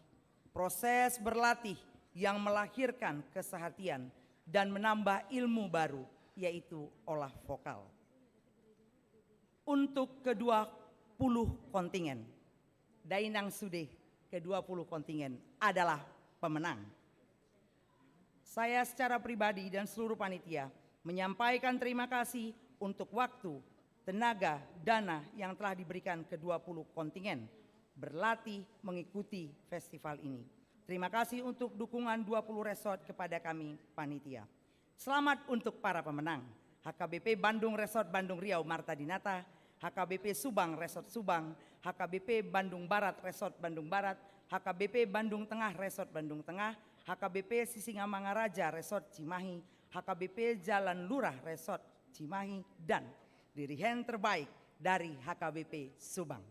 Proses berlatih yang melahirkan kesehatian dan menambah ilmu baru, yaitu olah vokal. Untuk kedua puluh kontingen, dainang sude kedua puluh kontingen adalah pemenang. Saya secara pribadi dan seluruh panitia menyampaikan terima kasih untuk waktu, tenaga, dana yang telah diberikan kedua puluh kontingen berlatih mengikuti festival ini. Terima kasih untuk dukungan dua puluh resort kepada kami, panitia. Selamat untuk para pemenang. H K B P Bandung Resort Bandung Riau Marta Dinata, H K B P Subang Resort Subang, H K B P Bandung Barat Resort Bandung Barat, H K B P Bandung Tengah Resort Bandung Tengah, H K B P Sisingamangaraja Resort Cimahi, H K B P Jalan Lurah Resort Cimahi, dan dirigen terbaik dari H K B P Subang.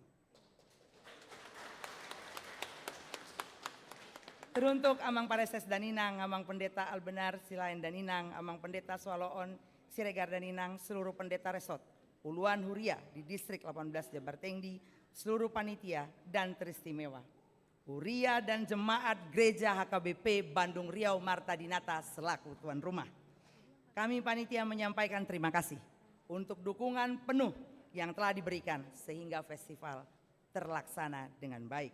Teruntuk Amang Pareses Daninang, Amang Pendeta Albenar Silaen Daninang, Amang Pendeta Soaloon Siregar Daninang, seluruh pendeta resort, uluan huria di Distrik delapan belas Jabar Tengdi, seluruh panitia, dan teristimewa huria dan jemaat Gereja H K B P Bandung Riau Marta Dinata selaku tuan rumah. Kami panitia menyampaikan terima kasih untuk dukungan penuh yang telah diberikan sehingga festival terlaksana dengan baik.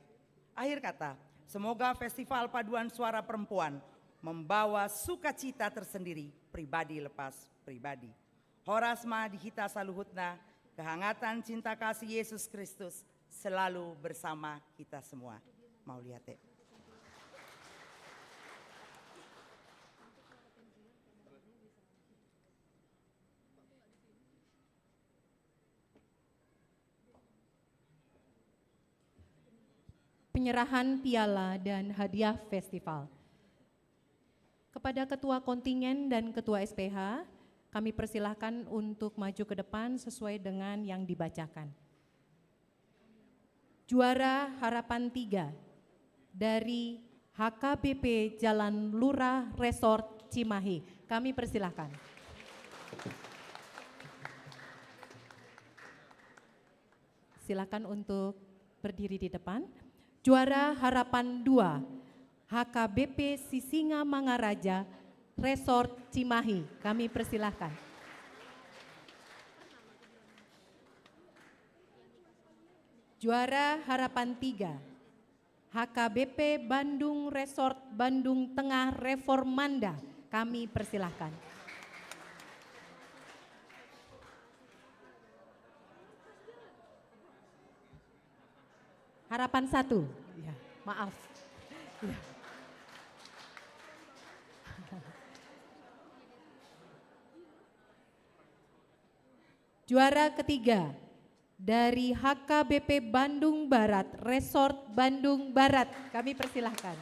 Akhir kata, semoga Festival Paduan Suara Perempuan membawa sukacita tersendiri pribadi lepas pribadi. Horas ma di hita saluhutna, kehangatan cinta kasih Yesus Kristus selalu bersama kita semua. Mauliate. Penyerahan piala dan hadiah festival. Kepada Ketua Kontingen dan Ketua S P H, kami persilahkan untuk maju ke depan sesuai dengan yang dibacakan. Juara Harapan tiga dari H K B P Jalan Lurah Resort Cimahi. Kami persilahkan. Silakan untuk berdiri di depan. Juara Harapan dua, H K B P Sisingamangaraja, Resort Cimahi. Kami persilahkan. Juara harapan tiga, H K B P Bandung Resort Bandung Tengah Reformanda. Kami persilahkan. Harapan satu. Ya, maaf. Ya. Juara ketiga dari H K B P Bandung Barat, Resort Bandung Barat. Kami persilahkan.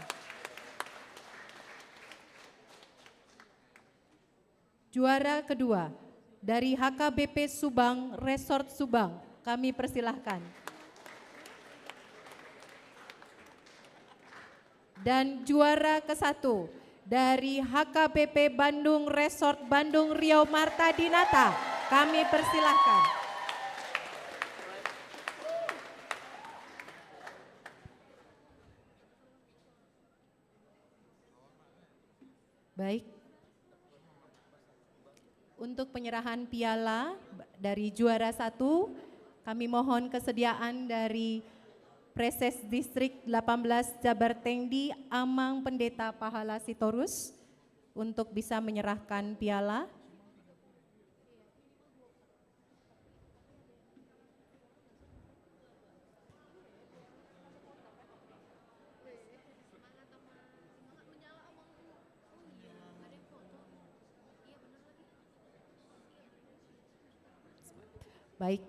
Juara kedua dari H K B P Subang, Resort Subang. Kami persilahkan. Dan juara kesatu dari H K B P Bandung Resort Bandung, Rio Marta Dinata. Kami persilahkan. Baik. Untuk penyerahan piala dari juara satu, kami mohon kesediaan dari Praeses Distrik delapan belas Jabar Tengdi, Amang Pendeta Pahala Sitorus, untuk bisa menyerahkan piala. Baik,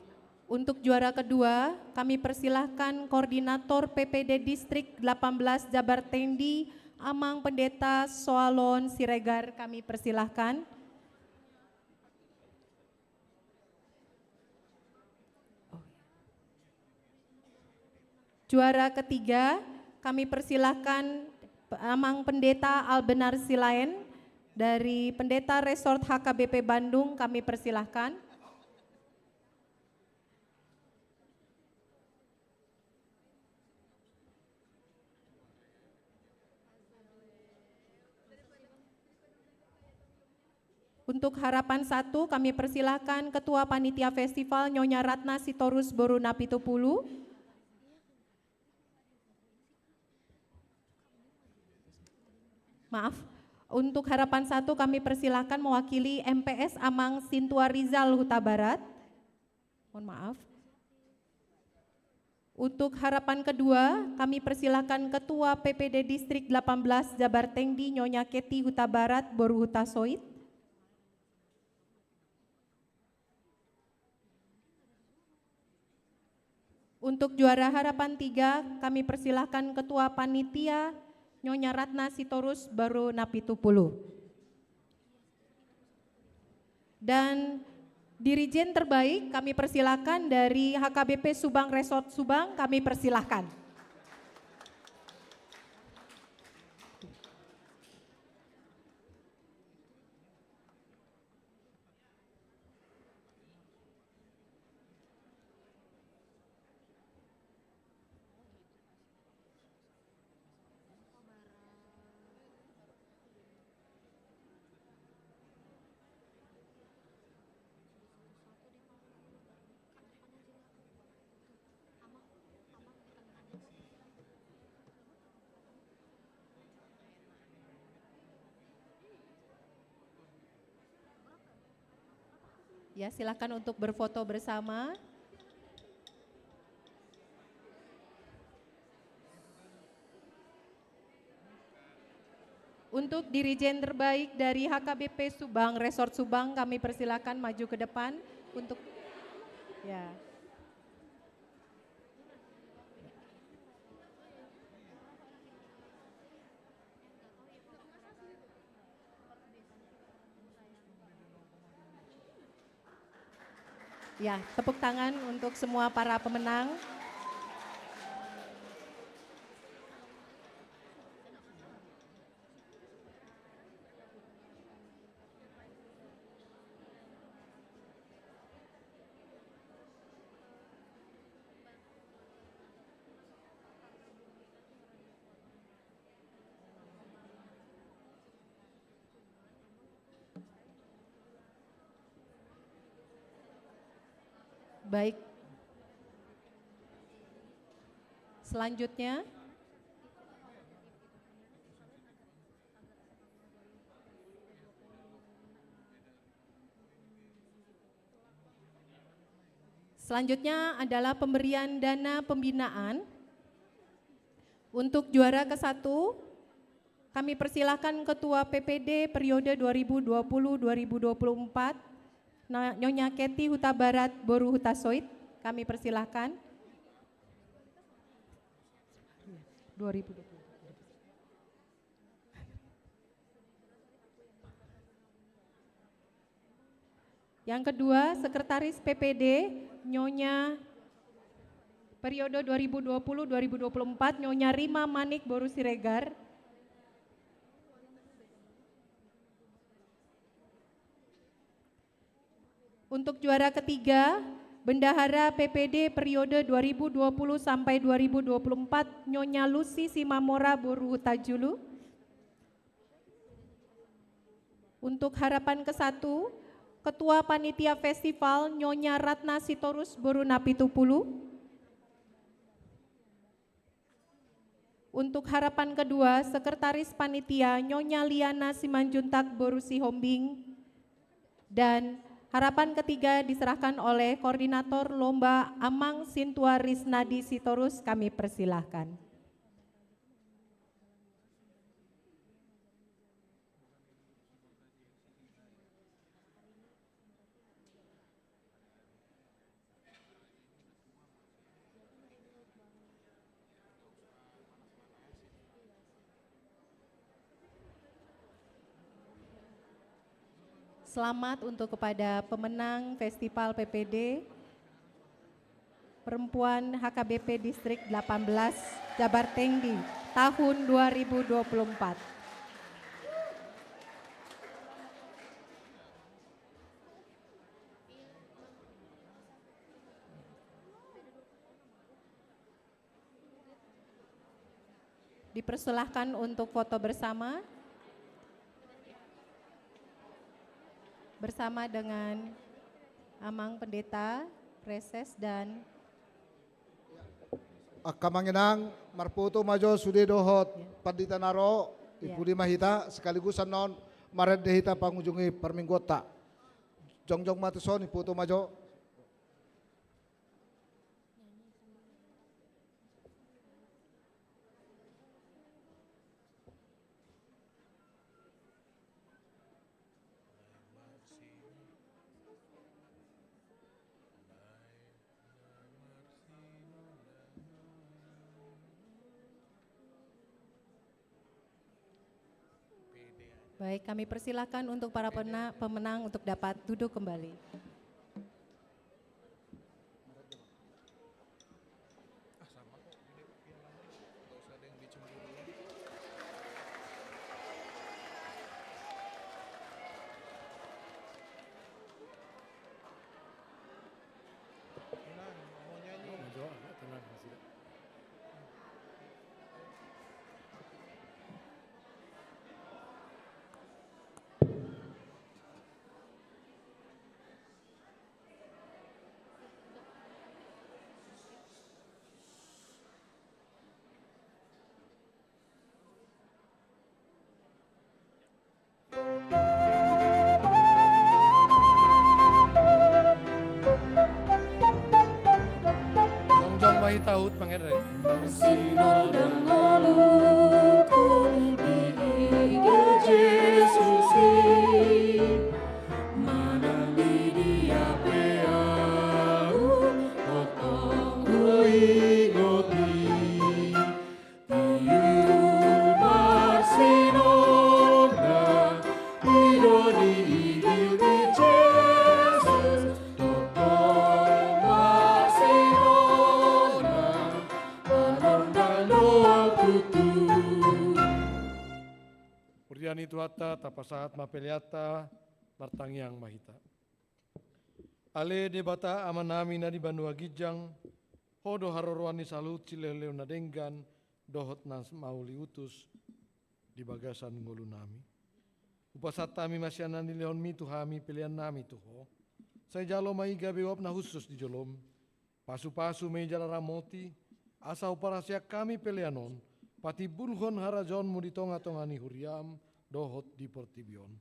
untuk juara kedua, kami persilahkan Koordinator P P D Distrik delapan belas Jabar Tengdi, Amang Pendeta Soalon Siregar, kami persilahkan. Juara ketiga, kami persilahkan Amang Pendeta Albenar Silaen dari Pendeta Resort H K B P Bandung, kami persilahkan. Untuk harapan satu, kami persilahkan Ketua Panitia Festival, Nyonya Ratna Sitorus, boru Napitupulu. Maaf, untuk harapan satu kami persilahkan mewakili M P S Amang Sintua Rizal, Hutabarat. Mohon maaf. Untuk harapan kedua, kami persilahkan Ketua P P D Distrik delapan belas Jabar Tengdi, Nyonya Keti, Hutabarat, boru Hutasoit. Untuk juara harapan tiga, kami persilahkan Ketua Panitia, Nyonya Ratna Sitorus, boru Napitupulu. Dan dirijen terbaik kami persilahkan dari H K B P Subang Resort Subang, kami persilahkan. Ya, silakan untuk berfoto bersama. Untuk dirijen terbaik dari H K B P Subang, Resort Subang, kami persilakan maju ke depan untuk, ya. Ya, tepuk tangan untuk semua para pemenang. Baik. Selanjutnya. Selanjutnya adalah pemberian dana pembinaan. Untuk juara kesatu, kami persilahkan Ketua P P D periode dua ribu dua puluh dua ribu dua puluh empat, Na-, Nyonya Kety Hutabarat boru Hutasoit, kami persilahkan. Dua ribu dua puluh. Yang kedua, Sekretaris P P D, Nyonya, periode dua ribu dua puluh dua ribu dua puluh empat, Nyonya Rima Manik boru Siregar. Untuk juara ketiga, Bendahara P P D periode dua ribu dua puluh sampai dua ribu dua puluh empat, Nyonya Lucy Simamora boru Hutajulu. Untuk harapan kesatu, Ketua Panitia Festival, Nyonya Ratna Sitorus boru Napitupulu. Untuk harapan kedua, Sekretaris Panitia, Nyonya Liana Simanjuntak boru Sihombing. Dan harapan ketiga diserahkan oleh Koordinator Lomba, Amang Sintua Risnadi Sitorus, kami persilahkan. Selamat untuk kepada pemenang Festival P P D Perempuan H K B P Distrik delapan belas Jabar Tengdi tahun dua ribu dua puluh empat. Dipersilahkan untuk foto bersama. Bersama dengan Amang Pendeta, Praeses dan Angka amang inang, marfoto ma jo sude dohot Ya. Pandita na ro, Ya. i pudi ma hita, sekaligus annon marende hita pangujungi parmingguonta. Jongjong ma tuson, i foto ma jo. Baik, kami persilakan untuk para pena-, pemenang untuk dapat duduk kembali. Jongjong ma hita huhut mangendeng. Sinondang ngolungku di iga Jesus i, manang di dia pe ahu tongtong huingot i. Tiur marsinondang, i do ni idiot i Jesus, tongtong marsinondang, manondang do au tutu. Huria ni Tuhanta, tapasahat ma peleanta, martangiang ma hita. Ale Debata Amanami na di banua ginjang, Ho do haroroan ni saluhut silehonlehon na denggan dohot na mauli utus di bagasan ngolunami. Hupasahat hami ma sian na nilehonmi tu hami peleannami tu Ho, Sai jalo ma i gabe uap na hushus di jolom. Pasupasu ma i jala ramoti, asa huparhaseang hami pelean on patimbulhon harajaonmu di tongatonga ni huriam dohot di portibi on.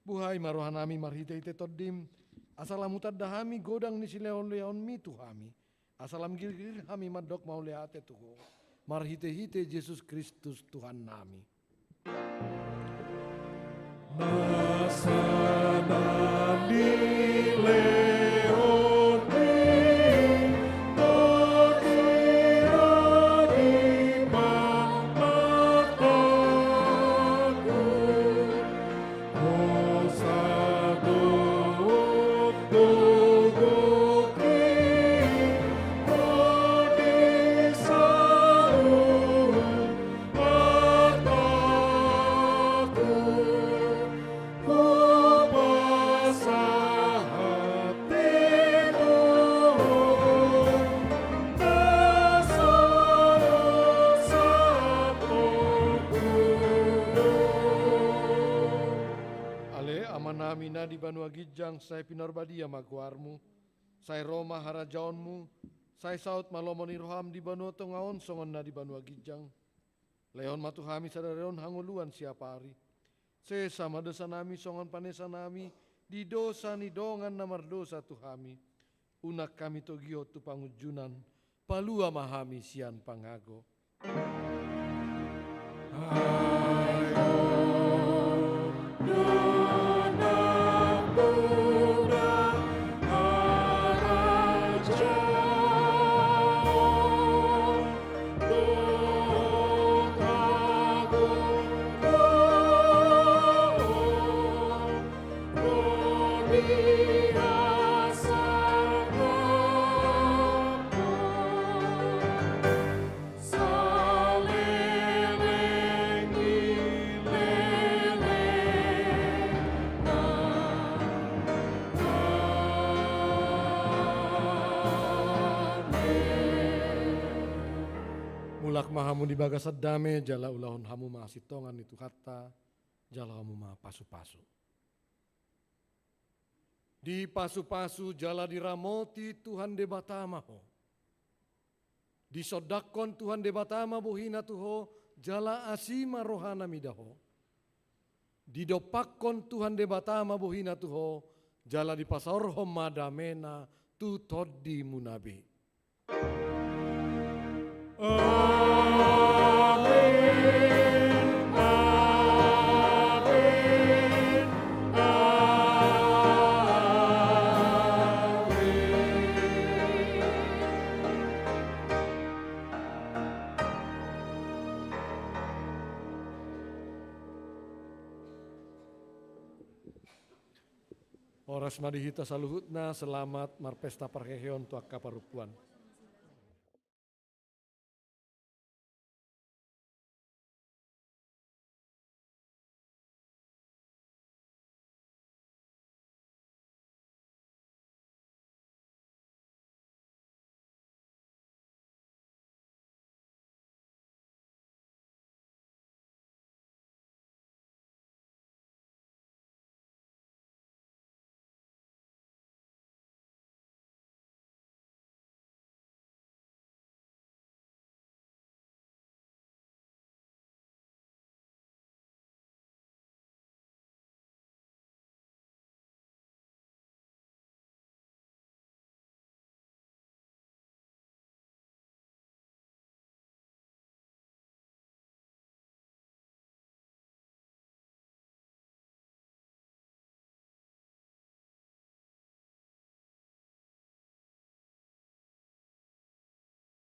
Buhai ma rohanami marhitehite Tondim, asa lam hutanda hami godang ni silehonlehonmi tu hami, asa lam girgir hami mandok mauliate tu Ho, marhitehite Jesus Kristus Tuhannami. Nasa na nilehon ni Nabi ma mataku, hosa do goki, hodi saut mataku, hupasahat di Ho na so saporku. Ale Amanami na di banua ginjang, sai pinarbadia ma goarmu, sai ro ma harajaonmu, sai saut ma lomo ni roham di banua tonga on songon na di banua ginjang. Lehon ma tu hami sadari on hangoluan siapari. Sesa ma dosanami songon panesanami di dosa ni dongan na mardosa tu hami. Unang hami togihon tu pangunjunan, palua ma hami sian pangago. Mulak ma hamu di bagasan dame, jala ulahon hamu ma hasintongan ni Tuhanta, jalo hamu ma pasupasu. Dipasupasu jala diramoti Tuhan Debata ma ho. Disondangkon Tuhan Debata ma bohina tu ho, jala asi ma rohana mida ho. Didompakkon Tuhan Debata ma bohina tu ho, jala dipasaorhon ma damena tu tondimuna be. Amen, amen, amen. Horas ma di hita saluhutna, selamat marpesta parheheon tu angka parompuan.